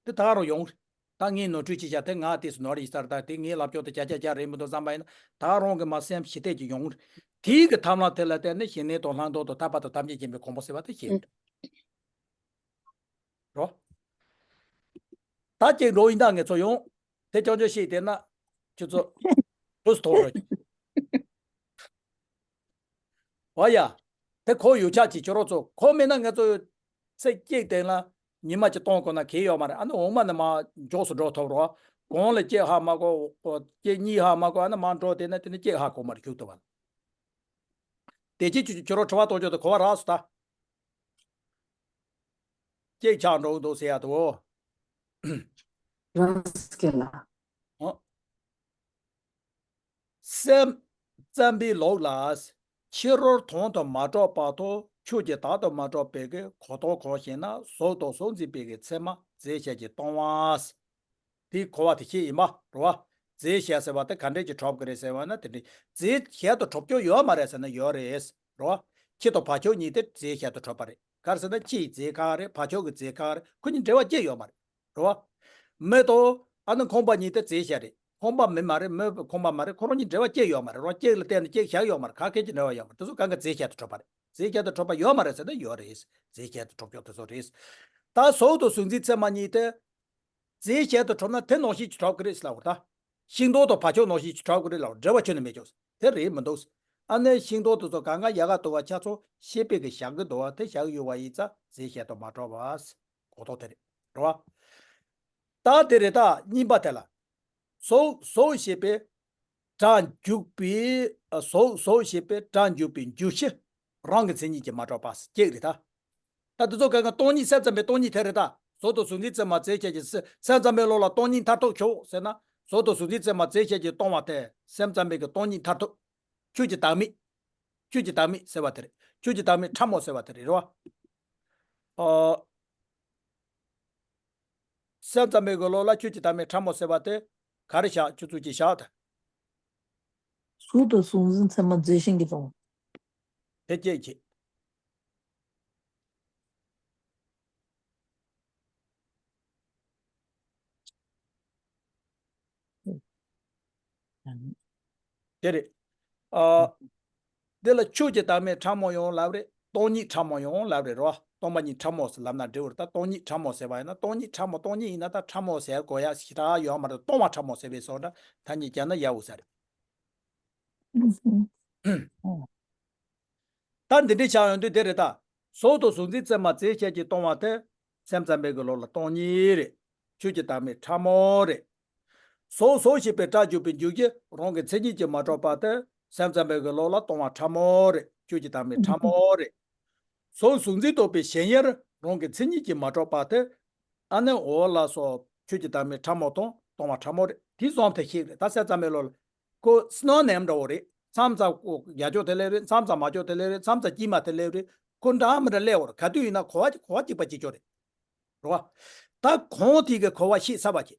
དེ་ད་ག་རང་ཡོང་རེད། ད་ངས་ནོར་འཁྲུལ་ཅིག་བྱས། དེ་ང་དེ་སུ་ནོར་ཡིན་ས་རེད། ད་དེ་ངའི་ལབ་ཕྱོགས་དེ་བརྒྱ་ཆ་བརྒྱ་རེད་མི་འདུག་བསམ་པ་ཡིན་ན་ད་ག་རང་གི་མར་སེམས་ཞི་བདེ་ཅིག་ཡོང་རེད། དེའི་གི་ཐབས་ལམ་དེ་ལ་བརྟེན་ནས་ཞི་གནས་དང་ལྷག་མཐོང་དང་ཐར་པ་དང་ཐམས་ཅད་མཁྱེན་པའི་གོ་འཕང་ཟེར་བ་དེ་ཤེས་རེད། རོ། ད་ཅིག་འགྲོ་ཡིན་ད་ངས་ཚོ་ཡོང་། དེ་ཅོག་ཅོག་ཤེས་བསྡད་ན། ཁྱོད་ཚོ། ལུས་ཐོག་རོ། འོ་ཡ། དེ་ཁོ་ཡོད་ཆགས་ཀྱི་ཁྱོད་རོགས་ཚོ་ཁོ་མེད་ན་ང་ཚོ། ཚེ་གཅིག་སྟེང་ལ་ཉི་མ་གཅིག་གཏོང་དགོས་ན་གལ་ཡོད་མ་རེད། ཨ་ནི་འོ་མ་ནི་མ་མགྱོགས་སུ་འགྲོ་ཐུབ་རོགས། གོང་ལ་གཅིག་ཧ་མ་གོ། གཅིག་གཉིས་ཧ་མ་གོ། ཨ་ནི་མ་འགྲོ་དེ་ན་དེ་ནི་གཅིག་ཧ་གོ་མ་རེད། ཁྱུག་ཐུབ་པ་ལ། དེ་ཅི་ཁྱོད་རོགས་དྲི་བ་གཏོང་རྒྱུ་དེ་གོ་བ་རག་སོང་ད། གཅིག་ཆགས་འགྲོ་གི་འདུག་ཟེར་ཡ་དོ། རང་སྐད་ལ། ཨོ། སེམས་ཙམ་པའི་ལུགས་ལ། ཕྱི་རོལ་དོན་དུ་མ་གྲུབ་བར་དུ་ཆོས་ཀྱི་བདག་ཏུ་མ་གྲུབ་པའི་གི་གོ་རྟོགས་གང་ཞེ་ན་གཟུགས་དང་གཟུགས་འཛིན་པའི་གི་མཚན་མ་ རྫས་གཞན་གྱིས་སྟོང་བ། དེའི་གོ་བ་དེ་ཤེས་ཡིན་པ་རེད་བ། རྫས་གཞན་ཟེར་བ་དེ་ག་འདྲས་ཀྱིས་གྲུབ་ཀྱི་རེད་ཟེར་བ་ན། དེ་འདྲའི་རྫས་གཞན་དུ་གྲུབ་རྒྱུ་ཡོད་མ་རེད་ཟེར་ན་ཡོད་རེད་རེད་བ། ཁྱི་དང་བ་ཕྱུགས་གཉིས་དེ་རྫས་གཞན་དུ་གྲུབ་པ་རེད། ག་རེ་ཟེར་ན་ཁྱི་ཡི་རྫས་གང་རེད། བ་ཕྱུགས་ཀྱི་རྫས་གང་རེད། ཁོ་གཉིས་འབྲེལ་བ་ཅི་ཡོད་མ་རེད། རེད་བ། མི་དང་ཨ་ནི་ཁང་པ་གཉིས་དེ་རྫས་གཞན་རེད། ཁང་པ་མི་མ་རེད། མི་ཁང་པ་མ་རེད། ཁོ་རང་གཉིས་འབྲེལ་བ་ཅི་ཡོད་མ་རེད། རང་གཅིག་ལ་བརྟེན་ནས་གཅིག་བཞག་ཡོད་མ་རེད། ག་གེ་གི་འབྲེལ་བ་ཡོད་མ་རེད། དེ་ཚོ་གང་ག་རྫས་གཞན་དུ་གྲུབ་པ་རེད། རྫས་གཞན་དུ་གྲུབ་པ་ཡོད་མ་རེད་ཟེར་ན་ཡོད་རེད། རྫས་གཞན་དུ་གྲུབ་ཀྱོག་དེ་ཚོ་རེད། ད་ཟོག་དང་གཟུགས་འཛིན་ཚད་མ་གཉིས་དེ་རྫས་གཞན་དུ་གྲུབ་ན་དེ་ནང་བཞིན་གྱིས་གྲུབ་ཀྱི་རེད་ཟེར་ལབ་པ་རེད་ད། ཤིང་སྡོང་དང་བ་ཕྱུགས་ནང་བཞིན་གྱིས་གྲུབ་ཀྱི་རེད་ལབ་པ་འབྲེལ་བ་ཁྱོན་ནས་མེད་ཀྱོག་དེ་རེད་མི་འདུག་ཨ་ནི་ཤིང་སྡོང་དེ་ཚོ་གང་ག་ཡལ་ག་དུ་བ་ཆ་ཚང་ཤེས་པས་ཀྱི་བཞག་གི་འདུག་བ། དེ་བཞག་ཡོད་བ་ཡིན་ཙང་རྫས་གཞན་དུ་མ་གྲུབ་པ། གོ་རྟོགས་དེ་རེད། རེད་བ། ད་དེ་རེད། ད་གཉིས་པ་དེ་ལ། ཟོག་ཟོག་ཞེས་པའི་སྒྲ་འཇུག་པའི། ཟོག་ཟོག་ཞེས་པའི་སྒྲ་འཇུག་པའི་འཇུག་གཞི་རང་གི་མཚན་ཉིད་ཀྱིས་མ་གྲུབ་པ་གཅིག་རེད་ད། ད་དེ་ཚོ་གང་ག་སྟོང་ཉིད། སེམས་ཙམ་པའི་སྟོང་ཉིད་དེ་རེད་ད། ཟོག་དང་གཟུགས་འཛིན་ཚད་མ་རྫས་གཞན་གྱིས། སེམས་ཙམ་པའི་བློ་ལ་སྟོང་ཉིད་མཐར་ཐུག་ཁྱོད་ཟེར་ན། ཟོག་དང་གཟུགས་འཛིན་ཚད་མ་རྫས་གཞན་གྱིས་སྟོང་བ་དེ་སེམས་ཙམ་པའི་གི་སྟོང་ཉིད་མཐར་ཐུག་ཆོས་ཀྱི་བདག་མེད། ཆོས་ཀྱི་བདག་མེད་ཟེར་བ་དེ་རེད། ཆོས་ཀྱི་བདག་མེད་ཕྲ་མོ་ཟེར་བ་དེ་རེད། རེད་བ། ཨོ། སེམས་ཙམ་པའི་གི་བློ་ལ་ཆོས་ཀྱི་བདག་མེད་ཕྲ་མོ་ཟེར་བ་དེ་ག་རེ་བཞག་ཁྱོད་ཚོས་ཅིག་བཞག་ད། ཟོག་དང་གཟུགས་འཛིན་ཚད་མ་རྫས་གཞན་གྱིས་སྟོང་བ། དེ་སྐད་ཅེས། དེ་རེད། ཨ། འདི་ལ་ཆོས་ཀྱི་བདག་མེད་ཕྲ་མོ་ཡང་ལབ་རེད། སྟོང་ཉིད་ཕྲ་མོ་ཡང་ལབ་རེད། རོ། སྟོང་པ་ཉིད་ཕྲ་མོ་ཟེར་ལབ་ན་འགྲིག་པ་རེད། ད་སྟོང་ཉིད་ཕྲ་མོ་ཟེར་བ་ཡིན་ན། སྟོང་ཉིད་ཕྲ་མོ་སྟོང་ཉིད་ཡིན་ན་ད་ཕྲ་མོ་ཟེར་དགོས་ཡ་ཞེ་དྲག་ཡོད་མ་རེད། སྟོང་པ་ཕྲ་མོ་ཟེར་བའི་བཟོ་འདྲ་ཐ་སྙད་བརྒྱབ་ན་ཡག་པོ་ས་རེད། ད་འདི་འདྲའི་ཆ་ཡོང་དུས་དེ་རེད་ད། ཟོག་དང་གཟུགས་འཛིན་ཚད་མ་རྫས་གཞན་གྱིས་སྟོང་བ་དེ་སེམས་ཙམ་པའི་གི་བློ་ལ་སྟོང་ཉིད་རེད། ཆོས་ཀྱི་བདག་མེད་ཕྲ་མོ་རེད། ཟོག་ཟོག་ཞེས་པའི་སྒྲ་འཇུག་པའི་འཇུག་གཞི་རང་གི་མཚན་ཉིད་ཀྱིས་མ་གྲུབ་པ་དེ་སེམས་ཙམ་པའི་གི་བློ་ལ་སྟོང་བ་ཕྲ་མོ་རེད། ཆོས་ཀྱི་བདག་མེད་ཕྲ་མོ་རེད། ཟོག་གཟུགས་འཛིན་རྟོག་པའི་གཞན་དབྱེར་རང་གི་མཚན་ཉིད་ཀྱིས་མ་གྲུབ་པ་དེ། ཨ་ནི་འོ་ལགས་སོ། ཆོས་ཀྱི་བདག་མེད་ཕྲ་མོ་དང་སྟོང་བ་ཕྲ་མོ་རེད། དེ་གསུམ་དེ་ཤེས་རེད། ད་སེམས་ཙམ་པའི་བློ་ལ། ཁོ་སི་ནོ་ནིམ་འདྲ་བོ་རེད། མཚམས་མཚམས་ཁོ་ཡག་ཕྱོགས་དེ་སླེབས་རེད། མཚམས་མཚམས་མ་ཕྱོགས་དེ་སླེབས་རེད། མཚམས་མཚམས་དཀྱིལ་མ་དེ་སླེབས་རེད། ཁོ་འདྲ་མི་འདྲ་སླེབས་འོ་རེད། ག་དུས་ཡིན་ན་གོ་བ་གོ་བ་གཅིག་པ་གཅིག་ཆོད་རེད། རེད་བ། ད་གོང་དེ་གི་གོ་བ་ཤེས་ཚར་བ་བྱས།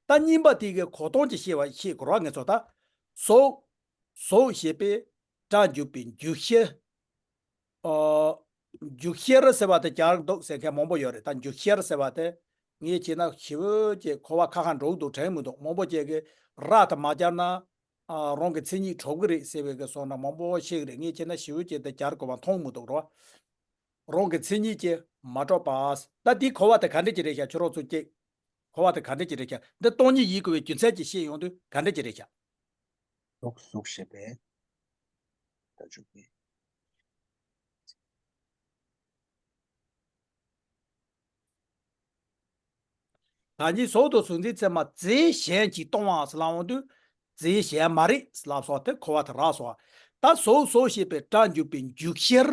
ད་གཉིས་པ་དེ་གི་གོ་སྟངས་ཀྱི་ཤེས་པ་ཤེས་དགོས་རེད་བ། ངེད་ཚོ་ད། ཟོག་ཟོག་ཞེས་པའི་སྒྲ་འཇུག་པའི་འཇུག་གཞི། ཨོ། འཇུག་གཞིར་ཟེར་བ་དེ་སྦྱར་འདུག་ཟེར་མཁན་མང་པོ་ཡོད་རེད། ད་འཇུག་གཞིར་ཟེར་བ་དེ་ངས་བྱས་ན་ཞེ་པོ་ཅིག་གོ་བ་ཁ་ཁ་འགྲོ་གི་འདུག་དྲན་མི་འདུག་མང་པོ་ཅིག་གིས་ར་དེ་མ་སྦྱར་ན། ཨ། རང་གི་མཚན་ཉིད་གྲུབ་ཀྱི་རེད་ཟེར་བའི་གི་བཟོ་འདྲ་མང་པོ་ཤེས་ཀྱི་རེད། ངས་བྱས་ན་ཞེ་པོ་ཅིག་དེ་སྦྱར་དགོས་པ་མཐོང་མི་འདུག་རོ། རང་གི་མཚན་ཉིད་ཀྱིས་མ་གྲུབ་པ། ད་འདིའི་གོ་བ་དེ་ག་འདྲ་ཅིག་རེད་ཤག་ཁྱོད་རང་ཚོ་ཅིག་གོ་བ་དེ་ག་འདྲ་ཅིག་རེད་ཤག་འདི་སྟོང་ཉིད་ཡིན་དགོས་པའི་རྒྱུ་མཚན་ཅིག་ཤེས་ཡོང་དུས་ག་འདྲ་ཅིག་རེད་ཤག་ཟོག་ཟོག་ཞེས་པའི་སྒྲ་འཇུག་པའི། ད་གིན་ཟོག་དང་གཟུགས་འཛིན་ཚད་མ་རྫས་གཞན་གྱིས་སྟོང་བ་ཟེར་ལབ་འོང་དུས། རྫས་གཞན་མ་རེད་ཟེར་ལབ་སོང་། དེ་གོ་བ་དེ་རག་སོང་། ད་ཟོག་ཟོག་ཞེས་པའི་སྒྲ་འཇུག་པའི་འཇུག་གཞིར་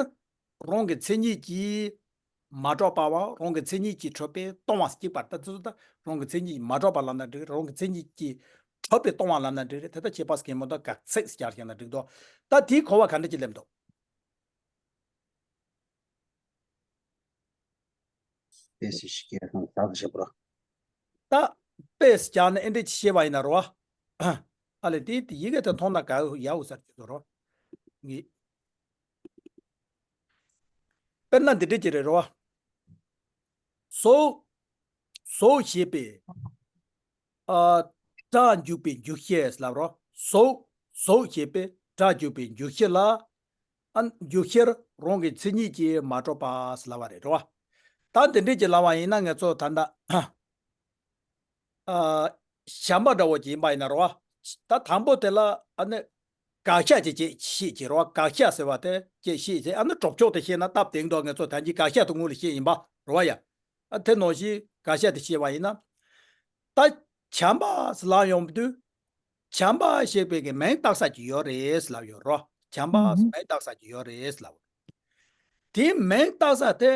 རང་གི་མཚན་ཉིད་ཀྱིས་མ་གྲུབ་པའམ་རང་གི་མཚན་ཉིད་ཀྱིས་གྲུབ་པའི་སྟོང་བ་གཅིག་པ་རེད། ད་དེ་ཚོ་ད་རང་གི་མཚན་ཉིད་ཀྱིས་མ་གྲུབ་པ་ལབ་ན་འགྲིག་རེད། རང་གི་མཚན་ཉིད་ཀྱིས་གྲུབ་པའི་སྟོང་བ་ལབ་ན་འགྲིག་རེད། དེ་ལྟར་ཁྱད་པར་གྱི་མོ་དང་དགག་ཚིག་སྦྱར་བཞག་ན་འགྲིག་འདུག་ད་དེའི་གོ་བ་ག་འདྲ་ཅིག་སླེབས་འདུག་དཔེ་སྲིད་ཤི་ཀའི་ནང་དག་བྱེད་པར། ད་དཔེ་སྦྱར་ན་ཨེ་འདྲ་ཅིག་བཤད་པ་ཡིན་ན་རོ། ཨ་ལས་དེ་དེ་ཡི་གེ་དེ་མཐོང་ན་དགའ་ཡག་ཡོད་ས་རེད་ཀྱི་རོ། ངེས། དཔེར་ན་འདི་འདྲ་ཅིག་རེད་རོ། ཟོག་ཟོག་ཞེས་པའི། ཨ། སྒྲ་འཇུག་པའི་འཇུག་གཞི་ལབ་རོ། ཟོག་ཟོག་ཞེས་པའི་སྒྲ་འཇུག་པའི་འཇུག་གཞི་ལ། ཨ། འཇུག་གཞིར་རང་གི་མཚན་ཉིད་ཀྱིས་མ་གྲུབ་པ་ལབ་པ་རེད་རོ། ད་འདི་འདྲ་ཅིག་ལབ་པ་ཡིན་ན་ངེད་ཚོ་ད་ལྟ། ཨ། བྱམས་པ་འདྲ་བོ་ཅིག་ཡིན་པ་ཡིན་ན་རོ། ད་དང་པོ་དེ་ལ་ཨ་ནི་དགག་བཞག་ཅིག་བྱེད་ཤེས་ཀྱི་རོ། དགག་བཞག་ཟེར་བ་དེ་བྱེད་ཤེས་ཀྱི། ཨ་ནི་གྲུབ་ཕྱོགས་དེ་ཤེས་ན་སྟབས་བདེ་འདུག་ངེད་ཚོ་ད་གིན་དགག་བཞག་དེ་སྔོན་ལ་ཤེས་ཡིན་པ་རོ་ཡ། ཨ། དེ་ནང་བཞིན་དགག་བཞག་དེ་ཤེས་པ་ཡིན་ན། ད་བྱམས་པ་ཟེར་ལབ་ཡོང་དུས། བྱམས་པ་ཞེས་པའི་གི་མིང་བཏགས་ས་ཅིག་ཡོད་རེད་ལབ་ཡོད་རོ། བྱམས་པ་ཟེར་མིང་བཏགས་ས་ཅིག་ཡོད་རེད་ལབ། དེའི་མིང་བཏགས་ས་དེ།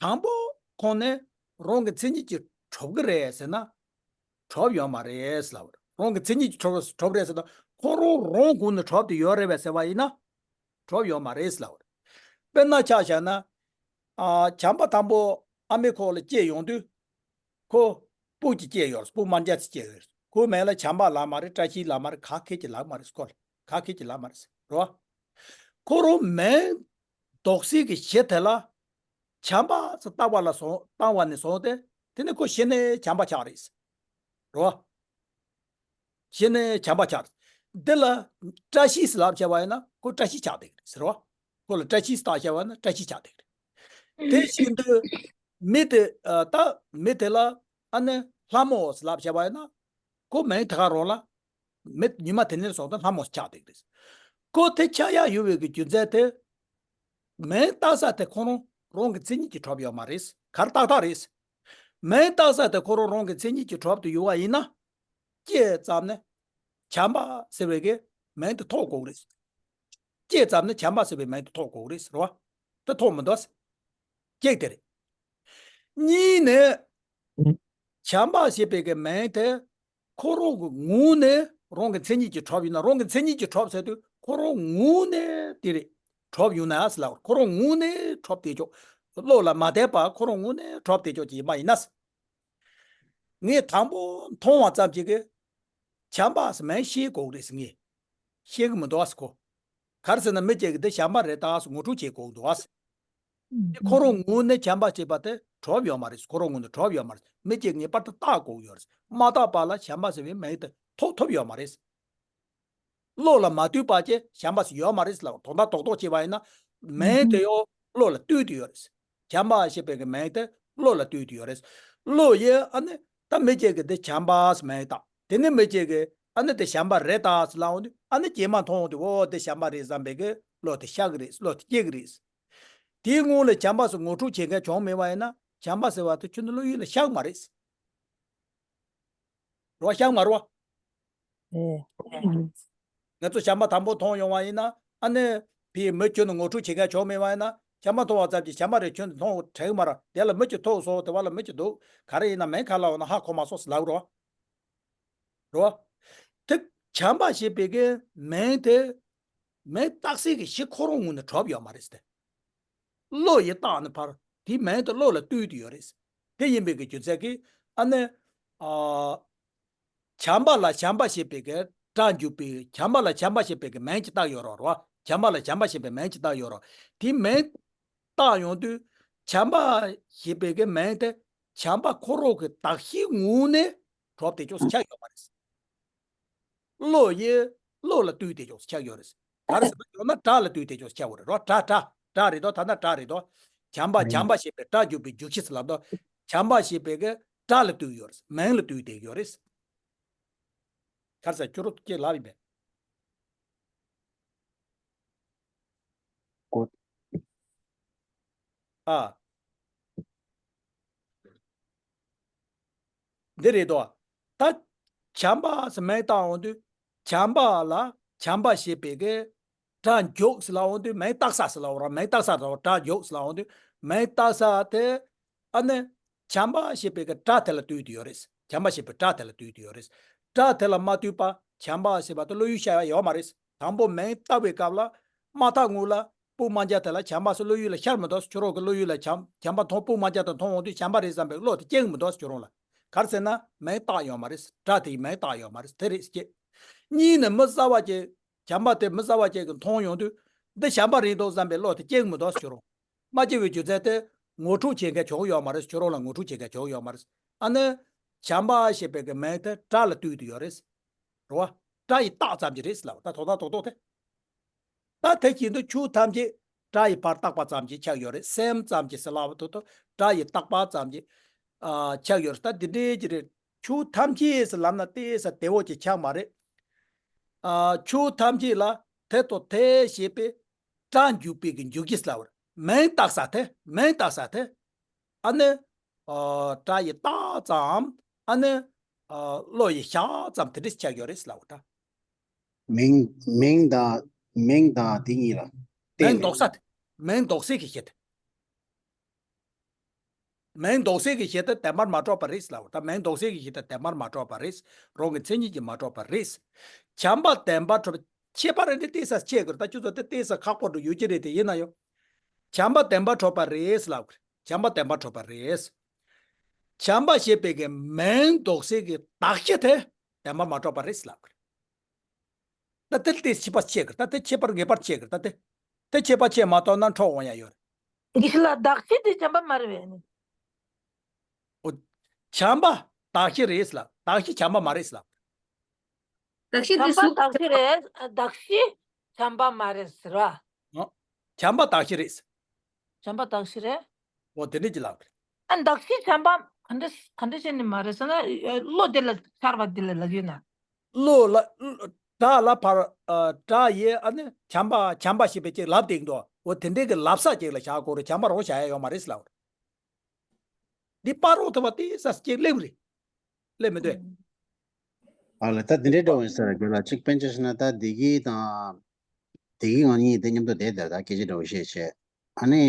དང་པོ་ཁོང་ནས་རང་གི་མཚན་ཉིད་ཀྱིས་གྲུབ་ཀྱི་རེད་ཟེར་ན། གྲུབ་ཡོད་མ་རེད་ལབ། རང་གི་མཚན་ཉིད་ཀྱིས་གྲུབ་གྲུབ་རེད་ཟེར་ན། ཁོ་རང་རང་ངོས་ནས་གྲུབ་དེ་ཡོད་རེད་པས་ཟེར་བ་ཡིན་ན། གྲུབ་ཡོད་མ་རེད་ལབ། དཔེར་ན་ཆ་བཞག་ན། ཨ། བྱམས་པ་དང་པོ་ཨ་མའི་ཁོག་ལ་སྐྱེས་ཡོང་དུས། ཁོ་སྤུ་གཅིག་སྐྱེས་ཡོད་རེད། སྤུ་དམར་འབྱར་གཅིག་སྐྱེས་ཡོད་རེད། ཁོ་མིང་ལ་བྱམས་པ་ལབ་མ་རེད། བཀྲ་ཤིས་ལབ་མ་རེད། ག་གེ་གཅིག་ལབ་མ་རེད། ཁོ་ལ་ག་གེ་གཅིག་ལབ་མ་རེད། རེད་བ། ཁོ་རང་མིང་འདོགས་སའི་གི་གཞི་དེ་ལ་བྱམས་པ་ཟེར་བཏགས་པ་ལ་བཟུང་བཏང་བ་ནས་བཟུང་སྟེ་དེ་ནས་ཁོ་གཞི་ནས་བྱམས་པ་ཆགས་རེད། རེད་བ། གཞི་ནས་བྱམས་པ་ཆགས། འདི་ལ་བཀྲ་ཤིས་ལབ་བྱས་པ་ཡིན་ན་ཁོ་བཀྲ་ཤིས་ཆགས་བསྡད་ཀྱི་རེད་ཟེར་བ། ཁོ་ལ་བཀྲ་ཤིས་བཏགས་བྱས་པ་ཡིན་ན་བཀྲ་ཤིས་ཆགས་བསྡད་ཀྱི་རེད། དེ་བཞིན་དུ་མི་དེ་ཨ་ད་མི་དེ་ལ་ཨ་ནི་ལྷ་མོ་ལབ་བྱས་པ་ཡིན་ན་ཁོ་མིང་དེ་ག་རང་ལ་མི་ཉི་མ་དེ་ནས་བཟུང་སྟེ་ལྷ་མོ་ཆགས་བསྡད་ཀྱི་རེད། ཁོ་དེ་ཆགས་ཡག་ཡོད་པའི་གི་རྒྱུ་མཚན་དེ་མིང་བཏགས་ས་དེ་ཁོ་རང་རང་གི་མཚན་ཉིད་ཀྱིས་གྲུབ་ཡོད་མ་རེད། ག་རེ་ཏག་ཏག་རེད། མིང་བཏགས་ས་དེ་ཁོ་རང་རང་གི་མཚན་ཉིད་ཀྱིས་གྲུབ་ཏུ་ཡོད་པ་ཡིན་ན། སྐྱེས་ཙམ་ནས་བྱམས་པ་ཟེར་བའི་གི་མིང་དེ་ཐོགས་དགོས་རེད། སྐྱེས་ཙམ་ནས་བྱམས་པ་ཟེར་བའི་མིང་དེ་ཐོགས་དགོས་རེད་ཟེར་བ། དེ་ཐོགས་མི་འདུག་གཅིག་དེ་རེད། གཉིས་ནས་བྱམས་པ་ཞེས་པའི་གི་མིང་དེ་ཁོ་རང་གི་ངོས་ནས་རང་གི་མཚན་ཉིད་ཀྱིས་གྲུབ་ཡིན་ན། རང་གི་མཚན་ཉིད་ཀྱིས་གྲུབ་ཟེར་དུས་ཁོ་རང་ངོས་ནས་དེ་རེད། གྲུབ་ཡོང་ན་ཟེར་ལ། ཁོ་རང་ངོས་ནས་གྲུབ་བསྡད་ཆོག་བློ་ལ་མ་བསྡད་པ་ཁོ་རང་ངོས་ནས་གྲུབ་བསྡད་ཆོག་ཅིག་ཡིན་པ་ཡིན་ན། ངས་དང་པོ་མཐོང་བ་ཙམ་ཞིག་གིས་བྱམས་པ་ཟེར་མིང་ཤེས་དགོས་རེད་ཟེར། ངས་ཤེས་གི་མི་འདུག་ཟེར་ཁོ། ག་རེ་ཟེར་ན་མི་གཅིག་གིས་འདི་བྱམས་པ་རེད་ད་ཟེར་ངོ་སྤྲོད་བྱེད་དགོས་འདུག་ཟེར། དེ་ཁོ་རང་ངོས་ནས་བྱམས་པ་ཞེས་པ་དེ་གྲུབ་ཡོད་མ་རེད། ཁོ་རང་ངོས་ནས་གྲུབ་ཡོད་མ་རེད། མི་གཅིག་ངེས་པར་དུ་བཏགས་དགོས་ཡོད་རེད། མ་བཏགས་པ་ལ་བྱམས་པ་ཟེར་བའི་མིང་དེ་ཐོགས་ཐུབ་ཡོད་མ་རེད། བློ་ལ་མ་ལྟོས་པ་ཅིག་བྱམས་པ་ཟེར་ཡོད་མ་རེད་ལབ། དོན་དག་རྡོག་རྡོག་བྱས་པ་ཡིན་ན་མིང་དེ་ཡང་བློ་ལ་ལྟོས་ཏེ་ཡོད་རེད། བྱམས་པ་ཞེས་པའི་གི་མིང་དེ་བློ་ལ་ལྟོས་ཏེ་ཡོད་རེད། བློ་ཡིས་ཨ་ནི་ད་མི་གཅིག་གིས་འདི་བྱམས་པ་ཟེར་མིང་བཏགས། དེ་ནས་མི་གཅིག་གིས་ཨ་ནི་དེ་བྱམས་པ་རེད་ད་ཟེར་ལབ་འོང་དུས་ཨ་ནི་རྗེས་མ་མཐོང་འོང་དུས་འོ་དེ་བྱམས་པ་རེད་བསམ་པའི་གི་བློ་དེ་ཤར་གི་རེད། བློ་དེ་སྐྱེ་གི་རེད། དེའི་སྔོན་ལ་བྱམས་པ་ཟེར་ངོ་སྤྲོད་བྱེད་མཁན་བྱུང་མེད་པ་ཡིན་ན་བྱམས་པ་ཟེར་བ་དེ་ཁྱོད་ནི་བློ་ཡུལ་ལ་ཤར་གི་མ་རེད། རེད་བ། ཤར་མ་རེད་བ། ཨེ། ང་ཚོ་བྱམས་པ་དང་པོ་མཐོང་ཡོང་བ་ཡིན་ན་ཨ་ནི་ཕའི་མི་ཁྱོད་ནི་ངོ་སྤྲོད་བྱེད་མཁན་བྱུང་མེད་པ་ཡིན་ན་བྱམས་པ་མཐོང་བ་ཙམ་གྱིས་བྱམས་པ་རེད་ཁྱོད་ནི་མཐོང་དྲན་གི་མ་རེད། དེ་ལ་མི་གཅིག་ཐུག་སོང་། དེ་བ་ལ་མི་གཅིག་འདུག་ག་རེ་ཡིན་ན་མིང་ག་ལབ་ན་ཧ་གོ་མ་སོང་ཟེར་ལབ་རེད་བ། རེད་བ། དེ་བྱམས་པ་ཞེས་པའི་གི་མིང་དེ་མིང་བཏགས་སའི་གི་གཞི་ཁོ་རང་ངོས་ནས་གྲུབ་ཡོད་མ་རེད་ཟེར་ཏེ། བློ་ཡིས་བཏགས་ནས་ཕར་དེའི་མིང་དེ་བློ་ལ་ལྟོས་ཏེ་ཡོད་རེད། དེ་ཡིན་པའི་གི་རྒྱུ་མཚན་གྱིས་ཨ་ནི་ཨ། བྱམས་པ་ལ་བྱམས་པ་ཞེས་པའི་གི་སྒྲ་འཇུག་པའི་བྱམས་པ་ལ་བྱམས་པ་ཞེས་པའི་གི་མིང་ཅིག་བཏགས་ཡོད་རེད་བ། བྱམས་པ་ལ་བྱམས་པ་ཞེས་པའི་མིང་ཅིག་བཏགས་ཡོད་རེད། དེའི་མིང་བཏགས་ཡོང་དུས་བྱམས་པ་ཞེས་པའི་གི་མིང་དེ་བྱམས་པ་ཁོ་རང་གི་གདགས་གཞིའི་ངོས་ནས་གྲུབ་བསྡད་ཆོག་ཆགས་ཡོད་མ་རེད། བློ་ཡིས་བློ་ལ་ལྟོས་ཏེ་ཆོག་ཆགས་ཡོད་རེད། ག་རེ་ཟེར་ན་ཡང་ན་སྒྲ་ལ་ལྟོས་ཏེ་ཆོག་ཆགས་ཡོད་རེད་རོ། སྒྲ་སྒྲ་སྒྲ་རེད་དོ། ད་ལྟ་སྒྲ་རེད་དོ། བྱམས་པ་བྱམས་པ་ཞེས་པའི་སྒྲ་འཇུག་པའི་འཇུག་གཞི་ཟེར་ལབ་དོ། བྱམས་པ་ཞེས་པའི་གི་སྒྲ་ལ་ལྟོས་ཡོད་རེད། མིང་ལ་ལྟོས་ཏེ་ཡོད་རེད། ག་རེ་ཟེར་ཁྱོད་རོ་སྐྱེ་ལབ་ཡིན་པས། ཨ། འདི་རེད་དོ། ད་བྱམས་པ་ཟེར་མིང་བཏགས་འོང་དུས་བྱམས་པ་ལ་བྱམས་པ་ཞེས་པའི་གི་སྒྲ་འཇུག་ཟེར་ལབ་འོང་དུས་མིང་བཏགས་ས་ཟེར་ལབ་ར། མིང་བཏགས་ས་དང་སྒྲ་འཇུག་ཟེར་ལབ་འོང་དུས་མིང་བཏགས་ས་དེ་ཨ་ནི་བྱམས་པ་ཞེས་པའི་གི་སྒྲ་དེ་ལ་ལྟོས་ཏེ་ཡོད་རེད། བྱམས་པ་ཞེས་པའི་སྒྲ་དེ་ལ་ལྟོས་ཏེ་ཡོད་རེད། སྒྲ་དེ་ལ་མ་ལྟོས་པ་བྱམས་པ་ཞེས་པ་དེ་བློ་ཡུལ་ཤར་ཡ་ཡོད་མ་རེད། དང་པོ་མིང་བཏགས་པའི་སྐབས་ལ་མ་བཏགས་སྔོན་ལ་སྤུ་དམར་འབྱར་དེ་ལ་བྱམས་པ་ཟེར་བློ་ཡུལ་ལ་ཤར་མི་འདུག་ཁྱོད་རང་གི་བློ་ཡུལ་ལ་བྱམས་བྱམས་པ་མཐོང་། སྤུ་དམར་འབྱར་དེ་མཐོང་འོང་དུས་བྱམས་པ་རེད་བསམ་པའི་བློ་དེ་སྐྱེ་གི་མི་འདུག་ཁྱོད་རང་ལ། ག་རེ་ཟེར་ན་མིང་བཏགས་ཡོད་མ་རེད། སྒྲ་དེ་ཡི་མིང་བཏགས་ཡོད་མ་རེད། དེ་རེད་སྐྱེ། གཉིས་ནས་མི་གསར་བ་ཅིག་བྱམས་པ་དེ་མི་གསར་བ་ཅིག་གིས་མཐོང་ཡོང་དུས་འདི་བྱམས་པ་རེད་འདུག་བསམ་པའི་བློ་དེ་སྐྱེ་གི་མི་འདུག་ཁྱོད་རང་། མ་སྐྱེ་བའི་རྒྱུ་མཚན་དེ་ངོ་སྤྲོད་བྱེད་མཁན་བྱུང་ཡོད་མ་རེད། ཁྱོད་རང་ལ་ངོ་སྤྲོད་བྱེད་མཁན་བྱུང་ཡོད་མ་རེད། ཨ་ནི་བྱམས་པ་ཞེས་པའི་གི་མིང་དེ་སྒྲ་ལ་ལྟོས་ཏེ་ཡོད་རེད། རེད་བ། སྒྲ་ཡིས་བཏགས་ཙམ་གྱིས་རེད་ལབ། ད་དོ་ད་དོ་དོ་དེ། ད་དེ་བཞིན་དུ་ཆོས་ཐམས་ཅད་སྒྲ་ཡིས་ཕར་བཏགས་པ་ཙམ་གྱིས་ཆགས་ཡོད་རེད། སེམས་ཙམ་གྱིས་ཟེར་ལབ་དོ་དོ། སྒྲ་ཡིས་བཏགས་པ་ཙམ་གྱིས་ཨ་ཆགས་ཡོད་རེད། ད་འདི་འདྲའི་ཅིག་རེད། ཆོས་ཐམས་ཅད་ཟེར་ལབ་ན་ཏོག་ཙམ་བདེ་བོ་ཅིག་ཆགས་མ་རེད། ཨ་ཆོས་ཐམས་ཅད་ལ་དེ་དང་དེ་ཞེས་པའི་སྒྲ་འཇུག་པའི་གི་འཇུག་གཞི་ལབ་རེད། མིང་བཏགས་ས་དེ་མིང་བཏགས་ས་དེ་ཨ་ནི་ཨ་སྒྲ་ཡིས་བཏགས་ཙམ་ཨ་ནི་ཨ་བློ་ཡིས་ཤར་ཙམ་དེ་འདྲ་ཆགས་ཡོད་རེད་ལབ་འདྲ། མིང་མིང་དང་མིང་དང་དེ་གཉིས་ལ་བརྟེན་མིང་ནས། འདོགས་ས་དེ། མིང་འདོགས་སའི་གི་གཞི་དེ། མིང་འདོགས་སའི་གི་གཞི་དེ་བདེན་པར་མ་གྲུབ་པ་རེད་ལབ། ད་མིང་འདོགས་སའི་གི་གཞི་དེ་བདེན་པར་མ་གྲུབ་པ་རེད། རང་གི་མཚན་ཉིད་ཀྱིས་མ་གྲུབ་པ་རེད། བྱམས་པ་བདེན་པར་གྲུབ་པ། ཁྱད་པར་རེ་འདི་ཏོག་ཙམ་ཆེ་གི་རེད། ད་ཁྱོད་ཚོ་དེ་ཏོག་ཙམ་ཁག་པོ་འགྲོ་ཡོད་ཀྱི་རེད། དེ་ཡིན་ན་ཡང་། བྱམས་པ་བདེན་པར་གྲུབ་པ་རེད་ལབ་གི་རེད། བྱམས་པ་བདེན་པར་གྲུབ་པ་རེད། བྱམས་པ་ཞེས་པའི་གི་མིང་འདོགས་སའི་གི་དག་གཞི་དེ་བདེན་པར་མ་གྲུབ་པ་རེད་ལབ་གི་རེད། ད་དེ་དེ་ཁྱད་པར་ཕྱེ་གི་རེད། ད་དེ་ཁྱད་པར་ངེས་པར་ཕྱེ་གི་རེད། ད་དེ་དེ་ཁྱད་པར་ཕྱེ་མ་གཏོགས་ན་འཕྲོག་འོང་ཡ་ཡོད་རེད། དགེ་བཤེས་ལགས། དག་གཞི་དེ་བྱམས་པ་མ་རེད་པས་ནི། ཨོ། བྱམས་པ་དག་གཞི་རེད་ལབ། དག་གཞི་བྱམས་པ་མ་རེད་ལབ། དག་གཞི་དེ་བྱམས་པ་གཟུགས་དག་གཞི་རེད། དག་གཞི་བྱམས་པ་མ་རེད་ཟེར་བ། ཨོ། བྱམས་པ་དག་གཞི་རེད། བྱམས་པ་དག་གཞི་རེད། ཨོ་དེ་འདྲ་ཅིག་ལབ་རེད། ཨ་དག་གཞི་བྱམས་པ་ག་འདྲ་ག་འདྲ་བྱས་ནས་མ་རེད་ཟེར་ན། བློ་དེ་ལ་འཆར་བ་དེ་ལ་ལབ་ཡོད་ན། བློ་ལ། བྲག་ལ་ཕར། ཨ། བྲག་ཡེ་ཨ་ནི་བྱམས་པ་བྱམས་པ་ཞེས་པའི་ཅིག་ལབ་བསྡད་ཀྱི་འདུག་འོ་དེ་འདྲའི་གི་ལབ་ས་ཅིག་ལ་བཞག་དགོས་རེད། བྱམས་པ་རང་བཞག་ཡ་ཡོད་མ་རེད་ལབ། འདི་པར་རོགས་ཐུབ་པ་དེ་ས་ཅིག་སླེབས་རེད། སླེབས་མི་འདུག་ཨ་ལ་ད་དེ་འདྲའི་འདྲ་བོ་ཡིན་ས་རེད། རྒན་ལགས་གཅིག་དཔེ་ཆ་བཞག་ན་ད་བདེ་སྐྱིད་དང་། བདེ་སྐྱིད་ང་གཉིས་དེ་མཉམ་དུ་བསྡད་དེ་ད་སྐད་ཆ་འདྲ་བོ་བཤད་བྱས། ཨ་ནི།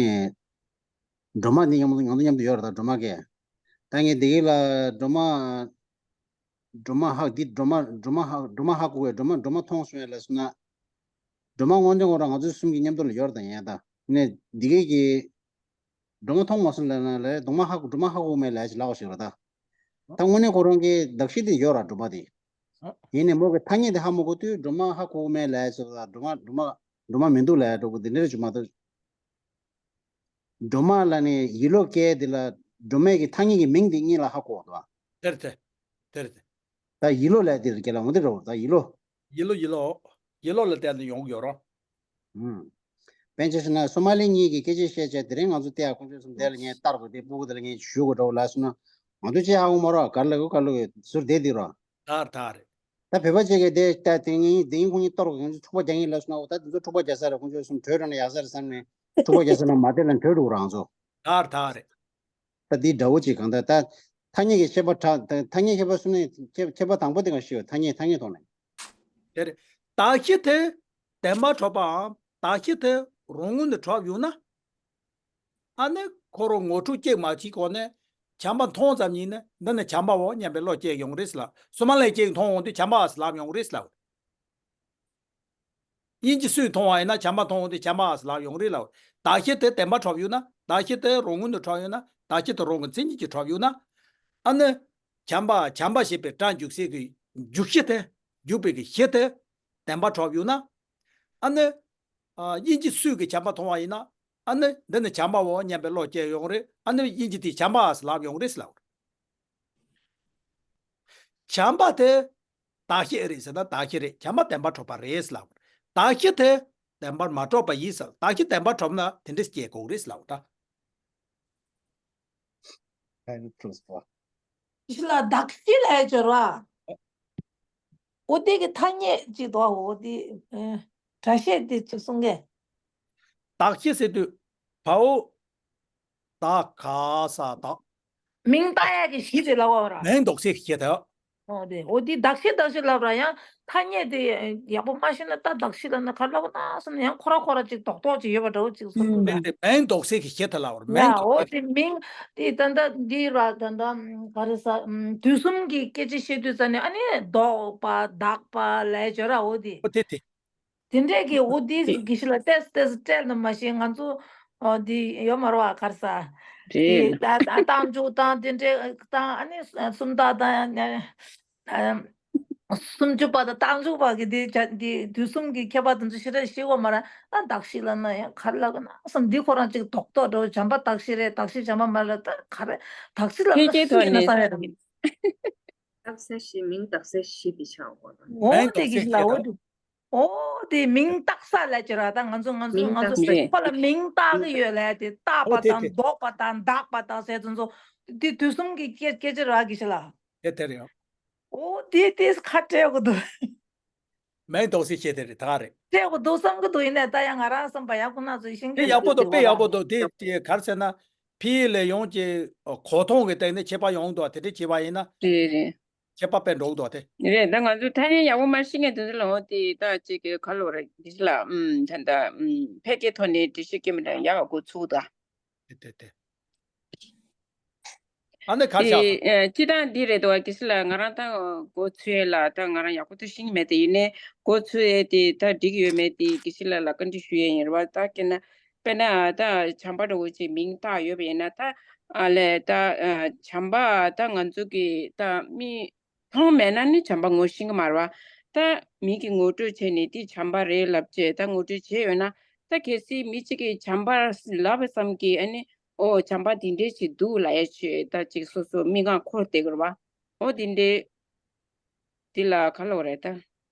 སྒྲོལ་མ་འདི་མཉམ་དུ་ང་ཚོ་མཉམ་དུ་ཡོད་རེད། ད་སྒྲོལ་མ་གས། ད་ངས་བདེ་སྐྱིད་ལ་སྒྲོལ་མ། སྒྲོལ་མ་ཧ་འདི་སྒྲོལ་མ་སྒྲོལ་མ་ཧ་སྒྲོལ་མ་ཧ་གོ་བས། སྒྲོལ་མ་སྒྲོལ་མ་མཐོང་སོང་ངས་ལབ་སོང་ན། སྒྲོལ་མ་དངོས་གནས་ཁོ་རང་ང་ཚོའི་གསུམ་གྱི་མཉམ་དུ་ལ་ཡོད་རེད། ད་ཡིན་ད་ནས་བདེ་སྐྱིད་ཀྱིས། སྒྲོལ་མ་མཐོང་མ་སོང་ལབ་ན་ལས་སྒྲོལ་མ་ཧ་གོ་སྒྲོལ་མ་ཧ་གོ་མེད་ལབ་ཅིག་ལབ་པ་ཞིག་རེད་ད། ད་དངོས་གནས་ཁོ་རང་གི་གདགས་གཤིས་དེ་ཡོད་ར་སྒྲོལ་མ་དེ། ཡིན་ནས་མོ་གི་ཐ་སྙད་དེ་ཧ་མ་གོ་དུས་སྒྲོལ་མ་ཧ་གོ་མེད་ལབ་ཅིག་ལ། སྒྲོལ་མ་སྒྲོལ་མ་སྒྲོལ་མ་མི་འདུག་ལབ་འགྲོ་གི་འདི་འདྲ་རེད་བྱུང་མ་གཏོགས། སྒྲོལ་མ་ལ་ནི་ཡིད་བློ་སྐྱེ་དེ་ལ་སྒྲོལ་མའི་གི་ཐ་སྙད་ཀྱི་མིང་དེ་གཉིས་ལ་ཧ་གོ་འདུག་ཨ། དེར་དེ། དེར་དེ། ད་ཡིད་བློ་ལས་དེ་རྒྱལ་ལ་འོང་དེ་རོ་ད་ཡིད་བློ། ཡིད་བློ་ཡིད་བློ། ཡིད་བློ་ལ་བརྟེན་ནས་ཡོང་གི་ཡོད་རོ། ཨུམ། དཔེ་ཆ་བཞག་ན་སོ་མ་ལི་གཉིས་ཀྱི་སྐད་ཆ་བཤད་བྱས་དེ་རིང་ང་ཚོ་བལྟས་ཡ་ཁོང་ཚོས་གསུམ་དེ་ལ་ངས་ལྟར་དགོས་དེ་སྤུ་གུ་དེ་ལ་ངས་ཞུ་དགོས་འདྲ་བོ་ལ་སོང་ན། ང་ཚོ་ཅི་ཧ་གོ་མ་རོགས་གར་ལ་གོ་གར་ལ་གོ་ཟུར་བསྡད་དེ་རོ། ད་ད་རེད། ད་བོད་པ་ཅིག་གིས་དེ་ལྟ་དེ་ངས་དེ་ཡིན་ཁོང་གཉིས་གཏོར་དགོས། ཁོང་ཚོ་འཁྲུག་པ་རྒྱག་ངེས་ལབ་སོང་ན། འོ་ད་དེ་ཚོ་འཁྲུག་པ་རྒྱག་ས་རེད། ཁོང་ཚོ་གསུམ་བྲོས་འགྲོ་ན་ཡག་ས་རེད་བསམ་ནས་འཁྲུག་པ་རྒྱག་ས་ན་མ་བསྡད་ན་བྲོས་འགྲོ་གི་རང་ཚོ། ད་ད་རེད། ད་འདི་འདྲ་བོ་ཅིག་གང་ལྟར་ད་ཐ་སྙད་ཀྱི་ཁྱད་པར་གྲགས་ཐ་སྙད་ཁྱད་པར་གསུམ་ནས་ཁྱད་ཁྱད་པར་དང་པོ་དེ་ག་ཤེས་ཡོད། ཐ་སྙད་ཐ་སྙད་ཐོག་ནས། དེ་རེད། གདགས་གཞི་དེ་བདེན་པར་གྲུབ་པའམ་གདགས་གཞི་དེ་རང་ངོས་ནས་གྲུབ་ཡོང་ན། ཨ་ནི་ཁོ་རང་ངོ་འཕྲོད་ཅིག་མ་བྱེད་གོང་ནས་བྱམས་པ་མཐོང་ཙམ་ཡིན་ན་འདི་ནི་བྱམས་པའོ་སྙམ་པའི་བློ་སྐྱེ་ཡོང་རེད་ལ། སོ་མ་ལས་ཅིག་མཐོང་འོང་དུས་བྱམས་པ་ལབ་ཡོང་རེད་ལ། དབྱིན་ཇི་སུས་མཐོང་བ་ཡིན་ན་བྱམས་པ་མཐོང་འོང་དུས་བྱམས་པ་ལབ་ཡོང་རེད་ལ། གདགས་གཞི་དེ་བདེན་པར་གྲུབ་ཡོད་ན། གདགས་གཞི་དེ་རང་ངོས་ནས་གྲུབ་ཡོད་ན། གདགས་གཞི་དེ་རང་གི་མཚན་ཉིད་ཀྱིས་གྲུབ་ཡོད་ན། ཨ་ནི། བྱམས་པ་བྱམས་པ་ཞེས་པའི་སྒྲ་འཇུག་སའི་གི་འཇུག་གཞི་དེ། འཇུག་པའི་གི་གཞི་དེ། བདེན་པར་གྲུབ་ཡོད་ན། ཨ་ནི། ཨ། དབྱིན་ཇི་སུས་གི་བྱམས་པ་མཐོང་བ་ཡིན་ན། ཨ་ནི་འདི་ནི་བྱམས་པའོ་སྙམ་པའི་བློ་སྐྱེ་ཡོང་རེད། ཨ་ནི་དབྱིན་ཇི་དེས་བྱམས་པ་ལབ་ཡོང་རེད་ལབ། བྱམས་པ་དེ་གདགས་གཞི་རེད་ཟེར་ན་གདགས་གཞི་རེད། བྱམས་པ་བདེན་པར་གྲུབ་པ་རེད་ལབ། གདགས་གཞི་དེ་བདེན་པར་མ་གྲུབ་པ་ཡིན་ཟེར། གདགས་གཞི་བདེན་པར་གྲུབ་ན་དེ་འདྲ་སྐྱེ་དགོས་རེད་ལབ་ད། ཞི་ལ་གདགས་གཞི་ལས་སྦྱོར་བ། འོ་དེ་གི་ཐ་སྙད་ཅིག་འདུག་འོ་དེ། ཨེ། སྒྲ་བཤད་དེ་ཅིག་གསུང་གས། གདགས་གཞི་ཟེར་དུས། བའོ། ད་ག་ས་ད། མིང་བཏགས་ཡག་གི་གཞི་དེ་ལབ་པ་ར། མིང་འདོགས་སའི་གཞི་དེ། འོ་དེ་འོ་དེ་གདགས་གཞི་གདགས་གཞི་ལབ་ར་ཡང་ཐ་སྙད་དེ་ཡག་པོ་མ་ཤེས་ན་ད་གདགས་གཞི་ལབ་ན་ག་རེ་ལབ་ན་སོང་ན་ཡང་ཁོ་ར་ཁོ་ར་ཅིག་རྡོག་རྡོག་ཅིག་ཡོད་པ་འདྲ་བོ་ཅིག་གསུང་གི་འདུག་ད། དེ་མིང་འདོགས་སའི་གི་གཞི་དེ་ལབ་པར་མིང་ཡ་འདོགས་འོ་ས་དེ་མིང་དེ་ད་ལྟ་འདི་ར་ད་ལྟ་ག་རེ་ཟ་དུས་གསུམ་གྱི་སྐད་ཆ་བཤད་དུས་ཙ་ནས་ཨ་ནི་འདོགས་པ་གདགས་པ་ལབ་ཡ་བྱོས་ར་འོ་དེ། འོ་དེ་དེ། དེ་འདྲས་ཀྱི་འོ་དེ་གི་གཞི་ལ་ཏེས་ཏེས་སྤྲད་ན་མ་གཞི་ང་ཚོ་འོ་དེ་ཡོད་མ་རེད་བ་ག་རེ་ཟ། དེ་རེད། ད་ད་རྟགས་འཇུག་དང་དེ་འདྲས་དང་ཨ་ནི་སུམ་རྟགས་དང་། ཨ། སུམ་ཅུ་པ་དང་རྟགས་འཇུག་པ་གི་དེ་བྱ་དེ་དུས་གསུམ་གྱི་ཁྱད་པར་དེ་ཚོ་ཞེ་དྲག་ཤེས་དགོས་མ་རེད། ཨ་གདགས་གཞི་ལབ་ན་ཡང་ག་རེ་ལབ་དགོས་ན་བསམ། འདི་ཁོ་རང་ཅིག་རྡོག་རྡོག་འདྲ་བོ། བྱམས་པ་གདགས་གཞི་རེད། གདགས་གཞི་བྱམས་པ་མ་རེད། ད་ག་རེ་གདགས་གཞི་ལབ་ན་ཤེས་ན་བསམ་ཡ་རེད། གདགས་སའི་གཞི། མིང་གདགས་སའི་གཞི་དེ་ཆགས་དགོས་ན། འོ་དེ་གི་ལ་འོ་དེ། འོ་དེ་མིང་བཏགས་ས་ལབ་ཀྱི་ར། ད་ང་ཚོ་ང་ཚོ་མིང་ང་ཚོ་བཏགས་ས་རེད། ཁོ་ལ་མིང་བཏགས་གི་ཡོད་ལབ་དེ། བཏགས་པ་དང་འདོགས་པ་དང་གདགས་པ་དང་ཟེར་དེ་ཚོ་དེ་དུས་གསུམ་གྱི་སྐད་སྐད་ཆ་ར་གི་ཤི་ལ། དེ་དེ་རེད། འོ་དེ་དེ་ཁ་བྲལ་དགོས་འདུག་མིང་འདོགས་སའི་གཞི་དེ་རེད། ད་རེད། བྲལ་དགོས་འདུག་བསམ་གི་འདུག་ཡིན་ནའི་ད་ཡང་ང་རང་བསམ་པ་ཡག་པོ་སྣ་ཚོགས་ཤིང་དེ་ཡག་པོ་འདུག་དཔེ་ཡག་པོ་འདུག་དེ་དེ་ག་རེ་ཟེར་ན། ཕ་ཡུལ་ལས་ཡོངས་ཀྱི་གོ་མཐོང་གི་སྟེང་ནས་ཁྱད་པར་ཡོང་འདུག་དེ་འདྲ་བྱས་པ་ཡིན་ན། རེད་རེད། ཁྱད་པར་དཔེ་འགྲོ་གི་འདུག་དེ། རེད། ད་ང་ཚོ་ཐ་སྙད་ཡག་པོ་མ་ཤེས་མཁན་དེ་ཚོ་ལ་འོ་དེ་ད་ཅིག་གི་ག་ལབ་རེད། དེ་ལ་ཨུམ་ད་ད་ཨུམ་ཕལ་སྐད་ཐོག་ནས་འགྲེལ་བཤད་སྐྱོན་མི་འདྲ་ཡག་ག་འགོ་ཚུགས་ད། དེ་དེ་དེ། ཨ་ནི་གར་བཞག་དེ་ཨ་སྤྱི་བཏང་འདི་རེད་དོ། གལ་སྲིད་ལ་ང་རང་ད་འགོ་ཚུགས་ཡས་ལ་ད་ང་རང་ཡག་པོ་ད་ཤེས་ཀྱི་མེད། དེ་ཡིན་ནའི་འགོ་ཚུགས་ཡས་དེ་ད་འགྲིག་ཡོད་མེད་དེ་གལ་སྲིད་ལ་ལ་བཀའ་འདྲི་ཞུ་ཡས་ཡིན་རེད་བ། ད་ཀྱེ་ན་དཔེར་ན་ད་བྱམས་པ་འདྲ་བོ་ཅིག་མིང་བཏགས་ཡོད་པ་ཡིན་ན། ད་ ཨ་ལས་ད་ཨ་བྱམས་པ་ད་ང་ཚོ་གི་ད་མི་མཐོང་མེད་ན་ནི་བྱམས་པ་ངོ་ཤེས་ཀྱི་མ་རེད་བ། ད་མི་གི་ངོ་སྤྲོད་བྱས་ནས་དེ་བྱམས་པ་རེད་ལབ་བྱས་ད་ངོ་སྤྲོད་བྱས་ཡོད་ན། ད་གལ་སྲིད་མི་གཅིག་གིས་བྱམས་པ་ལབ་པ་ཙམ་གྱིས་ཨ་ནི་ཨོ་བྱམས་པ་འདི་འདྲས་ཞིག་འདུག་ལབ་ཡ་བྱས་ད་ཅིག་སོ་སོ་མིག་ལྔ་འཁོར་བསྡད་ཀྱི་རེད་བ། ཨོ་འདི་འདྲས། འདི་ལ་ག་ལབ་རེད་ད།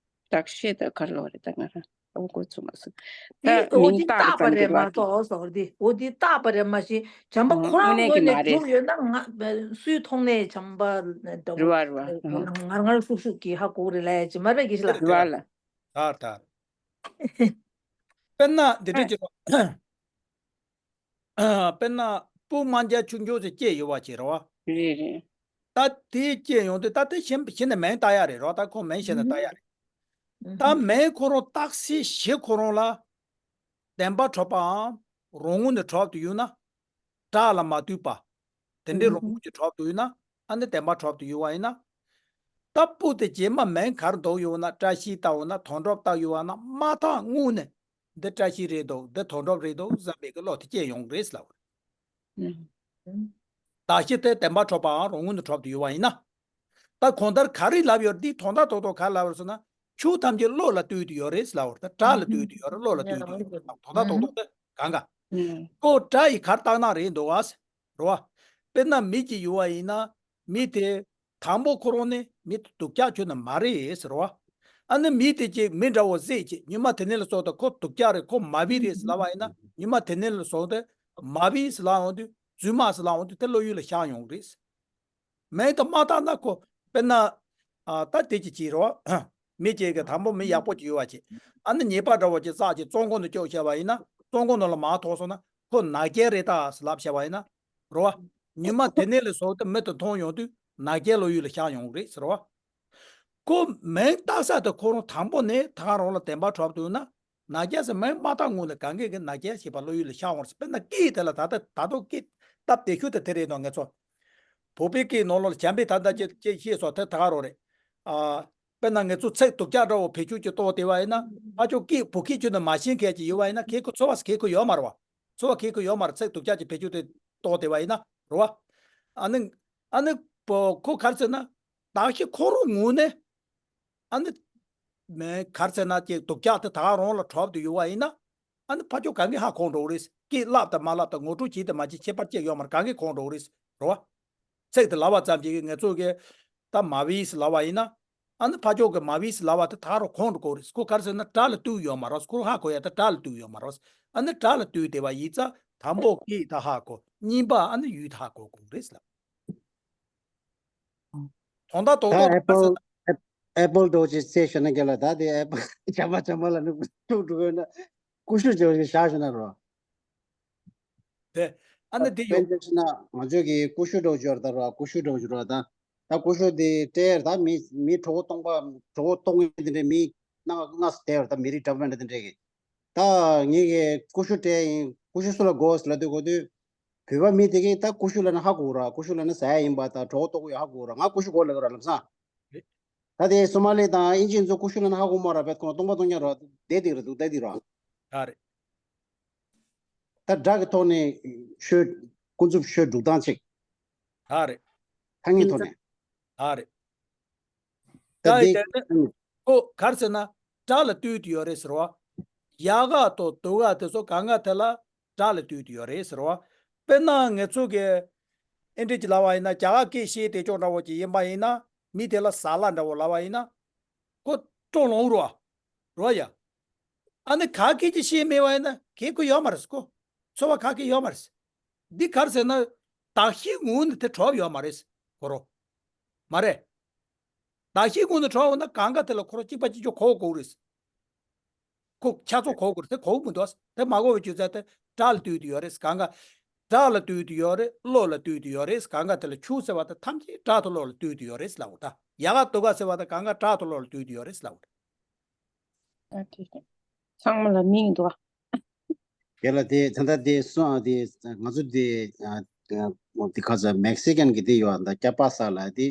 བརྟག་ཤེས་ད་ག་ལབ་རེད་ད་ང་རང་ཨོ་གོ་ཚུགས་མ་སོང་། ད་འདི་འོ་མིང་འདི་བཏགས་བཏགས་པ་ཙམ་རེད་གྱི་མ་རེད་བ། གཏོགས་ཟེར་འདི་འོ་འདི་བཏགས་པ་རེད་མ་གཞི་བྱམས་པ་ཨོ་ཁོ་རང་དངོས་གནས་ངོས་ཀྱི་མ་ནས་རེད། བྱུང་ཡོད་ན་ང་སུའི་ཐོག་ནས་བྱམས་པ་འདྲ་བོ་རེད་བ་རེད་བ། ཨོ་ངར་ངར་ཤུགས་ཤུགས་ཀྱིས་ཧ་གོ་རེད་ལབ་ཡ་ཅིག་མ་རེད་གི་ཤི་ལ། རེད་བ་ལ། ད་ད། དཔེར་ན་འདི་འདྲ་ཅིག་རེད། དཔེར་ན་སྤུ་རྨ་བྱ་ཆུང་ཆུང་ཟེར་སྐྱེས་ཡོད་པ་ཅིག་རེད་བ། རེད་རེད། ད་དེ་སྐྱེས་ཡོང་དུས་ད་དེ་གཞན་གཞན་ནས་མིང་བཏགས་ཡ་རེད་རོ། ད་ཁོ་མིང་གཞན་ནས་བཏགས་ཡ་རེད། ད་མིང་ཁོ་རང་བཏགས་སའི་གཞི་ཁོ་རང་ལ་བདེན་པར་གྲུབ་པའམ་རང་ངོས་ནས་གྲུབ་ཏུ་ཡོད་ན། སྒྲ་ལ་མ་ལྟོས་པ། དེ་འདྲའི་རང་ངོས་ཀྱི་གྲུབ་ཏུ་ཡོད་ན། ཨ་ནི་བདེན་པར་གྲུབ་ཏུ་ཡོད་པ་ཡིན་ན། ད་སྤུ་དེ་རྗེས་མ་མིང་ག་རེ་འདོགས་ཡོད་ན། བཀྲ་ཤིས་བཏགས་ཡོད་ན། དོན་གྲུབ་བཏགས་ཡོད་ན། མ་བཏགས་སྔོན་ནས་འདི་བཀྲ་ཤིས་རེད་འདུག་འདི་དོན་གྲུབ་རེད་འདུག་བསམ་པའི་གི་བློ་དེ་སྐྱེས་ཡོང་གི་རེད་ལབ། བརྟག་གཞི་དེ་བདེན་པར་གྲུབ་པའམ་རང་ངོས་ནས་གྲུབ་ཏུ་ཡོད་པ་ཡིན་ན། ད་གང་ལྟར་ག་རེ་ལབ་ཡོད་རེད། འདི་དོན་དག་རྡོག་རྡོག་ག་རེ་ལབ་ཡོད་རེད་ཟེར་ན། ཆོས་ཐམས་ཅད་བློ་ལ་ལྟོས་ཏེ་ཡོད་རེད་ལབ་པ་རེད། ད་སྒྲ་ལ་ལྟོས་ཏེ་ཡོད་རེད། བློ་ལ་ལྟོས་ཏེ་ཡོད་རེད། དོན་དག་རྡོག་རྡོག་དེ་གང་ག་ཨུམ། ཁོ་སྒྲ་ཡི་གར་བཏགས་ན་རེད་འདུག་བ། རེད་བ། དཔེར་ན་མི་གཅིག་ཡོད་པ་ཡིན་ན། མི་དེ་དང་པོ་ཁོ་རང་ནི་མི་དེ་སྡུག་ཅག་ཁྱོན་ནས་མ་རེད་ཟེར་བ། ཨ་ནི་མི་དེ་གཅིག་མི་འདྲ་བོ་བསད་ཅིག་ཉི་མ་དེ་ནས་ལ་སོགས་ད་ཁོ་སྡུག་ཅག་རེད། ཁོ་མ་བུ་རེད་ཟེར་ལབ་པ་ཡིན་ན། ཉི་མ་དེ་ནས་ལ་སོགས་ད་མ་བུ་ཟེར་ལབ་འོང་དུས། རྫུན་མ་ཟེར་ལབ་འོང་དུས་དེ་བློ་ཡུལ་ལ་ཤར་ཡོང་གི་རེད། མིང་དེ་མ་བཏགས་ན་ཁོ། དཔེར་ན། ཨ་ད་དེ་གཅིག་བྱས་རོགས། མི་གཅིག་གིས་དང་པོ་མི་ཡག་པོ་གཅིག་ཡོད་པ་ཅིག་ཨ་ནི་ཉེས་པ་འདྲ་བོ་ཅིག་བསགས་ཅིག་བཙོན་ཁང་དུ་བཅུག་བྱས་པ་ཡིན་ན། བཙོན་ཁང་ནང་ལ་མར་ཐོན་སོང་ན། ཁོ་ནག་རྐྱལ་རེད་ད་ཟེར་ལབ་བྱས་པ་ཡིན་ན། རེད་བ། ཉི་མ་དེ་ནས་ལ་སོགས་ཏེ་མི་དེ་མཐོང་ཡོང་དུས་ནག་རྐྱལ་བློ་ཡུལ་ལ་ཤར་ཡོང་གི་རེད་ཟེར་བ། ཁོ་མིང་བཏགས་ས་དེ་ཁོ་རང་དང་པོ་ནས་ད་ག་རང་ལ་བདེན་པ་གྲུབ་འདུག་ན། ནག་རྐྱལ་ཟེར་མིང་མ་བཏགས་སྔོན་ལ་གང་གས་ཀྱི་ནག་རྐྱལ་ཞེས་པ་བློ་ཡུལ་ལ་ཤར་འོང་ཟེར། དཔེར་ན་སྐད་དེ་ལ་ད་ལྟ་ད་དུང་སྐད་སྟབས་བདེ་ཤོས་དེ་དེ་རེད་དོ། ངེད་ཚོ་བོད་པའི་སྐད་ནང་ལོགས་ལ་བྱམས་པའི་ད་ལྟ་ཅེས་ཅེས་ཤེས་སོ་དེ་ད་ག་རང་རེད། ཨ། དཔེར་ན་ངེད་ཚོ་ཚིག་སྡུག་ཅག་འདྲ་བོ་བེད་སྤྱོད་ཀྱི་གཏོང་བསྡད་པ་ཡིན་ན། ཕར་ཕྱོགས་སྐད་བོད་སྐད་ཁྱོན་ནས་མ་ཤེས་མཁན་ཅིག་ཡོད་པ་ཡིན་ན། ཁོས་ཁོ་ཚོར་བ་ཁོས་ཁོ་ཡོད་མ་རེད་བ། ཚོར་བ་ཁོས་ཁོ་ཡོད་མ་རེད། ཚིག་སྡུག་ཅག་ཅིག་བེད་སྤྱོད་དེ་གཏོང་བསྡད་པ་ཡིན་ན་རེད་བ། ཨ་ནི། ཨ་ནི། ཁོ་ག་རེ་ཟེར་ན། བརྟག་གཞི་ཁོ་རང་ངོས་ནས། ཨ་ནི། མེད་ག་རེ་ཟེར་ན་ཅིག་སྡུག་ཅག་དེ་ད་ག་རང་ལ་གྲུབ་ཏུ་ཡོད་པ་ཡིན་ན། ཨ་ནི་ཕར་ཕྱོགས་གང་གིས་ཧ་གོ་འགྲོ་གི་རེད། སྐད་ལབ་དང་མ་ལབ་དང་ངོ་སྤྲོད་བྱས་དང་མ་བྱས་ཁྱད་པར་ཅིག་ཡོད་མ་རེད། གང་གིས་གོ་འགྲོ་གི་རེད། རེད་བ། ཚིག་དེ་ལབ་པ་ཙམ་གྱིས་ངེད་ཚོ་གིས་ད་མ་བུ་ཟེར་ལབ་པ་ཡིན་ན། ཨ་ནི་ཕར་ཕྱོགས་ཀྱི་མ་བུ་ཟེར་ལབ་པ་དེ་ད་ག་རང་གོ་འགྲོ་གི་རེད། ཁོ་ག་རེ་ཟེར་ན་སྒྲ་ལ་ལྟོས་ཡོད་མ་རེད། ཁོ་ཧ་གོ་ཡ་དེ་སྒྲ་ལ་ལྟོས་ཡོད་མ་རེད། ཨ་ནི་སྒྲ་ལ་ལྟོས་བསྡད་པ་ཡིན་ཙང་དང་པོ་སྐད་དེ་ཧ་གོ། གཉིས་པ་ཨ་ནི་ཡུལ་དེ་ཧ་གོ་དགོས་རེད་ལབ། དོན་དག་རྡོག་རྡོག་ད་ཨེ་པལ་ཨེ་པལ་རྡོག་ཅིག་རྩེ་ཤོད་ན་རྒྱ་ལ་ད་དེ་ཨེ་པལ་བྱམས་པ་བྱམས་པ་ལ་ནི་ཐུག་འགྲོ་གི་ན། ཀུ་ཤུ་ཅིག་བཞག་ཤོད་ན་རོ། དེ་ཨ་ནི་དེ་ཡོད། དཔེར་ན་ང་ཚོས་ཀྱི་ཀུ་ཤུ་འདྲ་བོ་ཅིག་ཡོད་རེད་ད་རོ། ཀུ་ཤུ་འདྲ་བོ་ཅིག་རོ་ད། ད་ཀུ་ཤུ་དེ་སྤྲད་ཡ་ད་མི་མི་གྲོད་ཁོག་སྟོང་པ་གྲོད་ཁོག་སྟོང་ངེ་དེ་འདྲའི་མི་སྣ་ཁ་སྣ་ཚོགས་བསྡད་ཡོད་རེད་ད། མི་རིགས་འདྲ་མི་འདྲ་དེ་འདྲའི་གི། ད་ངེད་ཀྱིས་ཀུ་ཤུ་སྤྲད་ཡིན། ཀུ་ཤུ་སུ་ལ་དགོས་ཟེར་ལབ་དུས་གོ་དུས། བོད་པ་མི་དེ་གིས་ད་ཀུ་ཤུ་ལབ་ན་ཧ་གོ་ར། ཀུ་ཤུ་ལབ་ན་ཟ་ཡ་ཡིན་པ་དང་གྲོད་ཁོག་ལྟོགས་ཀྱི་ཡོད་ཧ་གོ་ར། ང་ཀུ་ཤུ་དགོས་ལབ་ཀྱི་ར་ལམ་སང་། རེད། ད་དེ་སོ་མ་ལི་དང་ཨིན་ཇི་ཚོ་ཀུ་ཤུ་ལབ་ན་ཧ་གོ་མ་ར། བེད་ཁོ་སྟོང་པ་སྟོང་རྐྱང་ར་བསྡད་དེ་ར་འདུག་བསྡད་དེ་ར། ད་རེད། ད་སྒྲ་གི་ཐོག་ནས་ཤོད། ཀུན་རྫོབ་ཤོད་སྒྲུག་སྟངས་གཅིག་ད་རེད། ཐ་སྙད་ཐོག་ནས། ད་རེད། ད་ད་ཡི་དེ་དེ་ནི་ཁོ་ག་རེ་ཟེར་ན་སྒྲ་ལ་ལྟོས་ཏེ་ཡོད་རེད་ཟེར་བ། ཡལ་ག་དང་དུ་ག་དེ་ཚོ་གང་ག་དེ་ལ་སྒྲ་ལ་ལྟོས་ཏེ་ཡོད་རེད་ཟེར་བ། དཔེར་ན་ངེད་ཚོ་གི་ཨེ་འདྲ་ཅིག་ལབ་པ་ཡིན་ན། རྒྱ་གར་སྐད་ཤེས་དེ་ཅོག་འདྲ་བོ་ཅིག་ཡིན་པ་ཡིན་ན། མི་དེ་ལ་ཟ་ལ་འདྲ་བོ་ལབ་པ་ཡིན་ན། ཁོ་སྤྲོ་ལོང་རོ། རོ་ཡ། ཨ་ནི་ག་གེ་ཅི་ཤེས་མེད་པ་ཡིན་ན་གེ་ཁོ་ཡོད་མ་རེད་ཁོ། ཚོར་བ་ག་གེ་ཡོད་མ་རེད། འདི་ག་རེ་ཟེར་ན། བརྟག་ཤིང་ངུ་ནི་དེ་གྲོབ་ཡོད་མ་རེད་ཁོ་རོ། མ་རེད། བརྟག་ཤིང་ངུ་ནི་གྲོབ་ཡོད་ན་གང་ག་དེ་ལ་ཁོ་རོ་གཅིག་པ་གཅིག་ཆོག་གོ་དགོས་རེད། ཁོ་ཆ་ཚང་གོ་དགོས་རེད། དེ་གོ་མི་འདུག་དེ་མ་གོ་བའི་རྒྱུ་མཚན་དེ་སྒྲ་ལ་ལྟོས་ཏེ་ཡོད་རེད། གང་ག་སྒྲ་ལ་ལྟོས་ཏེ་ཡོད་རེད། བློ་ལ་ལྟོས་ཏེ་ཡོད་རེད། གང་ག་དེ་ལ་ཆོས་ཟེར་བ་དེ་ཐམས་ཅད་སྒྲ་དང་བློ་ལ་ལྟོས་ཏེ་ཡོད་རེད་ལབ་འོ་ད། ཡལ་ག་དུ་ག་ཟེར་བ་དེ་གང་ག་སྒྲ་དང་བློ་ལ་ལྟོས་ཏེ་ཡོད་རེད་ལབ་འོ་ད། ཨ་དེ་ཚང་མ་ལ་མིང་འདུག་ཨ། དེ་ལ་དེ་ད་ལྟ་དེ་སོང་ཨ། དེ་ང་ཚོ་དེ་ཨ་ཨ་དེ་ག་ཚོད་མེག་སི་ཀན་གི་དེ་ཡོད་ཨ། ད་ཀྱ་པ་ས་ལ་དེ་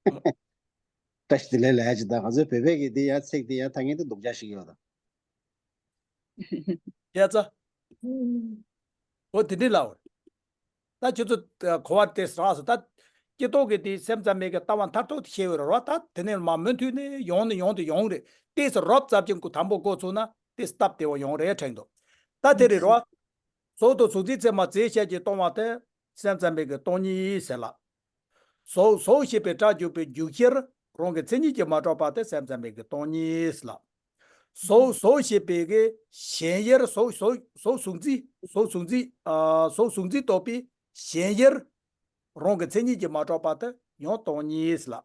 བཀྲ་ཤིས་བདེ་ལེགས་ལབ་ཡ་ཅིག་ད་ང་ཚོའི་བོད་པའི་གི་དེ་ཡ་ཚིག་དེ་ཡ་ཐ་སྙད་དེ་སྡུག་ཅག་ཞིག་ཡོད་ད། ཡ་ཙ། འོ་དེ་འདྲ་ལབ་འོ། ད་ཁྱོད་ཚོ་གོ་བ་དེ་རག་སོང་། ད་སྐྱེ་ཐོག་གི་དེ་སེམས་ཙམ་པའི་གི་ལྟ་བ་མཐར་ཐུག་དེ་ཤེས་འོས་རེད་བ། ད་དེ་ནས་མ་མུ་མཐུད་ནས་ཡོང་ནས་ཡོང་དུ་ཡོང་རེད། དེ་སུ་རོབ་ཙམ་ཅིག་གུ་དང་པོ་འགོ་ཚུགས་ན་དེ་སྟབས་བདེ་བོ་ཡོང་རེད་དྲན་འདུག་ད་དེ་རེད་རོ། གཟུགས་དང་གཟུགས་འཛིན་ཚད་མ་རྫས་ཤེས་ཀྱི་སྟོང་པ་དེ་སེམས་ཙམ་པའི་གི་སྟོང་ཉིད་ཟེར་ལ། གཟུགས་གཟུགས་ཞེས་པའི་སྒྲ་འཇུག་པའི་འཇུག་ཤེས་རང་གི་མཚན་ཉིད་ཀྱིས་མ་གྲུབ་པ་དེ་སེམས་ཙམ་པའི་གི་སྟོང་ཉིད་ལ། གཟུགས་གཟུགས་ཞེས་པའི་གི་ཞེན་ཡུལ་གཟུགས་གཟུགས་གཟུགས་གཟུགས་འཛིན་གཟུགས་གཟུགས་འཛིན་ཨ་གཟུགས་གཟུགས་འཛིན་རྟོག་པའི་ཞེན་ཡུལ་རང་གི་མཚན་ཉིད་ཀྱིས་མ་གྲུབ་པ་དེ་ཡང་སྟོང་ཉིད་ལ།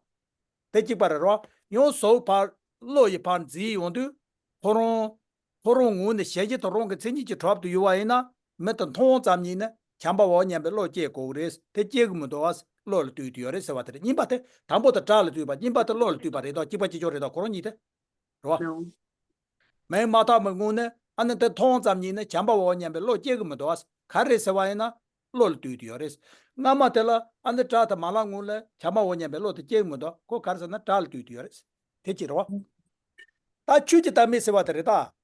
དེ་གཅིག་པ་རེད་རོ། ཡང་གཟུགས་ཕར་བློ་ཡི་ཕར་འཛིན་ཡོང་དུས་ཁོ་རང་ཁོ་རང་ངོས་ནས་ཞེན་ཡུལ་དེ་རང་གི་མཚན་ཉིད་ཀྱིས་གྲུབ་ཏུ་ཡོད་པ་ཡིན་ན། མི་དེ་མཐོང་ཙམ་ཉིད་ནས་བྱམས་པའོ་སྙམ་པའི་བློ་སྐྱེ་དགོས་ཀྱི་རེད། དེ་སྐྱེ་གི་མི་འདུག་བ། བློ་ལ་ལྟོས་དེ་ཡོད་རེད་ཟེར་བ་དེ་རེད། གཉིས་པ་དེ་དང་པོ་དེ་སྒྲ་ལ་ལྟོས་པ། གཉིས་པ་དེ་བློ་ལ་ལྟོས་པ་རེད་དོ། གཅིག་པ་གཅིག་ཆོད་རེད་དོ། ཁོ་རང་གཉིས་དེ་རེད་བ། མིག་མ་བཏགས་པའི་ངོས་ནས་ཨ་ནི་དེ་མཐོང་ཙམ་ཉིད་ནས་བྱམས་པའོ་སྙམ་པའི་བློ་སྐྱེ་གི་མི་འདུག་བ། ག་རེ་ཟེར་བ་ཡིན་ན་བློ་ལ་ལྟོས་དེ་ཡོད་རེད། སྔ་མ་དེ་ལ་ཨ་ནི་སྒྲ་དེ་མ་ལབ་སྔོན་ལ་བྱམས་པའོ་སྙམ་པའི་བློ་དེ་སྐྱེ་གི་མི་འདུག་ཁོ་ག་རེ་ཟེར་ན་སྒྲ་ལ་ལྟོས་དེ་ཡོད་རེད། དེ་གཅིག་རེད་བ། ད་ཆོས་ཀྱི་བདག་མེད་ཟེར་བ་དེ་རེད་ད།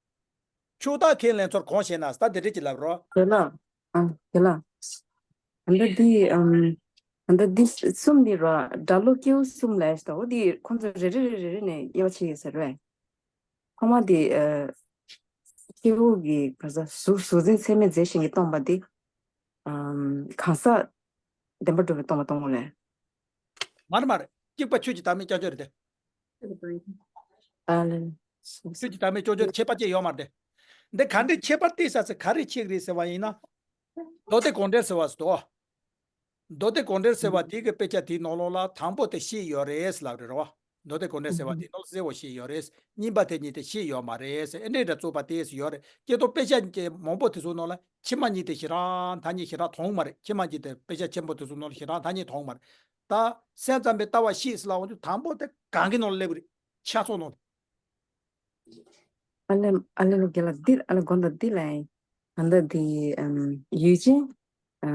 ཕྱོགས་བདག་ཁས་ལེན་ཚུལ་གང་ཞེ་ན། ད་དེ་འདྲ་ཅིག་ལབ་རོགས། དེ་ལ། ཨ། དེ་ལ། ཨ་འདི་འདི་ཨམ། ཨ་འདི་འདི་གསུམ་འདི་ར་སྒྲ་བློ་སྐྱེ་བོ་གསུམ་ལས་ཤ་འོ་འདི་ཁོང་ཚོ་རེ་རེ་རེ་རེ་ནས་དབྱེ་བ་ཕྱེ་ཡོད་ས་རེད། ཐོག་མ་འདི་ཨ། སྐྱེ་བོ་གི་ག་ས་གཟུགས་གཟུགས་འཛིན་ཚད་མས་རྫས་གཞན་གྱིས་སྟོང་པ་འདི། ཨམ། གང་ཟག་བདེན་པར་གྲུབ་པས་སྟོང་པ་སྟོང་པ་ལས། མ་རེད་མ་རེད། གཅིག་པ་ཆོས་ཀྱི་བདག་མེད་རྐྱང་རྐྱང་རེད་དེ། ཨ་ལེ། ཆོས་ཀྱི་བདག་མེད་རྐྱང་རྐྱང་ཁྱད་པར་ཅན་ཡོད་མ་རེད་དེ། འདི་ག་འདྲའི་ཁྱད་པར་བལྟས་ས་ཚེ་ག་རེ་ཕྱེ་གི་རེད་ཟེར་བ་ཡིན་ན། མདོ་སྡེ་དགོངས་འགྲེལ་ཟེར་བ་ཟེར་དོ། མདོ་སྡེ་དགོངས་འགྲེལ་ཟེར་བ་དེ་གི་དཔེ་ཆ་དེའི་ནང་ལོགས་ལ་དང་པོ་དེ་ཤེས་ཡོད་རེད་ལབ་རེད་རོ། མདོ་སྡེ་དགོངས་འགྲེལ་ཟེར་བ་དེའི་ནང་ལ་གསལ་བོ་ཤེས་ཡོད་རེད། གཉིས་པ་དེ་གཉིས་དེ་ཤེས་ཡོད་མ་རེད་ཟེར། ཨེ་འདྲས་འདྲ་རྩོད་པ་དེ་ཡོད་རེད། སྐྱེ་སྟོབས་དཔེ་ཆ་མང་པོ་དེ་ཚོ་ནང་ལ་ཕྱི་མ་གཉིས་དེ་ཞེ་དྲག་ཐ་སྙད་ཞེ་དྲག་མཐོང་མ་རེད། ཕྱི་མ་གཉིས་དེ་དཔེ་ཆ་ཆེན་པོ་དེ་ཚོ་ནང་ལ་ཞེ་དྲག་ཐ་སྙད་མཐོང་མ་རེད། ད་སེམས་ཙམ་པའི་ལྟ་བ་ཤེས་ཟེར་ལབ་འོང་དུས་དང་པོ་དེ་གང་གི་ནང་ལ་སླེབས་རེད། ཆགས་སོགས་ནང་ལ། ཨ་ལེ་ཨ་ལེ་ལོ་རྒན་ལགས་འདི་ཨ་ལེ་དགོངས་དག་འདི་ལ་ཡིན། ཨ་འདི་འདི་ཨམ་ཡུལ་ཅན། ཨ་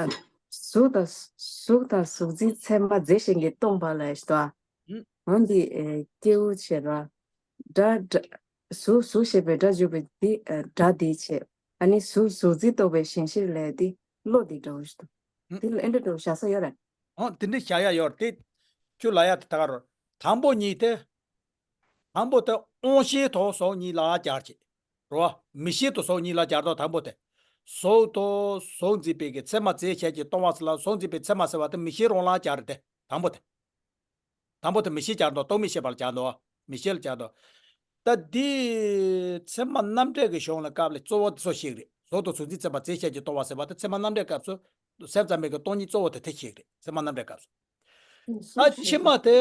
ཨ་གཟུགས་དང་གཟུགས་དང་གཟུགས་འཛིན་ཚད་མ་རྫས་གཞན་གྱིས་སྟོང་པ་ལ་ཞེས་དང་། འོན་ཏེ་ཨེ་སྐྱེ་བོ་བྱེད་ལ། སྒྲ་སྒྲ་གཟུགས་གཟུགས་ཞེས་པའི་སྒྲ་འཇུག་པའི་འདི་ཨ་སྒྲ་འདི་བྱེད། ཨ་ནི་གཟུགས་གཟུགས་འཛིན་རྟོག་པའི་ཞེན་གཞིར་ལས་འདི་བློ་འདི་འདྲ་བོ་ཞིག་འདུག་འདི་ལ་ཨེ་འདྲ་འདྲ་བོ་བཞག་ས་ཡོད་རེད། ཨོ་དེ་འདྲ་བཞག་ཡ་ཡོད་རེད་དེ། ཁྱོད་ལ་ཡ་དེ་ད་ག་རོ། དང་པོ་གཉིས་དེ། དང་པོ་དེ་དབང་ཤེས་དང་གཟུགས་གཉིས་ལ་སྦྱར་བྱེད། རོ། མིག་ཤེས་དང་གཟུགས་གཉིས་ལ་སྦྱར་དོ། དང་པོ་དེ། གཟུགས་དང་གཟུགས་འཛིན་པའི་གི་ཚད་མ་རྫས་ཤེས་ཀྱི་སྟོང་པ་ཟེར་ལ་གཟུགས་འཛིན་པའི་ཚད་མ་ཟེར་བ་དེ་མིག་ཤེས་རང་ལ་སྦྱར་ཏེ་དང་པོ་དེ། དང་པོ་དེ་མིག་ཤེས་སྦྱར་དོ། རྟོག་མེད་ཤེས་པ་ལ་སྦྱར་དོ། མིག་ཤེས་ལ་སྦྱར་དོ། ད་འདི་ཚད་མ་རྣམ་འགྲེལ་གྱི་གཞུང་ལ་སྐབས་ལ་གཙོ་བོ་དེ་ཚོ་ཤེས་རེད། གཟུགས་དང་གཟུགས་འཛིན་ཚད་མ་རྫས་ཤེས་ཀྱི་སྟོང་པ་ཟེར་བ་དེ་ཚད་མ་རྣམ་འགྲེལ་སྐབས་སུ་སེམས་ཙམ་པའི་གི་སྟོང་ཉིད་གཙོ་བོ་དེ་དེ་ཤེས་རེད། ཚད་མ་རྣམ་འགྲེལ་སྐབས་སུ། ད་ཕྱི་མ་དེ།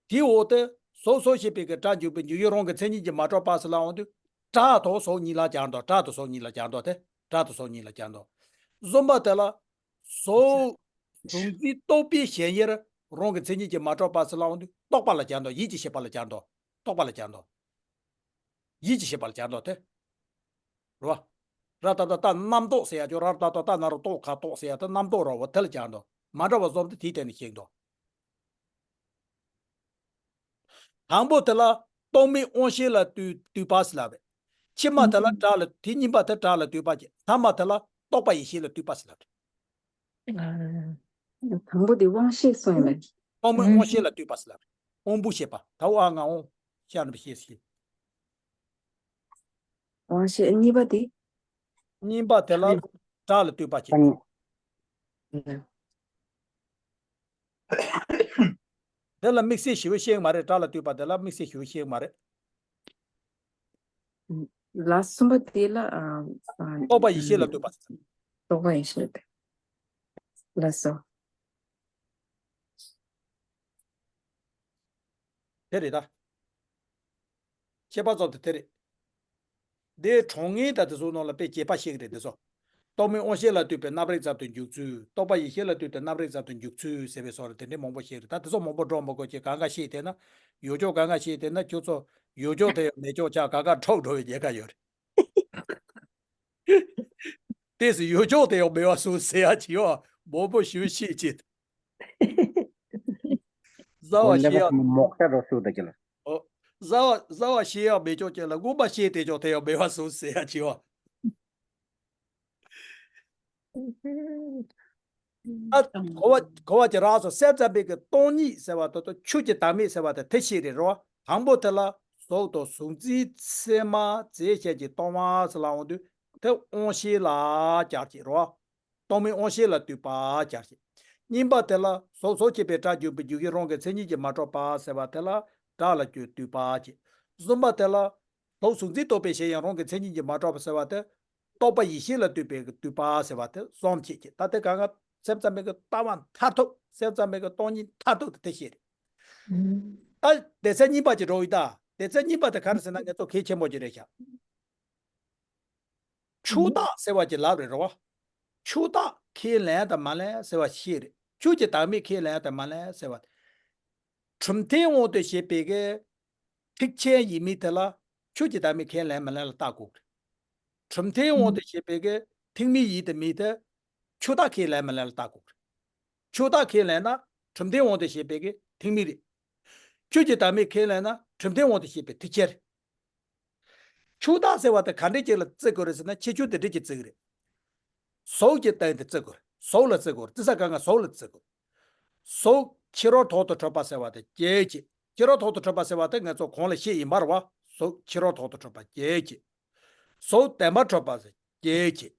དེའི་འོག་ཏུ། གཟུགས་གཟུགས་ཞེས་པའི་གི་སྒྲ་འཇུག་པའི་འཇུག་ཡུལ་རང་གི་མཚན་ཉིད་ཀྱིས་མ་གྲུབ་པ་ཟེར་ལབ་འོང་དུས། སྒྲ་དང་གཟུགས་གཉིས་ལ་སྦྱར་འདུག་སྒྲ་དང་གཟུགས་གཉིས་ལ་སྦྱར་འདུག་སྟེ། སྒྲ་དང་གཟུགས་གཉིས་ལ་སྦྱར་འདུག་གསུམ་པ་དེ་ལ། གཟུགས། གཟུགས་འཛིན་རྟོག་པའི་ཞེན་ཡུལ་རང་གི་མཚན་ཉིད་ཀྱིས་མ་གྲུབ་པ་ཟེར་ལབ་འོང་དུས་རྟོག་པ་ལ་སྦྱར་འདུག་ཡིད་ཀྱི་ཤེས་པ་ལ་སྦྱར་འདུག་རྟོག་པ་ལ་སྦྱར་འདུག་ཡིད་ཀྱི་ཤེས་པ་ལ་སྦྱར་འདུག་སྟེ། རེད་བ། ར་ཏ་ཏ་རྟ་རྣམ་རྟོག་ཟེར་ཡ་ཅོ། ར་ཏ་ཏ་རྟ་ན་རོ་རྟོག་ཁ་རྟོག་ཟེར་ཡ་ད་རྣམ་རྟོག་ར་བོ་དེ་ལ་སྦྱར་འདུག་མ་འདྲ་བ་གསུམ་དེ་དེའི་སྟེང་ནས་ཤེས་འདུག་དང་པོ་དེ་ལ་རྟོག་མེད་དབང་ཤེས་ལ་ལྟོས་ལྟོས་པ་ཟེར་ལབ་རེད། ཕྱི་མ་དེ་ལ་སྒྲ་ལ་དེ་གཉིས་པ་དེ་སྒྲ་ལ་ལྟོས་པ་བྱེད། ཐ་མ་དེ་ལ་རྟོག་པ་ཡིད་ཤེས་ལ་ལྟོས་པ་ཟེར་ལབ་རེད། ཨ། དང་པོ་དེ་དབང་ཤེས་གསུངས་ཡོད་པས། རྟོག་མེད་དབང་ཤེས་ལ་ལྟོས་པ་ཟེར་ལབ་རེད། དབང་པོ་ཤེས་པ་ད་འོ་ཨ་ང་འོང་ཤ་ནི་པ་ཤེས་ཤེས། དབང་ཤེས་གཉིས་པ་དེ། གཉིས་པ་དེ་ལ་སྒྲ་ལ་ལྟོས་པ་བྱེད། ཨ་ནི། དེ་ལ་དམིགས་བསལ་ཞེ་པོ་ཤེས་ཀྱི་མ་རེད། སྒྲ་ལ་ལྟོས་པ་དེ་ལ་དམིགས་བསལ་ཞེ་པོ་ཤེས་ཀྱི་མ་རེད། ལ་གསུམ་པ་དེ་ལ་ཨ་ཨ་རྟོག་པ་ཡིད་ཤེས་ལ་ལྟོས་པ་ཟེར། རྟོག་པ་ཡིད་ཤེས་ལ་ལྟོས། ལགས་སོ། དེ་རེད་ད། ཁྱད་པར་ཙམ་དེ་དེ་རེད། དེའི་གྲངས་ངེས་དང་དེ་ཚོའི་ནང་ལ་དཔེ་རྒྱས་པ་བཤད་ཀྱི་རེད་དེ་ཚོ། རྟོག་མེད་དབང་ཤེས་ལ་ལྟོས་པའི་རྣམ་རིག་ཙམ་དུ་འཇུག་ཚུལ། རྟོག་པ་ཡིད་ཤེས་ལ་ལྟོས་ཏེ་རྣམ་རིག་ཙམ་དུ་འཇུག་ཚུལ་ཟེར་བའི་སོགས་ལ་དེ་འདྲའི་མང་པོ་བཤད་ཀྱི་རེད། ད་དེ་ཚོ་མང་པོ་སྒྲོག་མི་དགོས་ཀྱི། གང་ག་ཤེས་བསྡད་ན། ཡོད་ཅོག་གང་ག་ཤེས་བསྡད་ན་ཁྱོད་ཚོ་ཡོད་ཅོག་དེ་ཡང་མེད་ཅོག་ཆགས། གང་ག་འཕྲོག་འགྲོ་བའི་ཉེན་ཁ་ཡོད་རེད། ཏོག་ཙམ་ཡོད་ཅོག་དེ་ཡང་མེད་པ་བཟོ་ཟེར་ཡ་ཅིག་ཡོད། མང་པོ་ཞེ་པོ་ཤེས་ཅིག་བཟའ་བ་ཞེ་ཡག་མོག་ཤ་རོ་སུ་ད་ཀྱི་ལ། ཨོ། བཟའ་བ་བཟའ་བ་ཞེ་ཡག་མེད་ཅོག་ཅན་ལ་སྔོན་མ་ཤེས་བསྡད་ཅོག་དེ་ཡང་མེད་པ་བཟོ་ཟེར་ཡ་ཅིག་ཡོད། ཨ། གོ་བ་གོ་བ་ཅིག་རག་སོང་། སེམས་ཙམ་པའི་གི་སྟོང་ཉིད་ཟེར་བ་དེ་དང་ཆོས་ཀྱི་བདག་མེད་ཟེར་བ་དེ་དེ་བཤད་རེད་རོ། དང་པོ་དེ་ལ་གཟུགས་དང་གཟུགས་འཛིན་ཚད་མ་རྫས་ཆོས་ཅན་གྱི་སྟོང་པ་ཟེར་ལབ་ཡོང་དུས་དེ་དབང་ཤེས་ལ་སྦྱར་གྱི་རོ། སྟོང་མིན་དབང་ཤེས་ལ་ལྟོས་པ་སྦྱར་གྱི། གཉིས་པ་དེ་ལ་གཟུགས་གཟུགས་ཞེས་པའི་སྒྲ་འཇུག་པའི་འཇུག་ཡུལ་རང་གི་མཚན་ཉིད་ཀྱིས་མ་གྲུབ་པ་ཟེར་བ་དེ་ལ་སྒྲ་ལ་ལྟོས་པ་བྱེད། གསུམ་པ་དེ་ལ་གཟུགས་གཟུགས་འཛིན་རྟོག་པའི་གཞན་ཡང་རང་གི་མཚན་ཉིད་ཀྱིས་མ་གྲུབ་པ་ཟེར་བ་དེ་རྟོག་པ་ཡིད་ཤེས་ལ་ལྟོས་པའི་ལྟོས་པ་ཟེར་བ་དེ་གསུམ་བྱེད་ཀྱི། ད་དེ་ག་ག་སེམས་ཙམ་པའི་གི་ལྟ་བ་མཐར་ཐུག་སེམས་ཙམ་པའི་གི་སྟོང་ཉིད་མཐར་ཐུག་དེ་དེ་བཤད་རེད། ད་སྡེ་ཚན་གཉིས་པ་ཅིག་འགྲོ་ཡི་ད། སྡེ་ཚན་གཉིས་པ་དེ་ག་རེ་ཟེར་ན་ངེད་ཚོ་གལ་ཆེན་པོ་ཅིག་རེད་ཤག་ཆོས་བདག་ཟེར་བ་ཅིག་ལབ་རེད་རོ། ཆོས་བདག་ཁས་ལེན་དང་མ་ལེན་ཟེར་བ་ཤེས་རེད། ཆོས་ཀྱི་བདག་མེད་ཁས་ལེན་དང་མ་ལེན་ཟེར་བ། གྲུབ་མཐའི་དབང་དུ་བྱས་པའི་གི་ཐེག་ཆེན་ཡིན་མིན་དེ་ལ་ཆོས་ཀྱི་བདག་མེད་ཁས་ལེན་མ་ལེན་ལ་བལྟ་དགོས་རེད། གྲུབ་མཐའི་དབང་དུ་བྱས་པའི་གི་ཐེག་དམན་ཡིན་དང་མིན་དེ་ཆོས་བདག་ཁས་ལེན་མ་ལེན་ལ་བལྟ་དགོས་རེད། ཆོས་བདག་ཁས་ལེན་ན་གྲུབ་མཐའི་དབང་དུ་བྱས་པའི་གི་ཐེག་དམན་རེད། ཆོས་ཀྱི་བདག་མེད་ཁས་ལེན་ན་གྲུབ་མཐའི་དབང་དུ་བྱས་པའི་ཐེག་ཆེན་རེད། ཆོས་བདག་ཟེར་བ་དེ་ག་འདྲས་ཅིག་ལ་བརྩི་དགོས་རེད་ཟེར་ན་ཁྱད་ཆོས་དེ་འདྲས་ཅིག་བརྩི་གི་རེད། གཟུགས་ཀྱི་སྟེང་དུ་བརྩི་དགོས་རེད། གཟུགས་ལ་བརྩི་དགོས་རེད། བརྩི་ས་གང་ག་གཟུགས་ལ་བརྩི་དགོས་རེད། གཟུགས་ཕྱི་རོལ་ཐོག་ཏུ་གྲུབ་པ་ཟེར་བ་དེ་སྐྱེད་བྱེད། ཕྱི་རོལ་ཐོག་ཏུ་གྲུབ་པ་ཟེར་བ་དེ་ང་ཚོ་གོང་ལ་བཤད་ཡིན་པ་རེད་བ། གཟུགས་ཕྱི་རོལ་ཐོག་ཏུ་གྲུབ་པ་སྐྱེད་བྱེད། གཟུགས་བདེན་པར་གྲུབ་པ་ཟེར་སྐྱེད་བྱེད།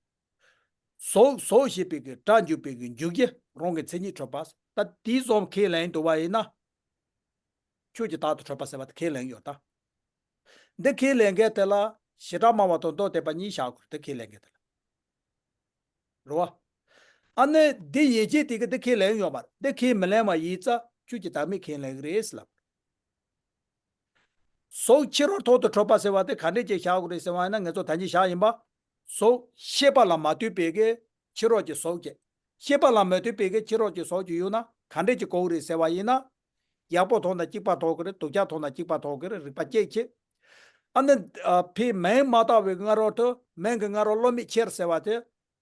གཟུགས་གཟུགས་ཞེས་པའི་གི་སྒྲ་འཇུག་པའི་གི་འཇུག་གཞི་རང་གི་མཚན་ཉིད་གྲུབ་པ། ད་དེའི་བཟོ་ཁས་ལེན་འདུག་པ་ཡིན་ན། ཆོས་ཀྱི་བདག་ཏུ་གྲུབ་པ་ཟེར་བ་དེ་ཁས་ལེན་ཡོད་ད། འདི་ཁས་ལེན་མཁན་དེ་ལ་བྱེ་བྲག་སྨྲ་བ་དང་མདོ་སྡེ་པ་གཉིས་བཞག་དགོས་རེད། འདི་ཁས་ལེན་མཁན་དེ་ལ། རེད་བ། ཨ་ནི་འདི་ཡན་ཆད་དེ་གི་འདི་ཁས་ལེན་ཡོད་མ་རེད། འདི་ཁས་མི་ལེན་པ་ཡིན་ཙང་ཆོས་ཀྱི་བདག་མེད་ཁས་ལེན་གི་རེད་ཟེར་ལབ། གཟུགས་ཕྱི་རོལ་ཐོག་ཏུ་གྲུབ་པ་ཟེར་བ་དེ་ག་འདྲས་ཅིག་བཞག་དགོས་རེད་ཟེར་བ་ཡིན་ན་ང་ཚོ་ད་གིན་བཞག་ཡིན་པ། གཟུགས་ཤེས་པ་ལ་མ་ལྟོས་པའི་གི་ཕྱི་རོལ་གྱི་གཟུགས་ཅིག་ཤེས་པ་ལ་མ་ལྟོས་པའི་གི་ཕྱི་རོལ་གྱི་གཟུགས་ཅིག་ཡོད་ན་ག་འདྲས་ཅིག་གོ་གི་རེད་ཟེར་བ་ཡིན་ན། ཡག་པོ་མཐོང་ན་གཅིག་པ་མཐོང་གི་རེད། སྡུག་ཅག་མཐོང་ན་གཅིག་པ་མཐོང་གི་རེད། རིག་པ་སྐྱེད་བྱེད། ཨ་ནི་ཕའི་མིང་མ་བཏགས་པའི་སྔ་རོལ་དུ་མིང་གི་སྔ་རོལ་བློ་མིག་ཕྱེ་ཟེར་བ་དེ།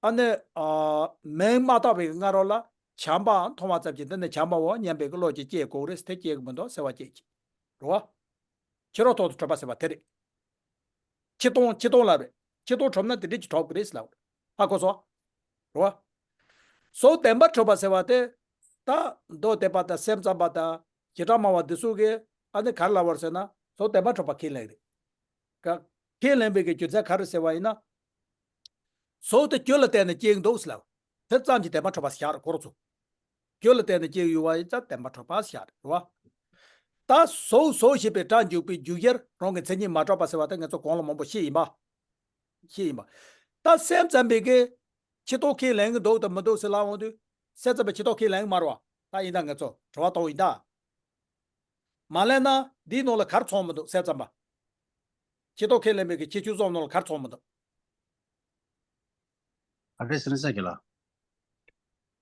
ཨ་ནི། ཨ། མིང་མ་བཏགས་པའི་སྔ་རོལ་ལ་བྱམས་པའང་མཐོང་བ་ཙམ་གྱིས་འདི་ནི་བྱམས་པའོ་སྙམ་པའི་བློ་ཅིག་སྐྱེ་དགོས་རེད། དེ་སྐྱེ་གི་མི་འདུག་ཟེར་བ་སྐྱེ་གི་རེད་བ། ཕྱི་རོལ་ཐོག་ཏུ་གྲུབ་པ་ཟེར་བ་དེ་རེད། ཕྱི་སྟོང་ཕྱི་སྟོང་ལ་རེད། ཕྱི་སྟོང་གྲུབ་ན་དེ་འདྲས་ཀྱི་གྲུབ་ཀྱི་རེད་ཟེར་ལབ་རེད། ཧ་གོ་སོང་། རེད་བ། གཟུགས་བདེན་པར་གྲུབ་པ་ཟེར་བ་དེ། ད་མདོ་སྡེ་པ་དང་སེམས་ཙམ་པ་དང་བྱེ་བྲག་སྨྲ་བ་འདི་ཚོ་གིས་ཨ་ནི་ག་རེ་ལབ་པ་རེད་ཟེར་ན་གཟུགས་བདེན་པར་གྲུབ་པ་ཁས་ལེན་རེད། ག་ཁས་ལེན་པའི་གི་རྒྱུ་མཚན་ག་རེ་ཟེར་བ་ཡིན་ན། གཟུགས་དེ་རྒྱུ་ལ་བརྟེན་ནས་སྐྱེ་གི་འདུག་ཟེར་ལབ། དེ་ཙམ་གྱིས་བདེན་པར་གྲུབ་པ་ཟེར་བཞག་རེད་ཁོ་རང་ཚོ། རྒྱུ་ལ་བརྟེན་ནས་སྐྱེ་གི་ཡོད་པ་ཡིན་ཙང་བདེན་པར་གྲུབ་པ་ཟེར་བཞག་རེད་བ། ད་གཟུགས་གཟུགས་ཞེས་པའི་སྒྲ་འཇུག་པའི་འཇུག་གཞིར་རང་གི་མཚན་ཉིད་མ་གྲུབ་པ་ཟེར་བ་དེ་ང་ཚོ་གོང་ལ་མང་པོ་བཤད་ཡིན་པ། བཤད་ཡིན་པ། ད་སེམས་ཙམ་པའི་གི་ཕྱི་ལྟོ་ཁས་ལེན་གི་འདུག་དང་མི་འདུག་ཟེར་ལབ་འོང་དུས། སེམས་ཙམ་པའི་ཕྱི་ལྟོ་ཁས་ལེན་གི་མ་རེད་བ། ད་ཡིན་ད་ང་ཚོ་དྲི་བ་གཏོང་ཡིན་ད། མ་ལེན་ན་འདིའི་ནང་ལ་ག་རེ་ཚང་མི་འདུག་སེམས་ཙམ་པ། ཕྱི་ལྟོ་ཁས་ལེན་པའི་གི་ཁྱད་ཆོས་གསུམ་ནང་ལ་ག་རེ་ཚང་མི་འདུག་ག་རེ་ཟེར་ན་ས་གི་ལ།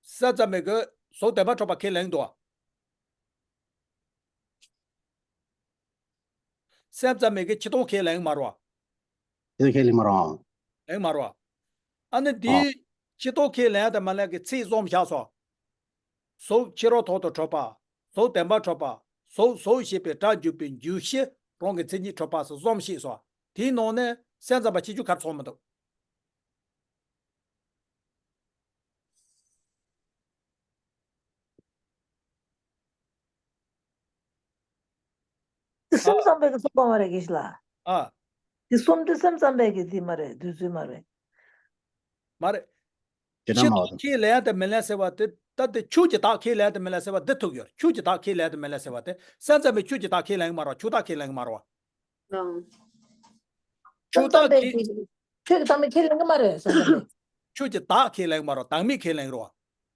སེམས་ཙམ་པའི་གི་གཟུགས་བདེན་པར་གྲུབ་པ་ཁས་ལེན་འདུག་སེམས་ཙམ་པའི་གི་ཕྱི་ལྟོ་ཁས་ལེན་མ་རེད་བ། ཕྱི་ལྟོ་ཁས་ལེན་མ་རེད་བ། ལེན་མ་རེད་བ། ཨ་ནི་འདི་ཕྱི་ལྟོ་ཁས་ལེན་དང་མ་ལེན་གི་ཚིག་གསུམ་བཞག་སོང་། གཟུགས་ཕྱི་རོལ་ཐོག་ཏུ་གྲུབ་པ། གཟུགས་བདེན་པར་གྲུབ་པ། གཟུགས་གཟུགས་ཞེས་པའི་སྒྲ་འཇུག་པའི་འཇུག་གཞི་རང་གི་མཚན་ཉིད་གྲུབ་པ་སོགས་གསུམ་བཤད་སོང་། དེའི་ནང་ནས་སེམས་ཙམ་པ་ཁྱད་ཆོས་ག་རེ་ཚང་མི་འདུག་དེ་སེམས་ཙམ་པའི་གི་ཚོགས་པ་མ་རེད་དགེ་བཤེས་ལགས། ཨ། དེ་གསུམ་དེ་སེམས་ཙམ་པའི་གི་དེ་མ་རེད། འདོད་ཚུལ་མ་རེད། མ་རེད། ཕྱི་ལྟོ་ཁས་ལེན་དང་མི་ལེན་ཟེར་བ་དེ་ད་དེ་ཆོས་ཀྱི་བདག་ཁས་ལེན་དང་མི་ལེན་ཟེར་བ་འདི་ཐུག་ཡོད། ཆོས་ཀྱི་བདག་ཁས་ལེན་དང་མི་ལེན་ཟེར་བ་དེ་སེམས་ཙམ་པའི་ཆོས་ཀྱི་བདག་ཁས་ལེན་གི་མ་རེད་བ། ཆོས་བདག་ཁས་ལེན་གི་མ་རེད་བ། ཆོས་བདག་ཁས། ཆོས་ཀྱི་བདག་མེད་ཁས་ལེན་གི་མ་རེད་བསམ་གི་རེད། ཆོས་ཀྱི་བདག་ཁས་ལེན་གི་མ་རེད་བ། བདག་མེད་ཁས་ལེན་གི་རེད་བ།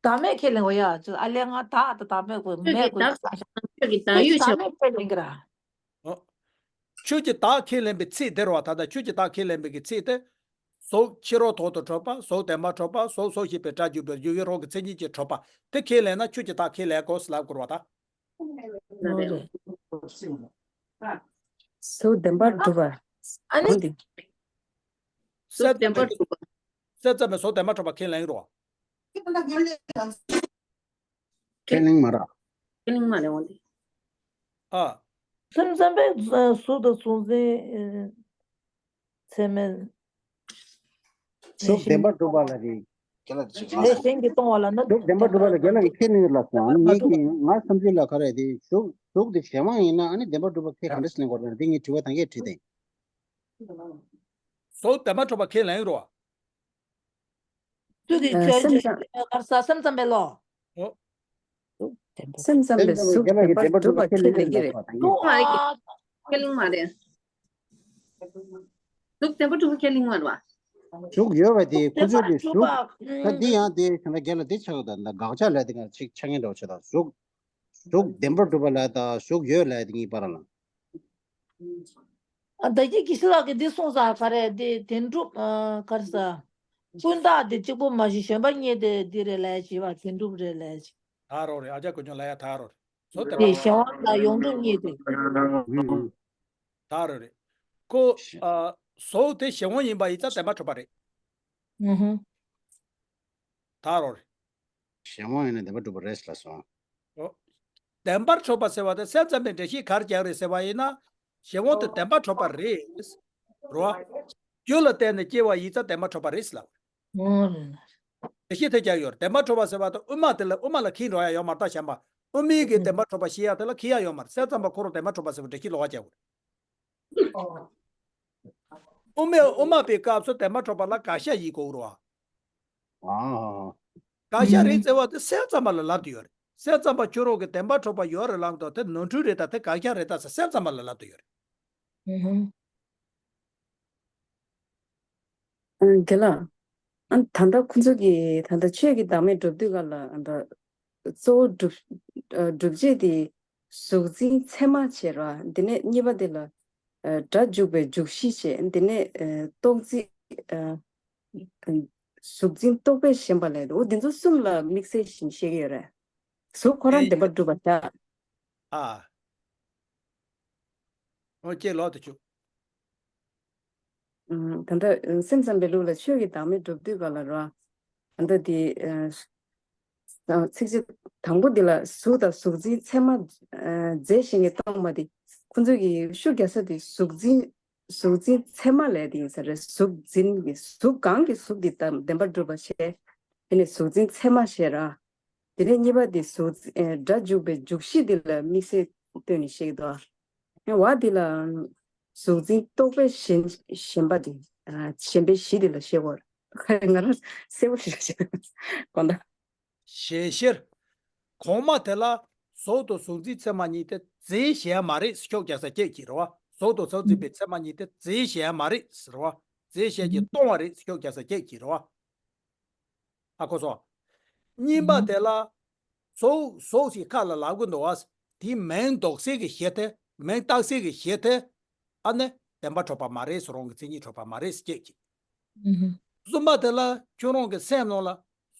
བདག་མེད་ཁས་ལེན་གི་ཡ། ཨ་ལས་ང་བདག་དང་བདག་མེད་གོ་མེད་གོ་ཡ། ཆོས་ཀྱི་བདག་ཡོད་ཆོས་ཀྱི་བདག་མེད་ཁས་ལེན་གི་ར། ཨོ། ཆོས་ཀྱི་བདག་ཁས་ལེན་པའི་ཚིག་དེ་རེད་བ། ད་ལྟ་ཆོས་ཀྱི་བདག་ཁས་ལེན་པའི་གི་ཚིག་དེ། གཟུགས་ཕྱི་རོལ་ཐོག་ཏུ་གྲུབ་པ། གཟུགས་བདེན་པར་གྲུབ་པ། གཟུགས་གཟུགས་ཞེས་པའི་སྒྲ་འཇུག་པའི་འཇུག་ཡུལ་རང་གི་མཚན་ཉིད་ཀྱིས་གྲུབ་པ་དེ་ཁས་ལེན་ན་ཆོས་ཀྱི་བདག་ཁས་ལེན་དགོས་ཟེར་ལབ་དགོས་རེད་བ་ད། གཟུགས་བདེན་པར་གྲུབ་པ། ཨ་ནི། གཟུགས་བདེན་པར་གྲུབ་པ། སེམས་ཙམ་པའི་གཟུགས་བདེན་པར་གྲུབ་པ་ཁས་ལེན་རོ། ཁས་ལེན་མ་རེད། ཁས་ལེན་མ་རེད་འོང་དེ། ཨ། སེམས་ཙམ་པའི་གཟུགས་དང་གཟུགས་འཛིན་ཚད་མེད། གཟུགས་བདེན་པར་གྲུབ་པ་ལ་རེད། རྒན་ལགས་ཅིག་དེ་གཞན་གྱིས་གཏོང་བ་ལབ་ན། གཞུག་བདེན་པར་གྲུབ་པ་ལ་རྒན་ལགས་ཀྱིས་ཁས་ལེན་ཡོད་ལབ་སོང་། ཨ་ནི་ངས་ཀྱིས་ང་བསམ་ཚུལ་ལ་ག་རེ་དེ་གཞུག་གཞུག་དེ་གཞན་དབང་ཡིན་ན། ཨ་ནི་བདེན་པར་གྲུབ་པ་ཁས་ག་འདྲ་ཞིག་ལེན་དགོས་རེད། འདི་ངས་དྲི་བ་ད་གས་དྲིས་ཏེ། གཞུག་བདེན་པར་གྲུབ་པ་ཁས་ལེན་ཡོད་རོ། ཚུལ་གྱི་ཨ་ཆོས་སེམས་ཅན། གར་ས་སེམས་ཙམ་པའི་ལོ། ཨོ། སེམས་ཙམ་པའི་གཞུག་བདེན་པར་གྲུབ་པ་ཁས་ལེན་གྱི་རེད། ཁས་ལེན་མ་རེད། གཞུག་བདེན་པར་གྲུབ་པ་ཁས་ལེན་མ་རེད་བ། གཞུག་ཡོད་པ་དེ་ཁོ་ཚོས་དེ་གཞུག་ད་འདི་ཡང་དེ་བྱས་ན་རྒན་ལགས་དེ་ཆགས་ཡོད། ད་དགག་བྱ་ལབ་དེ་ག་ཅིག་ཆགས་ངེས་འདྲ་བོ་ཆགས། ད་གཞུག་གཞུག་བདེན་པར་གྲུབ་པ་ལབ་དང་གཞུག་ཡོད་ལབ་དེ་གཉིས་བར་ལ། ཨ། ད་གིན་དགེ་བཤེས་ལགས་ཀྱིས་འདི་གསུངས་ས་ག་རེ། འདི་བདེན་གྲུབ། ཨ། ག་རེ་ཟ། ཀུན་བརྟགས་དེ་གཅིག་པོ་མ་གཞི་གཞན་པ་གཉིས་དེ་འདི་རེད་ལབ་བྱས་པ། བདེན་གྲུབ་རེད་ལབ་བྱས། ད་རོ་རེད། ཨ་ཅག་ཀུན་སྦྱོང་ལ་ཡ་ད་རོ་རེད། བཟོ་དེ་དེ་གཞན་དབང་དང་ཡོངས་གྲུབ་གཉིས་དེ། ད་རོ་རེད། ཁོ། ཨ། བཟོ་དེ་གཞན་དབང་ཡིན་པ་ཡིན་ཙང་བདེན་པར་གྲུབ་པ་རེད། ཨུ་ཧུ། ད་རོ་རེད། གཞན་དབང་ཡིན་ན་བདེན་པར་གྲུབ་པ་རེད་ལབ་སོང་། ཨོ། བདེན་པར་གྲུབ་པ་ཟེར་བ་དེ་སེམས་ཙམ་པའི་འགྲེལ་བཤད་ག་རེ་རྒྱག་རེད་ཟེར་བ་ཡིན་ན། གཞན་དབང་དེ་བདེན་པར་གྲུབ་པ་རེད། རོ། རྒྱུ་ལ་བརྟེན་ནས་སྐྱེ་བ་ཡིན་ཙང་བདེན་པར་གྲུབ་པ་རེད་ལབ། འོ་རེད། འགྲེལ་བཤད་དེ་རྒྱག་ཡོད་རེད། བདེན་པར་གྲུབ་པ་ཟེར་བ་དེ་དབུ་མ་དེ་ལ་དབུ་མ་ལ་འཁྱེར་འགྲོ་ཡ་ཡོད་མ་རེད། ད་གཞན་པ་དབུ་མའི་གི་བདེན་པར་གྲུབ་པ་བཤད་ཡ་དེ་ལ་འཁྱེར་ཡ་ཡོད་མ་རེད། སེམས་ཙམ་པ་ཁོ་རང་བདེན་པར་གྲུབ་པ་ཟེར་བ་འགྲེལ་བཤད་ལོགས་ཀ་རྒྱག་དགོས་རེད། དབུ་མའི་དབུ་མ་པའི་སྐབས་སུ་བདེན་པར་གྲུབ་པ་ལ་དགག་བྱ་ཡིན་དགོས་རེད་བ། ཨ། དགག་བྱ་རེད་ཟེར་བ་དེ་སེམས་ཙམ་པ་ལ་ལབ་ཀྱི་ཡོད་རེད། སེམས་ཙམ་པ་ཁྱོད་རང་གིས་བདེན་པར་གྲུབ་པ་ཡོད་རེད་ལབ་འདུག་དེ་ནོར་འཁྲུལ་རེད་ད། དེ་དགག་བྱ་རེད་ད་ཟེར་སེམས་ཙམ་པ་ལ་ལབ་ཀྱི་ཡོད་རེད། ཨུ་ཧུ། ཨ། རྒན་ལགས། ཨ། ད་ལྟ་ཁོང་ཚོ་གིས་ད་ལྟ་ཆོས་ཀྱི་བདག་མེད་སྒྲུབ་དུས་སྒང་ལ། ཨ། ད་གཙོ་བོ་སྒྲུབ། ཨ། སྒྲུབ་བྱེད་དེ་གཟུགས་འཛིན་ཚད་མ་བྱས་ར། དེ་ནས་གཉིས་པ་དེ་ལ། ཨ། སྒྲ་འཇུག་པའི་འཇུག་གཞི་བྱས། དེ་ནས། ཨ། རྟོག་འཛིན། ཨ། གཟུགས་འཛིན་རྟོག་པས་ཞེན་པ་ལས། འོ་འདི་ཚོ་གསུམ་ལ་དམིགས་བསལ་བཞིན་བཤད་ཀྱི་ཡོད་རེད། གཟུགས་ཁོ་རང་བདེན་པར་གྲུབ་པ་བྱ། ཨ། འོ་ཅེས་ལོག་ཏུ་བཅུག་ཨུམ། ད་ལྟ་སེམས་ཙམ་པའི་ལུགས་ལ་ཆོས་ཀྱི་བདག་མེད་སྒྲུབ་དུས་སྒང་ལ་ར། ད་ལྟ་འདི། ཨ། ཚིགས་བཅད་དང་པོ་འདི་ལ་གཟུགས་དང་གཟུགས་འཛིན་ཚད་མ། ཨ། རྫས་གཞན་གྱིས་སྟོང་པ་འདི། ཁོང་ཚོ་གིས་ཤུགས་རྒྱག་ས་དེ་གཟུགས་འཛིན། གཟུགས་འཛིན་ཚད་མ་ལབ་དེ་ཡིན་ས་རེད། གཟུགས་འཛིན་གྱི་གཟུགས་གང་གི་གཟུགས་འདི་བདེན་པར་གྲུབ་པ་བྱས། དེ་ནས་གཟུགས་འཛིན་ཚད་མ་བྱས་ར། དེ་ནས་གཉིས་པ་དེ་གཟུགས། ཨེ། སྒྲ་འཇུག་པའི་འཇུག་གཞི་འདི་ལ་དམིགས་བསལ་བཏོན་ནས་བཤད་ཀྱི་འདུག་ཨ། བ་འདི་ལ་གཟུགས་འཛིན་རྟོག་པས་ཞེན། ཞེན་པ་འདི། ཨ། ཞེན་པའི་གཞི་འདི་ལ་བཤད་དགོས། ང་རང་གསལ་པོ་ཞིག་རེད། དགོངས་དག་ཞེན་གཞིར། གོང་མ་དེ་ལ་གཟུགས་དང་གཟུགས་འཛིན་ཚད་མ་གཉིས་དེ་རྫས་གཞན་མ་རེད་ཟེར་ཁྱོག་རྒྱག་ས་སྐད་ཅིག་རེད་བ། གཟུགས་དང་གཟུགས་འཛིན་པའི་ཚད་མ་གཉིས་དེ་རྫས་གཞན་མ་རེད་ཟེར་བ། རྫས་གཞན་གྱིས་སྟོང་བ་རེད་ཟེར་ཁྱོག་རྒྱག་ས་སྐད་ཅིག་རེད་བ། ཨ། གོ་སོང་། གཉིས་པ་དེ་ལ་གཟུགས་གཟུགས་ཞེས་ཁ་ལ་ལབ་ཀྱི་འདུག་བ། དེའི་མིང་འདོགས་སའི་གི་གཞི་དེ། མིང་བཏགས་སའི་གི་གཞི་དེ། ཨ་ནི་བདེན་པར་གྲུབ་པ་མ་རེད་ཟེར། རང་གི་མཚན་ཉིད་གྲུབ་པ་མ་རེད་ཟེར་སྐད་ཅིག་གསུམ་པ་དེ་ལ་ཁྱོད་རང་གི་སེམས་ནང་ལ་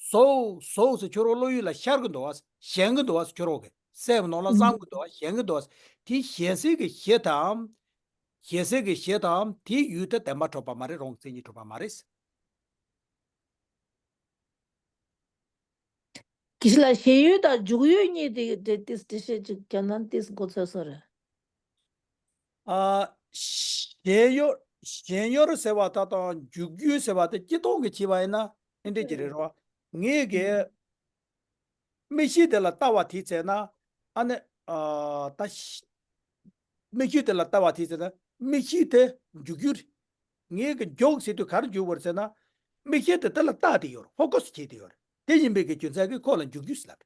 གཟུགས་གཟུགས་ཟེར་ཁྱོད་རང་བློ་ཡུལ་ལ་ཤར་གི་འདུག་བ། ཞེན་གི་འདུག་བ། ཁྱོད་རང་གི་སེམས་ནང་ལ་བསམ་གི་འདུག་བ། ཞེན་གི་འདུག་བ། དེ་ཞེན་སའི་གི་གཞི་དང་། ཞེན་སའི་གི་གཞི་དང་དེའི་ཡུལ་དེ་བདེན་པར་གྲུབ་པ་མ་རེད། རང་གི་མཚན་ཉིད་གྲུབ་པ་མ་རེད། དེ་ལ་ཞེན་ཡུལ་དང་འཇུག་ཡུལ་གཉིས་དེ་དེ་ཏིས་དེ་བཤད་ཅིག་ཀྱང་ན་ཏིས་མགོ་ཚོས་སོ་རེད། ཨ། ཞེན་ཡུལ། ཞེན་ཡུལ་ཟེར་བ་དང་འཇུག་ཡུལ་ཟེར་བ་དེ་སྤྱི་ལྡོག་གི་བྱས་པ་ཡིན་ན་ཨེ་འདྲ་ཅིག་རེད་རོ། ངེད་ཀྱིས་མིག་ཤེས་དེ་ལ་ལྟ་བ་དེ་བྱས་ན། ཨ་ནི། ཨ། ད་མིག་ཤེས་དེ་ལ་ལྟ་བ་དེ་བྱས་ན་མིག་ཤེས་དེ་འཇུག་ཡུལ་རེད། ངེད་ཀྱིས་འཇུག་ཟེར་དུས་ག་རེ་འཇུག་པ་རེད་ཟེར་ན། མིག་ཤེས་དེ་དེ་ལ་ལྟ་དེ་ཡོད་རེད། ཕོ་ཀ་སི་བྱས་དེ་ཡོད་རེད། དེ་ཡིན་པའི་གི་རྒྱུ་མཚན་གྱིས་ཁོ་ལ་འཇུག་ཡུལ་ཟེར་ལབ་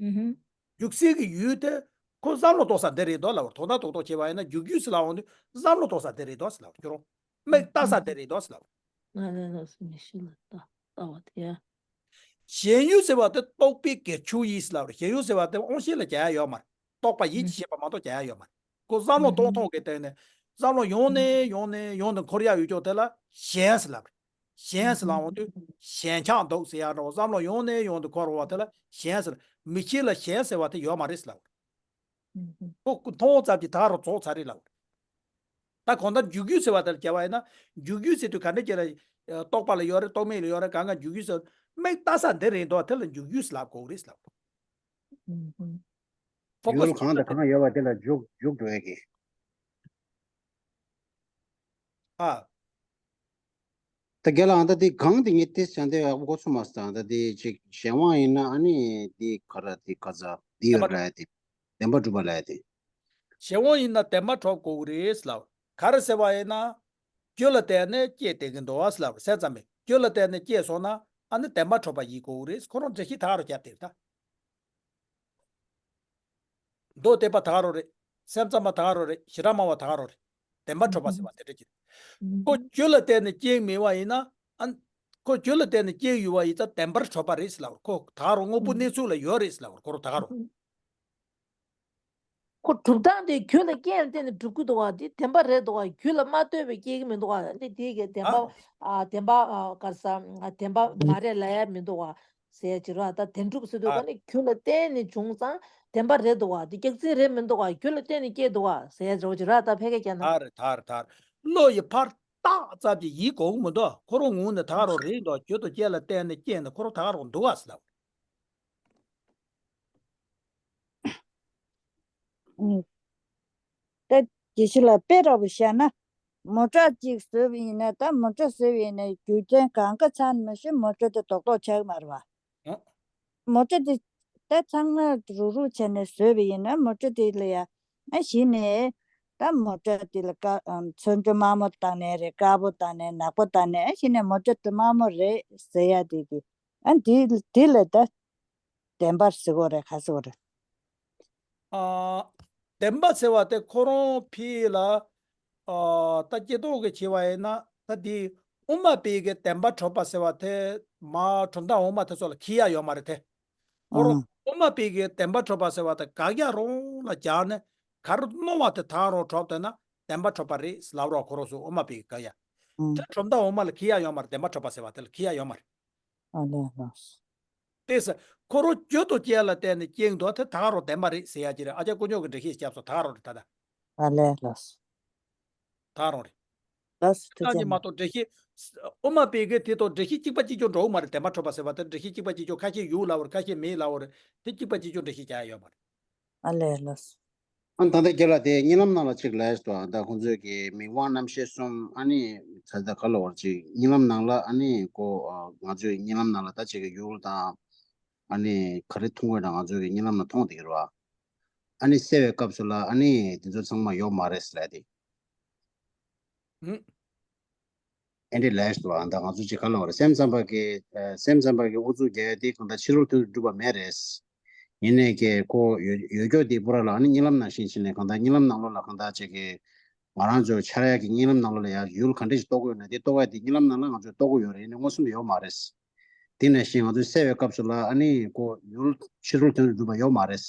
རེད། འཇུག་སའི་གི་ཡུལ་དེ་ཁོ་བསམ་བློ་གཏོང་ས་འདི་རེད་དོ་ལབ་པ་རེད། དོན་དག་རྡོག་རྡོག་བྱས་པ་ཡིན་ན་འཇུག་ཡུལ་ཟེར་ལབ་འོང་དུས་བསམ་བློ་གཏོང་ས་འདི་རེད་དོ་ཟེར་ལབ་པ་རེད། ཁྱོད་རང་མིག་ལྟ་ས་འདི་རེད་དོ་ཟེར་ལབ་པ་རེད། ང་ལ་ལ་སུ་མི་ཤེས་ལ་ལྟ་ལྟ་བ་དེ་ཡ། ཞེན་ཡུལ་ཟེར་བ་དེ་རྟོག་པའི་གི་ཆོས་ཡིན་ཟེར་ལབ་པ་རེད། ཞེན་ཡུལ་ཟེར་བ་དེ་དབང་ཤེས་ལ་རྒྱག་ཡ་ཡོད་མ་རེད། རྟོག་པ་ཡིད་ཀྱིས་ཤེས་པ་མ་གཏོགས་རྒྱག་ཡ་ཡོད་མ་རེད། ཁོ་བསམ་བློ་གཏོང་ཐོག་གི་སྟེང་ནས་བསམ་བློ་ཡོང་ནས་ཡོང་ནས་ཡོང་ནས་འཁོར་ཡ་ཡོད་ཀྱོག་དེ་ལ་ཞེན་ཟེར་ལབ་རེད། ཞེན་ཟེར་ལབ་འོང་དུས་ཞེན་ཆགས་འདུག་ཟེར་ཡ་འདྲ་བོ། བསམ་བློ་ཡོང་ནས་ཡོང་དུས་འཁོར་བ་དེ་ལ་ཞེན་ཟེར། མིག་ཤེས་ལ་ཞེན་ཟེར་བ་དེ་ཡོད་མ་རེད་ཟེར་ལབ། ཁོ་མཐོང་ཙམ་གྱིས་ད་རུ་རྫོགས་ཚར་རེད་ལབ། ད་གང་ལྟར་འཇུག་ཡུལ་ཟེར་བ་དེ་ལ་བྱ་བ་ཡིན་ན། འཇུག་ཡུལ་ཟེར་དུས་ག་འདྲ་ཅིག་ལ། རྟོག་པ་ལ་ཡོད་རེད། རྟོག་མེད་ལ་ཡོད་རེད། གང་ག་འཇུག་ཡུལ་ཟེར། མིག་ལྟ་ས་འདི་རེད་འདུག་དེ་ལ་འཇུག་ཡུལ་ཟེར་ལབ་དགོས་རེད་ཟེར་ལབ། ཕོ་ཀ་ཡུལ་གང་དང་གང་ཡོད་པ་དེ་ལ་འཇུག་འཇུག་འགྲོ་ཡ་གི། ཨ། ད་རྒན་ལགས་ཨ་ད་དེ་གང་དེ་ངས་ཏེ་བྱ་འདི་ཡག་པོ་གོ་ཚོད་མ་སོང་། ད་དེ་ཅིག་གཞན་དབང་ཡིན་ན་ཨ་ནི་དེ་ག་ར་དེ་ག་ཚ་དེ་ཡོད་ལ་ཡ་དེ་བདེན་པ་གྲུབ་པ་ལ་ཡ་དེ། གཞན་དབང་ཡིན་ན་བདེན་པ་གྲུབ་དགོས་ཀྱི་རེད་ལབ། ག་རེ་ཟེར་བ་ཡིན་ན། རྒྱུ་ལ་བརྟེན་ནས་སྐྱེས་བསྡད་ཀྱི་འདུག་ཟེར་ལབ་སེམས་ཙམ་པས་རྒྱུ་ལ་བརྟེན་ནས་སྐྱེས་སོང་ན་ཨ་ནི་བདེན་པ་གྲུབ་པ་ཡིན་དགོས་ཀྱི་རེད། ཁོ་རང་འགྲེལ་བཤད་ད་ག་རུ་བརྒྱབ་དེ་རེད་ད། མདོ་སྡེ་པ་ད་ག་རུ་རེད། སེམས་ཙམ་པ་ད་ག་རུ་རེད། ཞེ་དྲག་སྨྲ་བ་ད་ག་རུ་རེད། བདེན་པ་གྲུབ་པ་ཟེར་བ་དེ་འདྲ་ཅིག་ཁོ་རྒྱུ་ལ་བརྟེན་ནས་སྐྱེས་མེད་པ་ཡིན་ན་ཨ། ཁོ་རྒྱུ་ལ་བརྟེན་ནས་སྐྱེས་ཡོད་པ་ཡིན་ཙང་བདེན་པར་གྲུབ་པ་རེད་ཟེར་ལབ། ཁོ་ད་ག་རུ་དངོས་པོ་གནས་ཚུལ་ལ་ཡོད་རེད་ཟེར་ལབ། ཁོ་རུ་ད་ག་རུ། ཁོ་གྲུབ་སྟངས་དེ་རྒྱུ་ལ་སྐྱེས་ལ་བརྟེན་ནས་གྲུབ་ཀྱི་འདུག་བ་དེ་བདེན་པ་རེད་འདུག་བ། རྒྱུ་ལ་མ་ལྟོས་པའི་སྐྱེ་གི་མི་འདུག་བ། འདི་དེ་གི་བདེན་ཨ། པ་ཨ་བདེན་པ་ཨ་ག་རེ་ཟ། བདེན་པ་མ་རེད་ལབ་ཡ་མི་འདུག་བ་ཟེར་ཡ་ཅིག་རེད་བ། ད་བདེན་གྲུབ་ཟེར་དུས་ཨ། ག་ནི་རྒྱུ་ལ་བརྟེན་ནས་བྱུང་ཙང་བདེན་པ་རེད་འདུག་བ། དེ་རྒྱུ་མཚན་རེད་མི་འདུག་བ། རྒྱུ་ལ་བརྟེན་ནས་སྐྱེས་འདུག་བ་ཟེར་ཡ་ཅིག་རེད་བ། ད་ཕལ་སྐད་རྒྱག་ན། ཐར་ཐར་ཐར། བློ་ཡི་ཕར་བཏགས་ཙམ་གྱིས་ཡིན་དགོས་ཀྱི་མི་འདུག་ཁོ་རང་ངོས་ནས་ད་ག་རུ་རེད་འདུག་རྒྱུ་དང་རྐྱེན་ལ་བརྟེན་ནས་སྐྱེས་ནས་ཁོ་རང་ད་ག་རུ་འདུག་བ་ཟེར་ལབ། ཨུམ། ད་དེ་ཕྱི་ལ་དཔེ་འདྲ་པོ་བཤད་ན། མོ་ཊ་གཅིག་བཟོས་པ་ཡིན་ན་ད་མོ་ཊ་བཟོས་པ་ཡིན་ན་རྒྱུ་རྐྱེན་གང་ག་ཚང་མ་ཤེས་མོ་ཊ་དེ་རྡོག་རྡོག་ཆགས་ཀྱི་མ་རེད་བ། ཨ། མོ་ཊ་དེ་ད་ཚང་མ་རུག་རུག་བྱས་ནས་བཟོས་པ་ཡིན་ན་མོ་ཊ་དེ་ལ་ཡ་ཨ་གཞི་ནས་ད་མོ་ཊ་དེ་ལ་དཀར་ཚོན་ཆུ་དམར་མོ་བཏང་ནའི་རེད། དཀར་པོ་བཏང་ནའི་ནག་པོ་བཏང་ནའི་ཨ་གཞི་ནས་མོ་ཊ་དེ་དམར་མོ་རེད་ཟེར་ཡ་དེ་གི་ཨ་དེ་དེ་ལ་ད། བདེན་པར་ཟེར་དགོས་རེད་ག་ཟེར་དགོས་རེད། ཨ། བདེན་པ་ཟེར་བ་དེ་ཁོ་རང་ཕི་ལ། ཨ། ད་སྐྱེ་ཐོག་གི་བྱས་པ་ཡིན་ན་ད་དེ་དབུ་མ་པའི་གི་བདེན་པ་གྲུབ་པ་ཟེར་བ་དེ་མ་གྲུབ་མཐའ་འོག་མ་དེ་ཚོ་ལ་འཁྱེར་ཡ་ཡོད་མ་རེད་དེ། ཁོ་རང་ཨང་། དབུ་མ་པའི་གི་བདེན་པ་གྲུབ་པ་ཟེར་བ་དེ་དགག་ཡ་རང་ལ་སྦྱར་ནས་ག་རེ་སྣང་བ་དེ་ད་རང་གྲུབ་བསྡད་ན་བདེན་པ་གྲུབ་པ་རེད་ལབ་རོགས་ཁོ་རང་ཚོ་དབུ་མ་པའི་གི་དགག་ཡ། ཨང་། དེ་གྲུབ་མཐའ་འོག་མ་ལ་འཁྱེར་ཡ་ཡོད་མ་རེད། བདེན་པ་གྲུབ་པ་ཟེར་བ་དེ་ལ་འཁྱེར་ཡ་ཡོད་མ་རེད། ཨ་ལས་ལགས། ཏེ་ས། ཁོ་རང་རྒྱུ་དང་རྐྱེན་ལ་བརྟེན་ནས་སྐྱེས་འདུག་དེ་ད་ག་རང་བདེན་པ་རེད་ཟེར་ཡ་ཅིག་རེད། ཨ་ཅག་དཀོན་མཆོག་གིས་འགྲེལ་བཤད་བརྒྱབ་སོང་། ད་ག་རང་རེད་ད་ལྟ། ཨ་ལས་ལགས། ད་ག་རང་རེད། ལགས་སོ་ཐུགས་རྗེ་ཆེ། ནང་གི་མ་གཏོགས་འགྲེལ་བཤད། དབུ་མ་པའི་གི་དེ་དང་འགྲེལ་བཤད་གཅིག་པ་གཅིག་རྐྱང་འགྲོ་གི་མ་རེད། བདེན་པ་གྲུབ་པ་ཟེར་བ་དེ་འགྲེལ་བཤད་གཅིག་པ་གཅིག་རྐྱང་ཁ་ཤས་ཡོད་ལབ་པ་རེད། ཁ་ཤས་མེད་ལབ་པ་རེད། དེ་གཅིག་པ་གཅིག་རྐྱང་འགྲེལ་བཤད་རྒྱག་ཡ་ཡོད་མ་རེད། ཨ་ལས་ལགས། ཨ་ད་ལྟ་རྒན་ལགས་དེ་གཉིད་ལམ་ནང་ལ་གཅིག་ལབ་སོང་། ད་ཁོང་ཚོས་ཀྱི་མིག་དབང་རྣམ་ཤེས་གསུམ་ཨ་ནི་ཚ་ཚ་ག་ལ་བར་གཅིག་གཉིད་ལམ་ནང་ལ་ཨ་ནི་ཀོ་ང་ཚོས་གཉིད་ལམ་ནང་ལ་ད་ཅིག་གི་ཡུལ་དང་ཨ་ནི་ག་རེ་མཐོང་དགོས་དང་ང་ཚོས་ཀྱི་གཉིད་ལམ་ནང་མཐོང་བསྡད་ཀྱི་རེད་བ། ཨ་ནི་སད་པའི་སྐབས་སུ་ལ་ཨ་ནི་དེ་ཚོ་ཚང་མ་ཡོད་མ་རེད་ཟེར་ལབ་དེ། ཨེ་འདྲས་ལབ་སོང་བ། ད་ང་ཚོ་ཅིག་ག་ལ་བ་རེད། སེམས་ཙམ་པ་གི་ཨ་སེམས་ཙམ་པ་གི་ཨུ་ཚུགས་རྒྱག་ཡ་དེ་གང་ལྟར་ཕྱི་རོལ་དོན་དུ་གྲུབ་པ་མེད་རེད། ཡིན་ནའི་ཀྱེ་ཁོ་ཡོད་ཡོད་སྐྱོ་དེ་པུ་ར་ལ་ཨ་ནི་གཉིད་ལམ་ནང་བཞིན་བྱས་ནས་གང་ལྟར་གཉིད་ལམ་ནང་ལོགས་ལ་གང་ལྟར་ཅིག་གི་ང་རང་ཚོ་འཆར་ཡ་གི་གཉིད་ལམ་ནང་ལོགས་ལ་ཡ་ཡུལ་ག་འདྲས་ཞིག་རྟོགས་ཀྱི་ཡོད་ན་དེ་རྟོགས་ཡ་དེ་གཉིད་ལམ་ནང་ལ་ང་ཚོས་རྟོགས་ཀྱི་ཡོད་རེད། ཡིན་ནའི་མངོན་སུམ་དུ་ཡོད་མ་རེད། དེ་ནང་བཞིན་ང་ཚོས་སད་པའི་སྐབས་སུ་ལ་ཨ་ནི་ཁོ་ཡུལ་ཕྱི་རོལ་དོན་དུ་གྲུབ་པ་ཡོད་མ་རེད།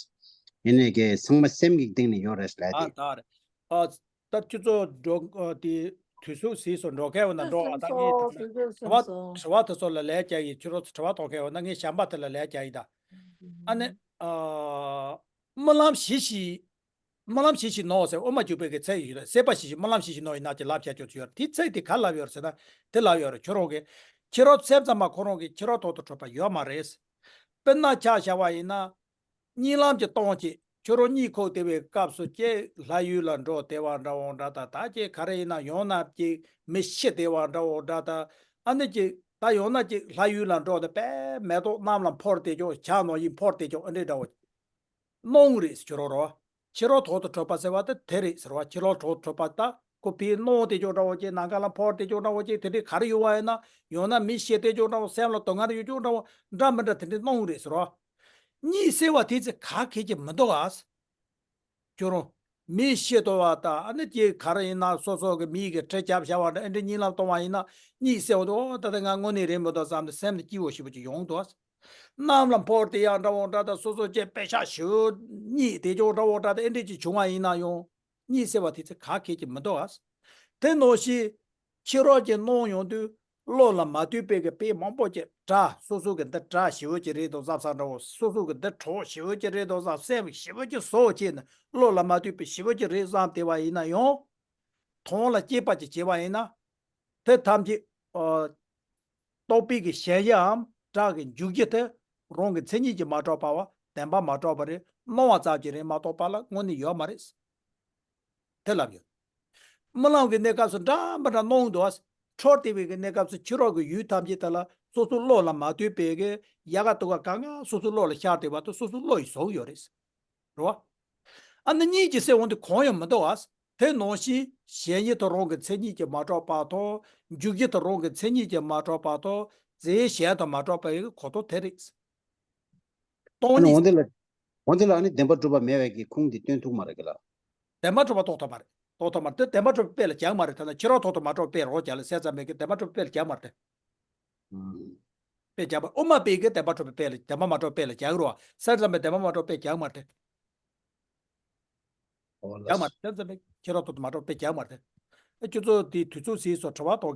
ཡིན་ནའི་ཀྱེ་ཚང་མ་སེམས་ཀྱི་སྟེང་ནས་ཡོད་རེད་ལབ་ཨ་དེ། ད་རེད། ཨ། ད་ཁྱོད་ཚོ་འགྲོ་ཨ་དེ་དུས་ཚོད་ཟིན་སོང་། འགྲོ་མཁན་ཡོད་ན་འགྲོ། ཨ་ད་ངས་དྲི་བ་དྲི་བ་དེ་ཚོ་ལ་ལན་རྒྱག་གི། ཁྱོད་རང་ཚོ་དྲི་བ་གཏོང་མཁན་ཡོད་ན་ངས་གཞན་པ་དེ་ལ་ལན་རྒྱག་གི་ད། ཨ་ནི་ཨ་རྨི་ལམ་ཞི་ཞིང་། རྨི་ལམ་ཞི་ཞིང་ནོར་ཟེར་དབུ་མ་འཇུག་པའི་གི་ཚིག་ཡོད་རེད། སད་པ་ཞི་ཞིང་རྨི་ལམ་ཞི་ཞིང་ནོར་ཡིན་ན་ཅི་ལབ་བྱ་ཁྱོད་ཚོ་ཡོད་རེད། དེ་ཚིག་དེ་ག་ལབ་ཡོད་རེད་ཟེར་ན་དེ་ལབ་ཡོད་རེད། ཁྱོད་རང་གི་ཕྱི་རོལ་སེམས་ཙམ་པ་ཁོ་རང་གི་ཕྱི་རོལ་ཐོག་ཏུ་གྲུབ་པ་ཡོད་མ་རེད། དཔེར་ན་ཆ་བཞག་པ་ཡིན་ན། གཉིད་ལམ་གྱི་སྟོང་གཅིག་ཁྱོད་རང་གཉིད་ཁུག་བསྡད་པའི་སྐབས་སུ་ཅིག་ལྷ་ཡུལ་ལ་འགྲོ་བསྡད་པ་འདྲ་བོ་འདྲ་དང་། ད་ཅིག་ག་རེ་ཡིན་ན་ཡང་ན་ཅིག་མི་ཤི་བསྡད་པ་འདྲ་བོ་འདྲ་དང་། ཨ་ནི་ཅིག་ད་ཡང་ན་ཅིག་ལྷ་ཡུལ་ལ་འགྲོ་དང་པས་མེ་ཏོག་གནམ་ལ་འཕུར་བསྡད་ཀྱོག་བྱ་ནང་བཞིན་འཕུར་བསྡད་ཀྱོག་ཨ་འདྲས་འདྲ་བོ། སྣང་རེད་ཟེར་ཁྱོད་རང་རོ། ཕྱི་རོལ་ཐོག་ཏུ་གྲུབ་པ་ཟེར་བ་དེ་དེ་རེད་ཟེར་བ། ཕྱི་རོལ་ཐོག་ཏུ་གྲུབ་པ་ད་ཁོ་ཕའི་སྣང་དེ་ཅོག་འདྲ་བོ་ཅིག་ནམ་མཁའ་ལ་འཕུར་དེ་ཅོག་འདྲ་བོ་ཅིག་དེ་འདྲའི་ག་རེ་ཡོད་བ་ཡིན་ན་ཡང་ན་མི་ཤི་དེ་ཅོག་འདྲ་བོ་སེམས་ལ་སྡུག་བསྔལ་ཡོད་ཅོག་འདྲ་བོ་འདྲ་མི་འདྲ་དེ་འདྲའི་སྣང་རེད་ཟེར་བ། གཉིད་སད་པ་དེ་ཚེ་ག་གེ་ཅིག་མི་འདུག་ཨ། ཁྱོད་རང་མི་ཤི་དོ་བ་དང་ཨ་ནི་ཅིག་ག་རེ་ཡིན་ན་སོ་སོ་གི་མི་གི་གྲི་རྐྱབ་བཞག་པ་འདྲ་ཨེ་འདྲའི་གཉིད་ལམ་གཏོང་བ་ཡིན་ན་གཉིད་སད་པ་དེ་ཨོ་ད་ལྟ་ང་དངོས་གནས་རེད་མི་འདུག་བསམ་སྟེ་སེམས་ལ་སྐྱིད་པོ་ཞེ་པོ་ཅིག་ཡོང་འདུག་ཨ། གནམ་ལ་འཕུར་དེ་ཡང་འདྲ་བོ་འདྲ་དང་སོ་སོ་ཅིག་དཔེ་ཤག་ཞེ་པོ་གཉིད་དེ་ཅོག་འདྲ་བོ་འདྲ་དང་ཨེ་འདྲས་ཅིག་བྱུང་བ་ཡིན་ན་ཡང་གཉིད་སད་པ་དེ་ཚེ་ག་གེ་ཅིག་མི་འདུག་ཨ། དེ་ནང་བཞིན་ཕྱི་རོལ་གྱི་སྣང་ཡོང་དུས་བློ་ལ་མ་ལྟོས་པའི་གི་དཔེ་མང་པོ་ཅིག་དགྲ་སོ་སོ་གི་འདི་དགྲ་ཞེ་པོ་ཅིག་རེད་འདུག་བསམ་ས་འདྲ་བོ། སོ་སོ་གི་འདི་གྲོགས་ཞེ་པོ་ཅིག་རེད་འདུག་བསམ་སེམས་ཞེ་པོ་ཅིག་བཟོ་བྱས་ནས་བློ་ལ་མ་ལྟོས་པའི་ཞེ་པོ་ཅིག་རེད་བསམ་བསྡད་པ་ཡིན་ན་ཡང་། དོན་ལ་སྐྱེས་པ་ཅིག་བྱས་པ་ཡིན་ན། དེ་ཐམས་ཅད་ཨ། རྟོག་པའི་གི་གཞལ་བྱའམ་སྒྲ་གི་འཇུག་རྒྱུ་དེ་རང་གི་མཚན་ཉིད་ཀྱིས་མ་གྲུབ་པ་བ་བདེན་པ་མ་གྲུབ་པ་རེད། སྣང་བ་ཙམ་གྱིས་རེད་མ་གཏོགས་པ་ལ་དངོས་གནས་ཡོད་མ་རེད། དེ་ལབ་ཡོད། རྨི་ལམ་གྱི་གནས་སྐབས་སུ་འདྲ་མི་འདྲ་སྣང་འདུག་ཨ། འཕྲོ་བསྟན་པའི་གི་གནས་སྐབས་སུ་ཕྱི་རོལ་གྱི་ཡུལ་ཐམས་ཅད་དེ་ལ་སོ་སོའི་བློ་ལ་མ་ལྟོས་པའི་གི་ཡལ་ག་དུ་ག་གང་ག་སོ་སོའི་བློ་ལ་ཤར་བསྡད་པ་དང་སོ་སོའི་བློ་ཡིས་བཟུང་ཡོད་རེད། རེད་བ། ཨ་ནི་གཉིས་ཀྱི་སེམས་འོང་དུས་གང་ཡང་མི་འདུག་བ། དེ་ནང་བཞིན་གཞན་ཡུལ་དང་རང་གི་མཚན་ཉིད་ཀྱིས་མ་གྲུབ་པ་དང་། འཇུག་ཡུལ་དང་རང་གི་མཚན་ཉིད་ཀྱིས་མ་གྲུབ་པ་དང་། རྫས་གཞན་དང་མ་གྲུབ་པའི་གོ་དོན་དེ་རེད། སྟོང་ཉིད། འོན་ཏེ་ལ། འོན་ཏེ་ལ་ནི་བདེན་པར་གྲུབ་པ་མེད་པའི་གི་ཁུངས་འདི་སྟོན་ཐུབ་མ་རེད་གི་ལ། བདེན་པར་གྲུབ་པ་རྟོགས་ཐུབ་མ་རེད། རྟོགས་ཐུབ་མ་རེད་དེ་བདེན་པར་གྲུབ་པའི་དཔེ་ལ་སྦྱར་མ་རེད། ད་ནི་ཕྱི་རོལ་ཐོག་ཏུ་མ་གྲུབ་པའི་རོ་རྒྱག་ལ་གསེར་ཙམ་མེད་ཀྱི་བདེན་པར་གྲུབ་པའི་དཔེ་ལ་སྦྱར་མ་རེད་དེ། དཔེ་སྦྱར་མ་དབུ་མ་པའི་གི་བདེན་པར་གྲུབ་པའི་དཔེ་ལ་བདེན་པར་མ་གྲུབ་དཔེ་ལ་སྦྱར་རོ། གསེར་ཙམ་པའི་བདེན་པར་མ་གྲུབ་དཔེ་སྦྱར་མ་རེད་དེ། སྦྱར་མ་རེད་གསེར་ཙམ་པའི་ཕྱི་རོལ་ཐོག་ཏུ་མ་གྲུབ་དཔེ་སྦྱར་མ་རེད་དེ། ཨ་ཁྱོད་ཚོ་དེ་དུས་ཚོད་ཟིན་སོང་དྲི་བ་གཏོང་།